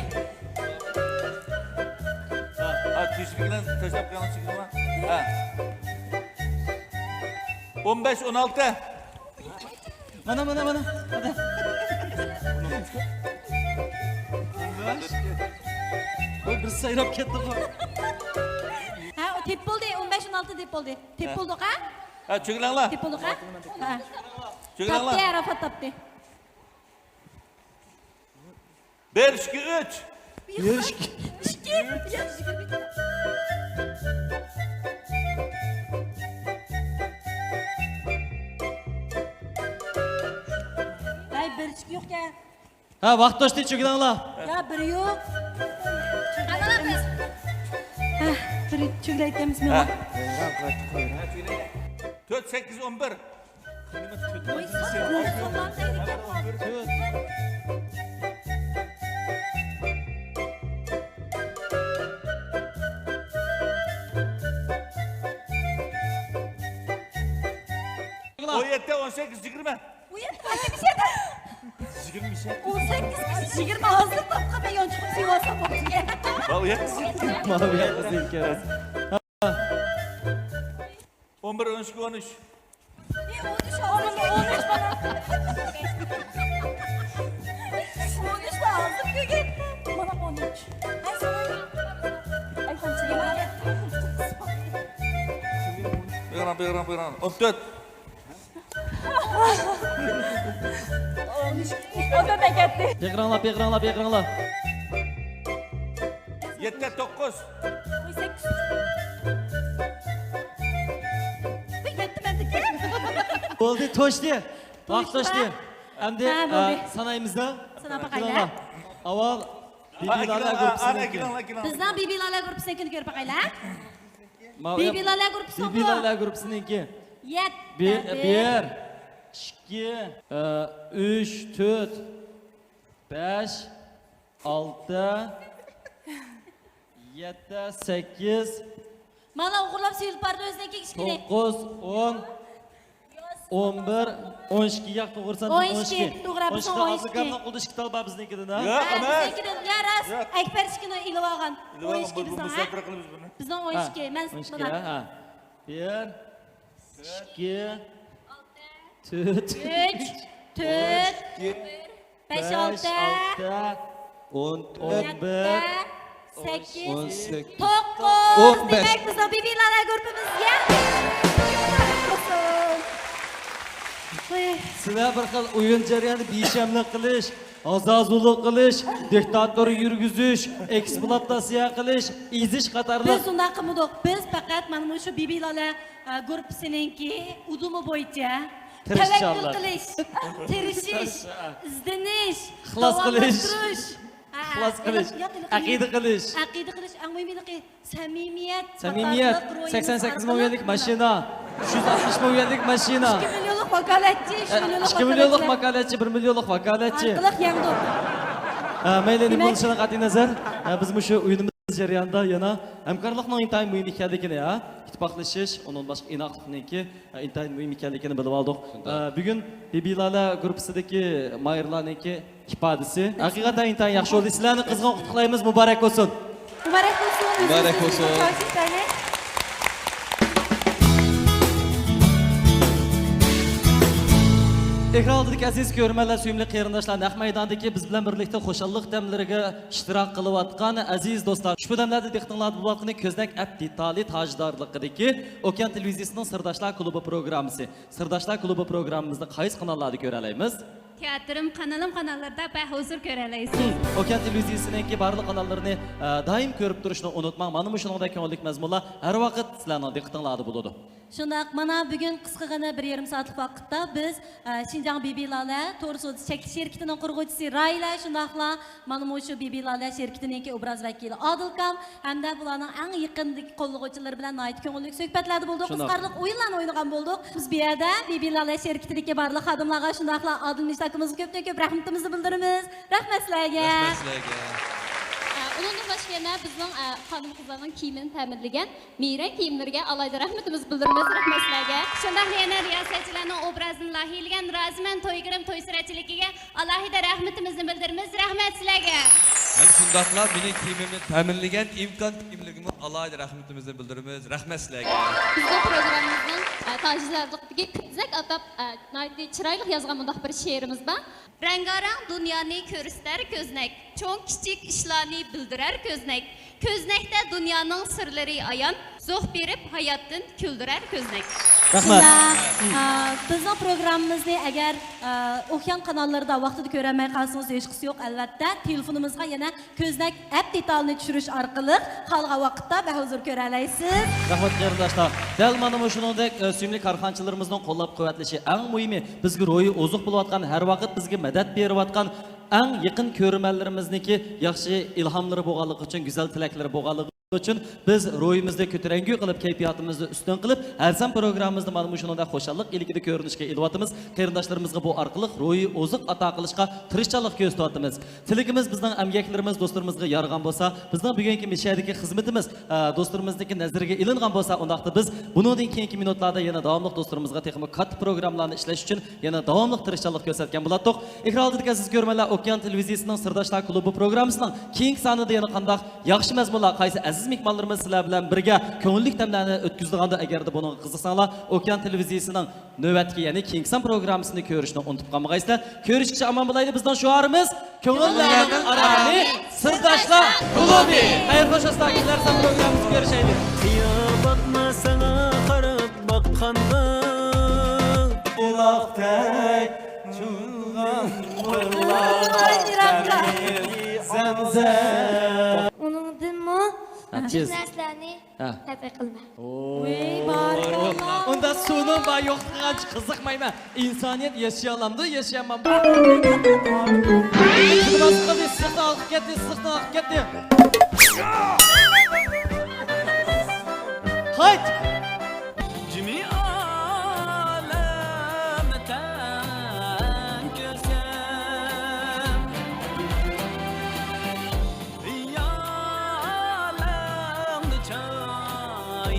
ھە، ھە، تېشىپ بىلەن تەشەپ قىلىڭ، چىقىڭلار. ھە. ئون بەش، ئون ئالتە. مانا، مانا، مانا، مانا. بۇ بىر سايراپ كەتتىغۇ. ھە، ئۇ تېپ بولدى، ئون بەش، ئون ئالتە تېپ بولدى. تېپ ھە. بولدۇق، ھە؟ ھە، چۆگىلەڭلار. تېپ بولدۇق، ھە؟ ھە. چۆگىلەڭلار. تاپتى، ئاراپات تاپتى. بىر، ئىككى، ئۈچ. بىر، ئىككى، ئۈچ. ھەي، بىر ئىككى يوقكەن. ھە، ۋاقىت توشتى، چۆگىلەڭلار. يا، بىر يوق. ھە، بىر چۆگىلەيدىكەنمىز مانا. ھە. تۆت، سەككىز، ئون بىر. ۋاي، ساق بولسۇن، ماڭا دەيدىكەن. ئون يەتتە، ئون سەككىز، يىگىرمە. ئون يەتتە، ئون سەككىز، يىگىرمە ھازىر تاپقان مەن يانچۇقۇم سېۋالسام بوپتىكەن. ماۋۇ يەتتە. ماۋۇ يەتتە سېنىڭكى. ئون بىر، ئون ئىككى، ئون ئۈچ. ئون ئۈچ، ئون ئۈچ، ئون ئۈچ، مانا. ئون ئۈچ ھازىر كۆرگەن. مانا ئون ئۈچ. ئەي، ساڭا. ئەي، قانچە؟ بۇيرۇڭ، بۇيرۇڭ، بۇيرۇڭ. ئون تۆت. ئون تۆت كەتتى. پىقىراڭلار، پىقىراڭلار، پىقىراڭلار. يەتتە، توققۇز. بولدى، توشتى. ۋاقىت توشتى. ئەمدى، ھە، بولدى. ئە، سانايمىز-دە. ساناپ باقايلى. كېلىڭلار. ئاۋۋال بىبى لالە گۇرۇپپىسىنىڭكى. بىزنىڭ بىبى لالە گۇرۇپپىسىنىڭكىنى كۆرۈپ باقايلى. بىبى لالە گۇرۇپپىسىنىڭكى. بىبى لالە گۇرۇپپىسىنىڭكى. يەتتە. بىر، بىر، ئىككى، ئە، ئۈچ، تۆت، بەش، ئالتە، يەتتە، سەككىز. مانا ئوغرىلاپ سېلىپ باردى ئۆزىنىڭكى كىچىكىنى. توققۇز، ئون، ئون بىر، ئون ئىككى، ياق، توغرا سان، ئون ئىككى، ئون ئىككى. توغرا، بىزنىڭ ئون ئىككى. ئابدۇكامنىڭ قولىدا ئىككى تال بار بىزنىڭكىدىن، ھە؟ ياق، ھە، ئەمەس. بىزنىڭكىدىن، يا، راست. ياق. ئەكبەر ئىككىنى ئېلىۋالغان. ئون ئىككى بىزنىڭ، ھە؟ بىزنىڭ ئون ئىككى. ھە، مەن ئون ئىككى، مانا. ھە. بىر، ئىككى، تۆت، ئۈچ، تۆت، بەش، ئالتە، ئون، ئون بىر، سەككىز، توققۇز. ئون بەش. دېمەك، بىزنىڭ بىبى لالە گۇرۇپپىمىزگە. سىلەر بىر خىل ئويۇن جەريانىدا بىشەملىك قىلىش، ھازازۇلۇق قىلىش، دىكتاتور يۈرگۈزۈش، ئېكسپلۇئاتاتسىيە قىلىش، ئېزىش قاتارلىق. بىز ئۇنداق قىلمىدۇق. بىز پەقەت مانا مۇشۇ بىبى لالە، ئە، گۇرۇپپىسىنىڭكى ئۇدۇمى بويىچە تەۋەككۈل قىلىش، تىرىشىش، ئىزدىنىش، ئىخلاس قىلىش، داۋاملاشتۇرۇش. ئىخلاس قىلىش، ئەقىدە قىلىش. ئەقىدە قىلىش، ئەڭ مۇھىمى، سەمىمىيەت، سەمىمىيەت، سەكسەن سەككىز مىڭ يۈەنلىك ماشىنا، ئۈچ يۈز ئاتمىش مىڭ يۈەنلىك ماشىنا. ئىككى مىليونلۇق ۋاكالەتچى، ئۈچ مىليونلۇق ئىككى مىليونلۇق ۋاكالەتچى، بىر مىليونلۇق ۋاكالەتچى. ئارقىلىق يەڭدۇق. ئە، مەيلى، نېمە بولۇشىدىن قەتئىينەزەر، ئە، بىز مۇشۇ ئويۇنىمىز جەريانىدا يەنە ھەمكارلىقنىڭ ئىنتايىن مۇھىم ئىكەنلىكىنى، ھە، ئىتتىپاقلىشىش، ئۇنىڭدىن باشقا ئىناقلىقنىڭكى، ئە، ئىنتايىن مۇھىم ئىكەنلىكىنى بىلىپ ئالدۇق. شۇنداق. ئە، بۈگۈن بىبى لالە گۇرۇپپىسىدىكى ماھىرلارنىڭكى ئىپادىسى ھەقىقەتەن ئىنتايىن ياخشى بولدى. سىلەرنى قىزغىن قۇتلۇقلايمىز، مۇبارەك بولسۇن. مۇبارەك بولسۇن. مۇبارەك بولسۇن. ئېكران ئالدىدىكى ئەزىز كۆرۈرمەنلەر، سۆيۈملۈك قېرىنداشلار، نەق مەيداندىكى بىز بىلەن بىرلىكتە خۇشاللىق دەملىرىگە ئىشتىراك قىلىۋاتقان ئەزىز دوستلار، ئۇشبۇ دەملەردە دىققىتىڭلاردا بولۇۋاتقىنى كۆزنەك ئەپ دېتالى تاجدارلىقىدىكى ئوكيان تېلېۋىزىيىسىنىڭ سىرداشلار كۇلۇبى پروگراممىسى. سىرداشلار كۇلۇبى پروگراممىمىزنى قايسى قاناللاردا كۆرەلەيمىز؟ تىياتىرىم قانىلىم قاناللىرىدا بەھۇزۇر كۆرەلەيسىز. ئوكيان تېلېۋىزىيىسىنىڭكى بارلىق قاناللىرىنى، ئە، دائىم كۆرۈپ تۇرۇشنى ئۇنتۇماڭ. مانا مۇشۇنىڭدەك كۆڭۈللۈك مەزمۇنلار ھەر ۋاقىت سىلەرنىڭ دىققىتىڭلاردا بولىدۇ. شۇنداق، مانا بۈگۈن قىسقىغىنە بىر يېرىم سائەتلىك ۋاقىتتا بىز، ئە، شىنجاڭ بىبى لالە تور سودىسى چەكلىك شىركىتىنىڭ قۇرغۇچىسى راھىلە، شۇنداقلا مانا مۇشۇ بىبى لالە شىركىتىنىڭكى ئوبراز ۋەكىلى ئادىلكام ھەمدە بۇلارنىڭ ئەڭ يېقىندىكى قوللىغۇچىلىرى بىلەن ناھايىتى كۆڭۈللۈك سۆھبەتلەردە بولدۇق، شۇنداق. قىزىقارلىق ئويۇنلارنى ئوينىغان بولدۇق. بىز بۇ يەردە بىبى لالە شىركىتىدىكى بارلىق خادىملارغا، شۇنداقلا ئادىل مىشت ئاكىمىزغا كۆپتىن كۆپ رەھمىتىمىزنى بىلدۈرىمىز. رەھمەت سىلەرگە. رەھمەت سىلەرگە. ئە، ئۇنىڭدىن باشقا يەنە بىزنىڭ، ئە، خانىم-قىزلارنىڭ كىيىمىنى تەمىنلىگەن مىرەن كىيىملىرىگە ئالاھىدە رەھمىتىمىزنى بىلدۈرىمىز. رەھمەت سىلەرگە. شۇنداقلا يەنە رىياسەتچىلەرنىڭ ئوبرازىنى لايىھىلىگەن رازىمەن تويگىرىم توي سۈرەتچىلىكىگە ئالاھىدە رەھمىتىمىزنى بىلدۈرىمىز. رەھمەت سىلەرگە. ھەم شۇنداقلا مېنىڭ كىيىمىمنى تەمىنلىگەن ئىمكان كىيىملىكىمۇ ئالاھىدە رەھمىتىمىزنى بىلدۈرىمىز. رەھمەت سىلەرگە. بىزنىڭ پروگراممىمىزنىڭ، ئە، تاجدارلىقىدىكى كۆزنەك ئاتاپ، ئە، ناھايىتى چىرايلىق يازغان مۇنداق بىر شېئىرىمىز بار. رەڭگارەڭ دۇنيانى كۆرسىتەر كۆزنەك، چوڭ كىچىك ئىشلارنى بىلدۈرەر كۆزنەك. كۆزنەكتە دۇنيانىڭ سىرلىرى ئايان، زوق بېرىپ ھاياتتىن كۈلدۈرەر كۆزنەك. رەھمەت. شۇنداق، ئا، بىزنىڭ پروگراممىمىزنى ئەگەر، ئا، ئوكيان قاناللىرىدا ۋاقتىدا كۆرەلمەي قالسىڭىز ھېچقىسى يوق، ئەلۋەتتە تېلېفونىمىزغا يەنە كۆزنەك ئەپ دېتالىنى چۈشۈرۈش ئارقىلىق خالىغان ۋاقىتتا بەھۇزۇر كۆرەلەيسىز. رەھمەت قېرىنداشلار. دەل مانا مۇشۇنىڭدەك، ئە، سۆيۈملۈك كارخانىچىلىرىمىزنىڭ قوللاپ قۇۋۋەتلىشى ئەڭ مۇھىمى، بىزگە روھىي ئوزۇق بولۇۋاتقان، ھەر ۋاقىت بىزگە مەدەت بېرىۋاتقان ئەڭ يېقىن كۆرۈرمەنلىرىمىزنىڭكى ياخشى ئىلھاملىرى بولغانلىقى ئۈچۈن، گۈزەل تىلەكلىرى بولغانلىقى ئۈچۈن بىز روھىمىزنى كۆتۈرەڭگۈ قىلىپ، كەيپىياتىمىزنى ئۈستۈن قىلىپ، ھەر سان پروگراممىمىزنى مانا مۇشۇنىڭدەك خۇشاللىق ئىلكىدە كۆرۈنۈشكە ئېلىۋاتىمىز. قېرىنداشلىرىمىزغا بۇ ئارقىلىق روھىي ئوزۇق ئاتا قىلىشقا تىرىشچانلىق كۆرسىتىۋاتىمىز. تىلىكىمىز، بىزنىڭ ئەمگەكلىرىمىز دوستلىرىمىزغا يارىغان بولسا، بىزنىڭ بۈگۈنكى مىشەدىكى خىزمىتىمىز، ئە، دوستلىرىمىزنىڭكى نەزىرىگە ئىلىنغان بولسا، ئۇنداقتا بىز بۇنىڭدىن كېيىنكى مىنۇتلاردا يەنە داۋاملىق دوستلىرىمىزغا تېخىمۇ كاتتا پروگراممىلارنى ئىشلەش ئۈچۈن يەنە داۋاملىق تىرىشچانلىق كۆرسەتكەن بولاتتۇق. ئېكران ئالدىدىكى ئەزىز كۆرۈرمەنلەر، ئوكيان تېلېۋىزىيىسىنىڭ سىرداشلار كۇلۇبى پروگراممىسىنىڭ كېيىنكى سانىدا يەنە قانداق ياخشى مەزمۇنلار، قايسى ئەزىز مېھمانلىرىمىز سىلەر بىلەن بىرگە كۆڭۈللۈك دەملەرنى ئۆتكۈزىدىغاندۇ؟ ئەگەردە بۇنىڭغا قىزىقساڭلار، ئوكيان تېلېۋىزىيىسىنىڭ نۆۋەتتىكى، يەنى كېيىنكى سان پروگراممىسىنى كۆرۈشنى ئۇنتۇپ قالمىغايسىلەر. كۆرۈشكىچە ئامان بولايلى. بىزنىڭ شوئارىمىز كۆڭۈللەرنىڭ ئاراغىنى سىرداشلار كۇلۇبى. خەير خوش دوستلار، كېلەر سان پروگراممىمىزدا كۆرۈشەيلى. قىيا باقما ساڭا قاراپ باققاندا، بۇلاقتەك چۇلغان قوللارغا زەمزەم. ئۇنىڭدىنمۇ ھە، جىق تېز. نەرسىلەرنى ھە. تەتقىق قىلىمەن. ۋەي، بارىكاللا. ئۇندا سۇنىڭ بار يوقلۇقىغا قىزىقمايمەن. ئىنسانىيەت ياشىيالامدۇ، ياشىيالمامدۇ؟ ئىسسىقنى ئاقىپ كەتتى، ئىسسىقنى ئاقىپ كەتتى. قايت! جىمى ئالەم تەڭ كۆزۈم. خىيالىڭدا چاي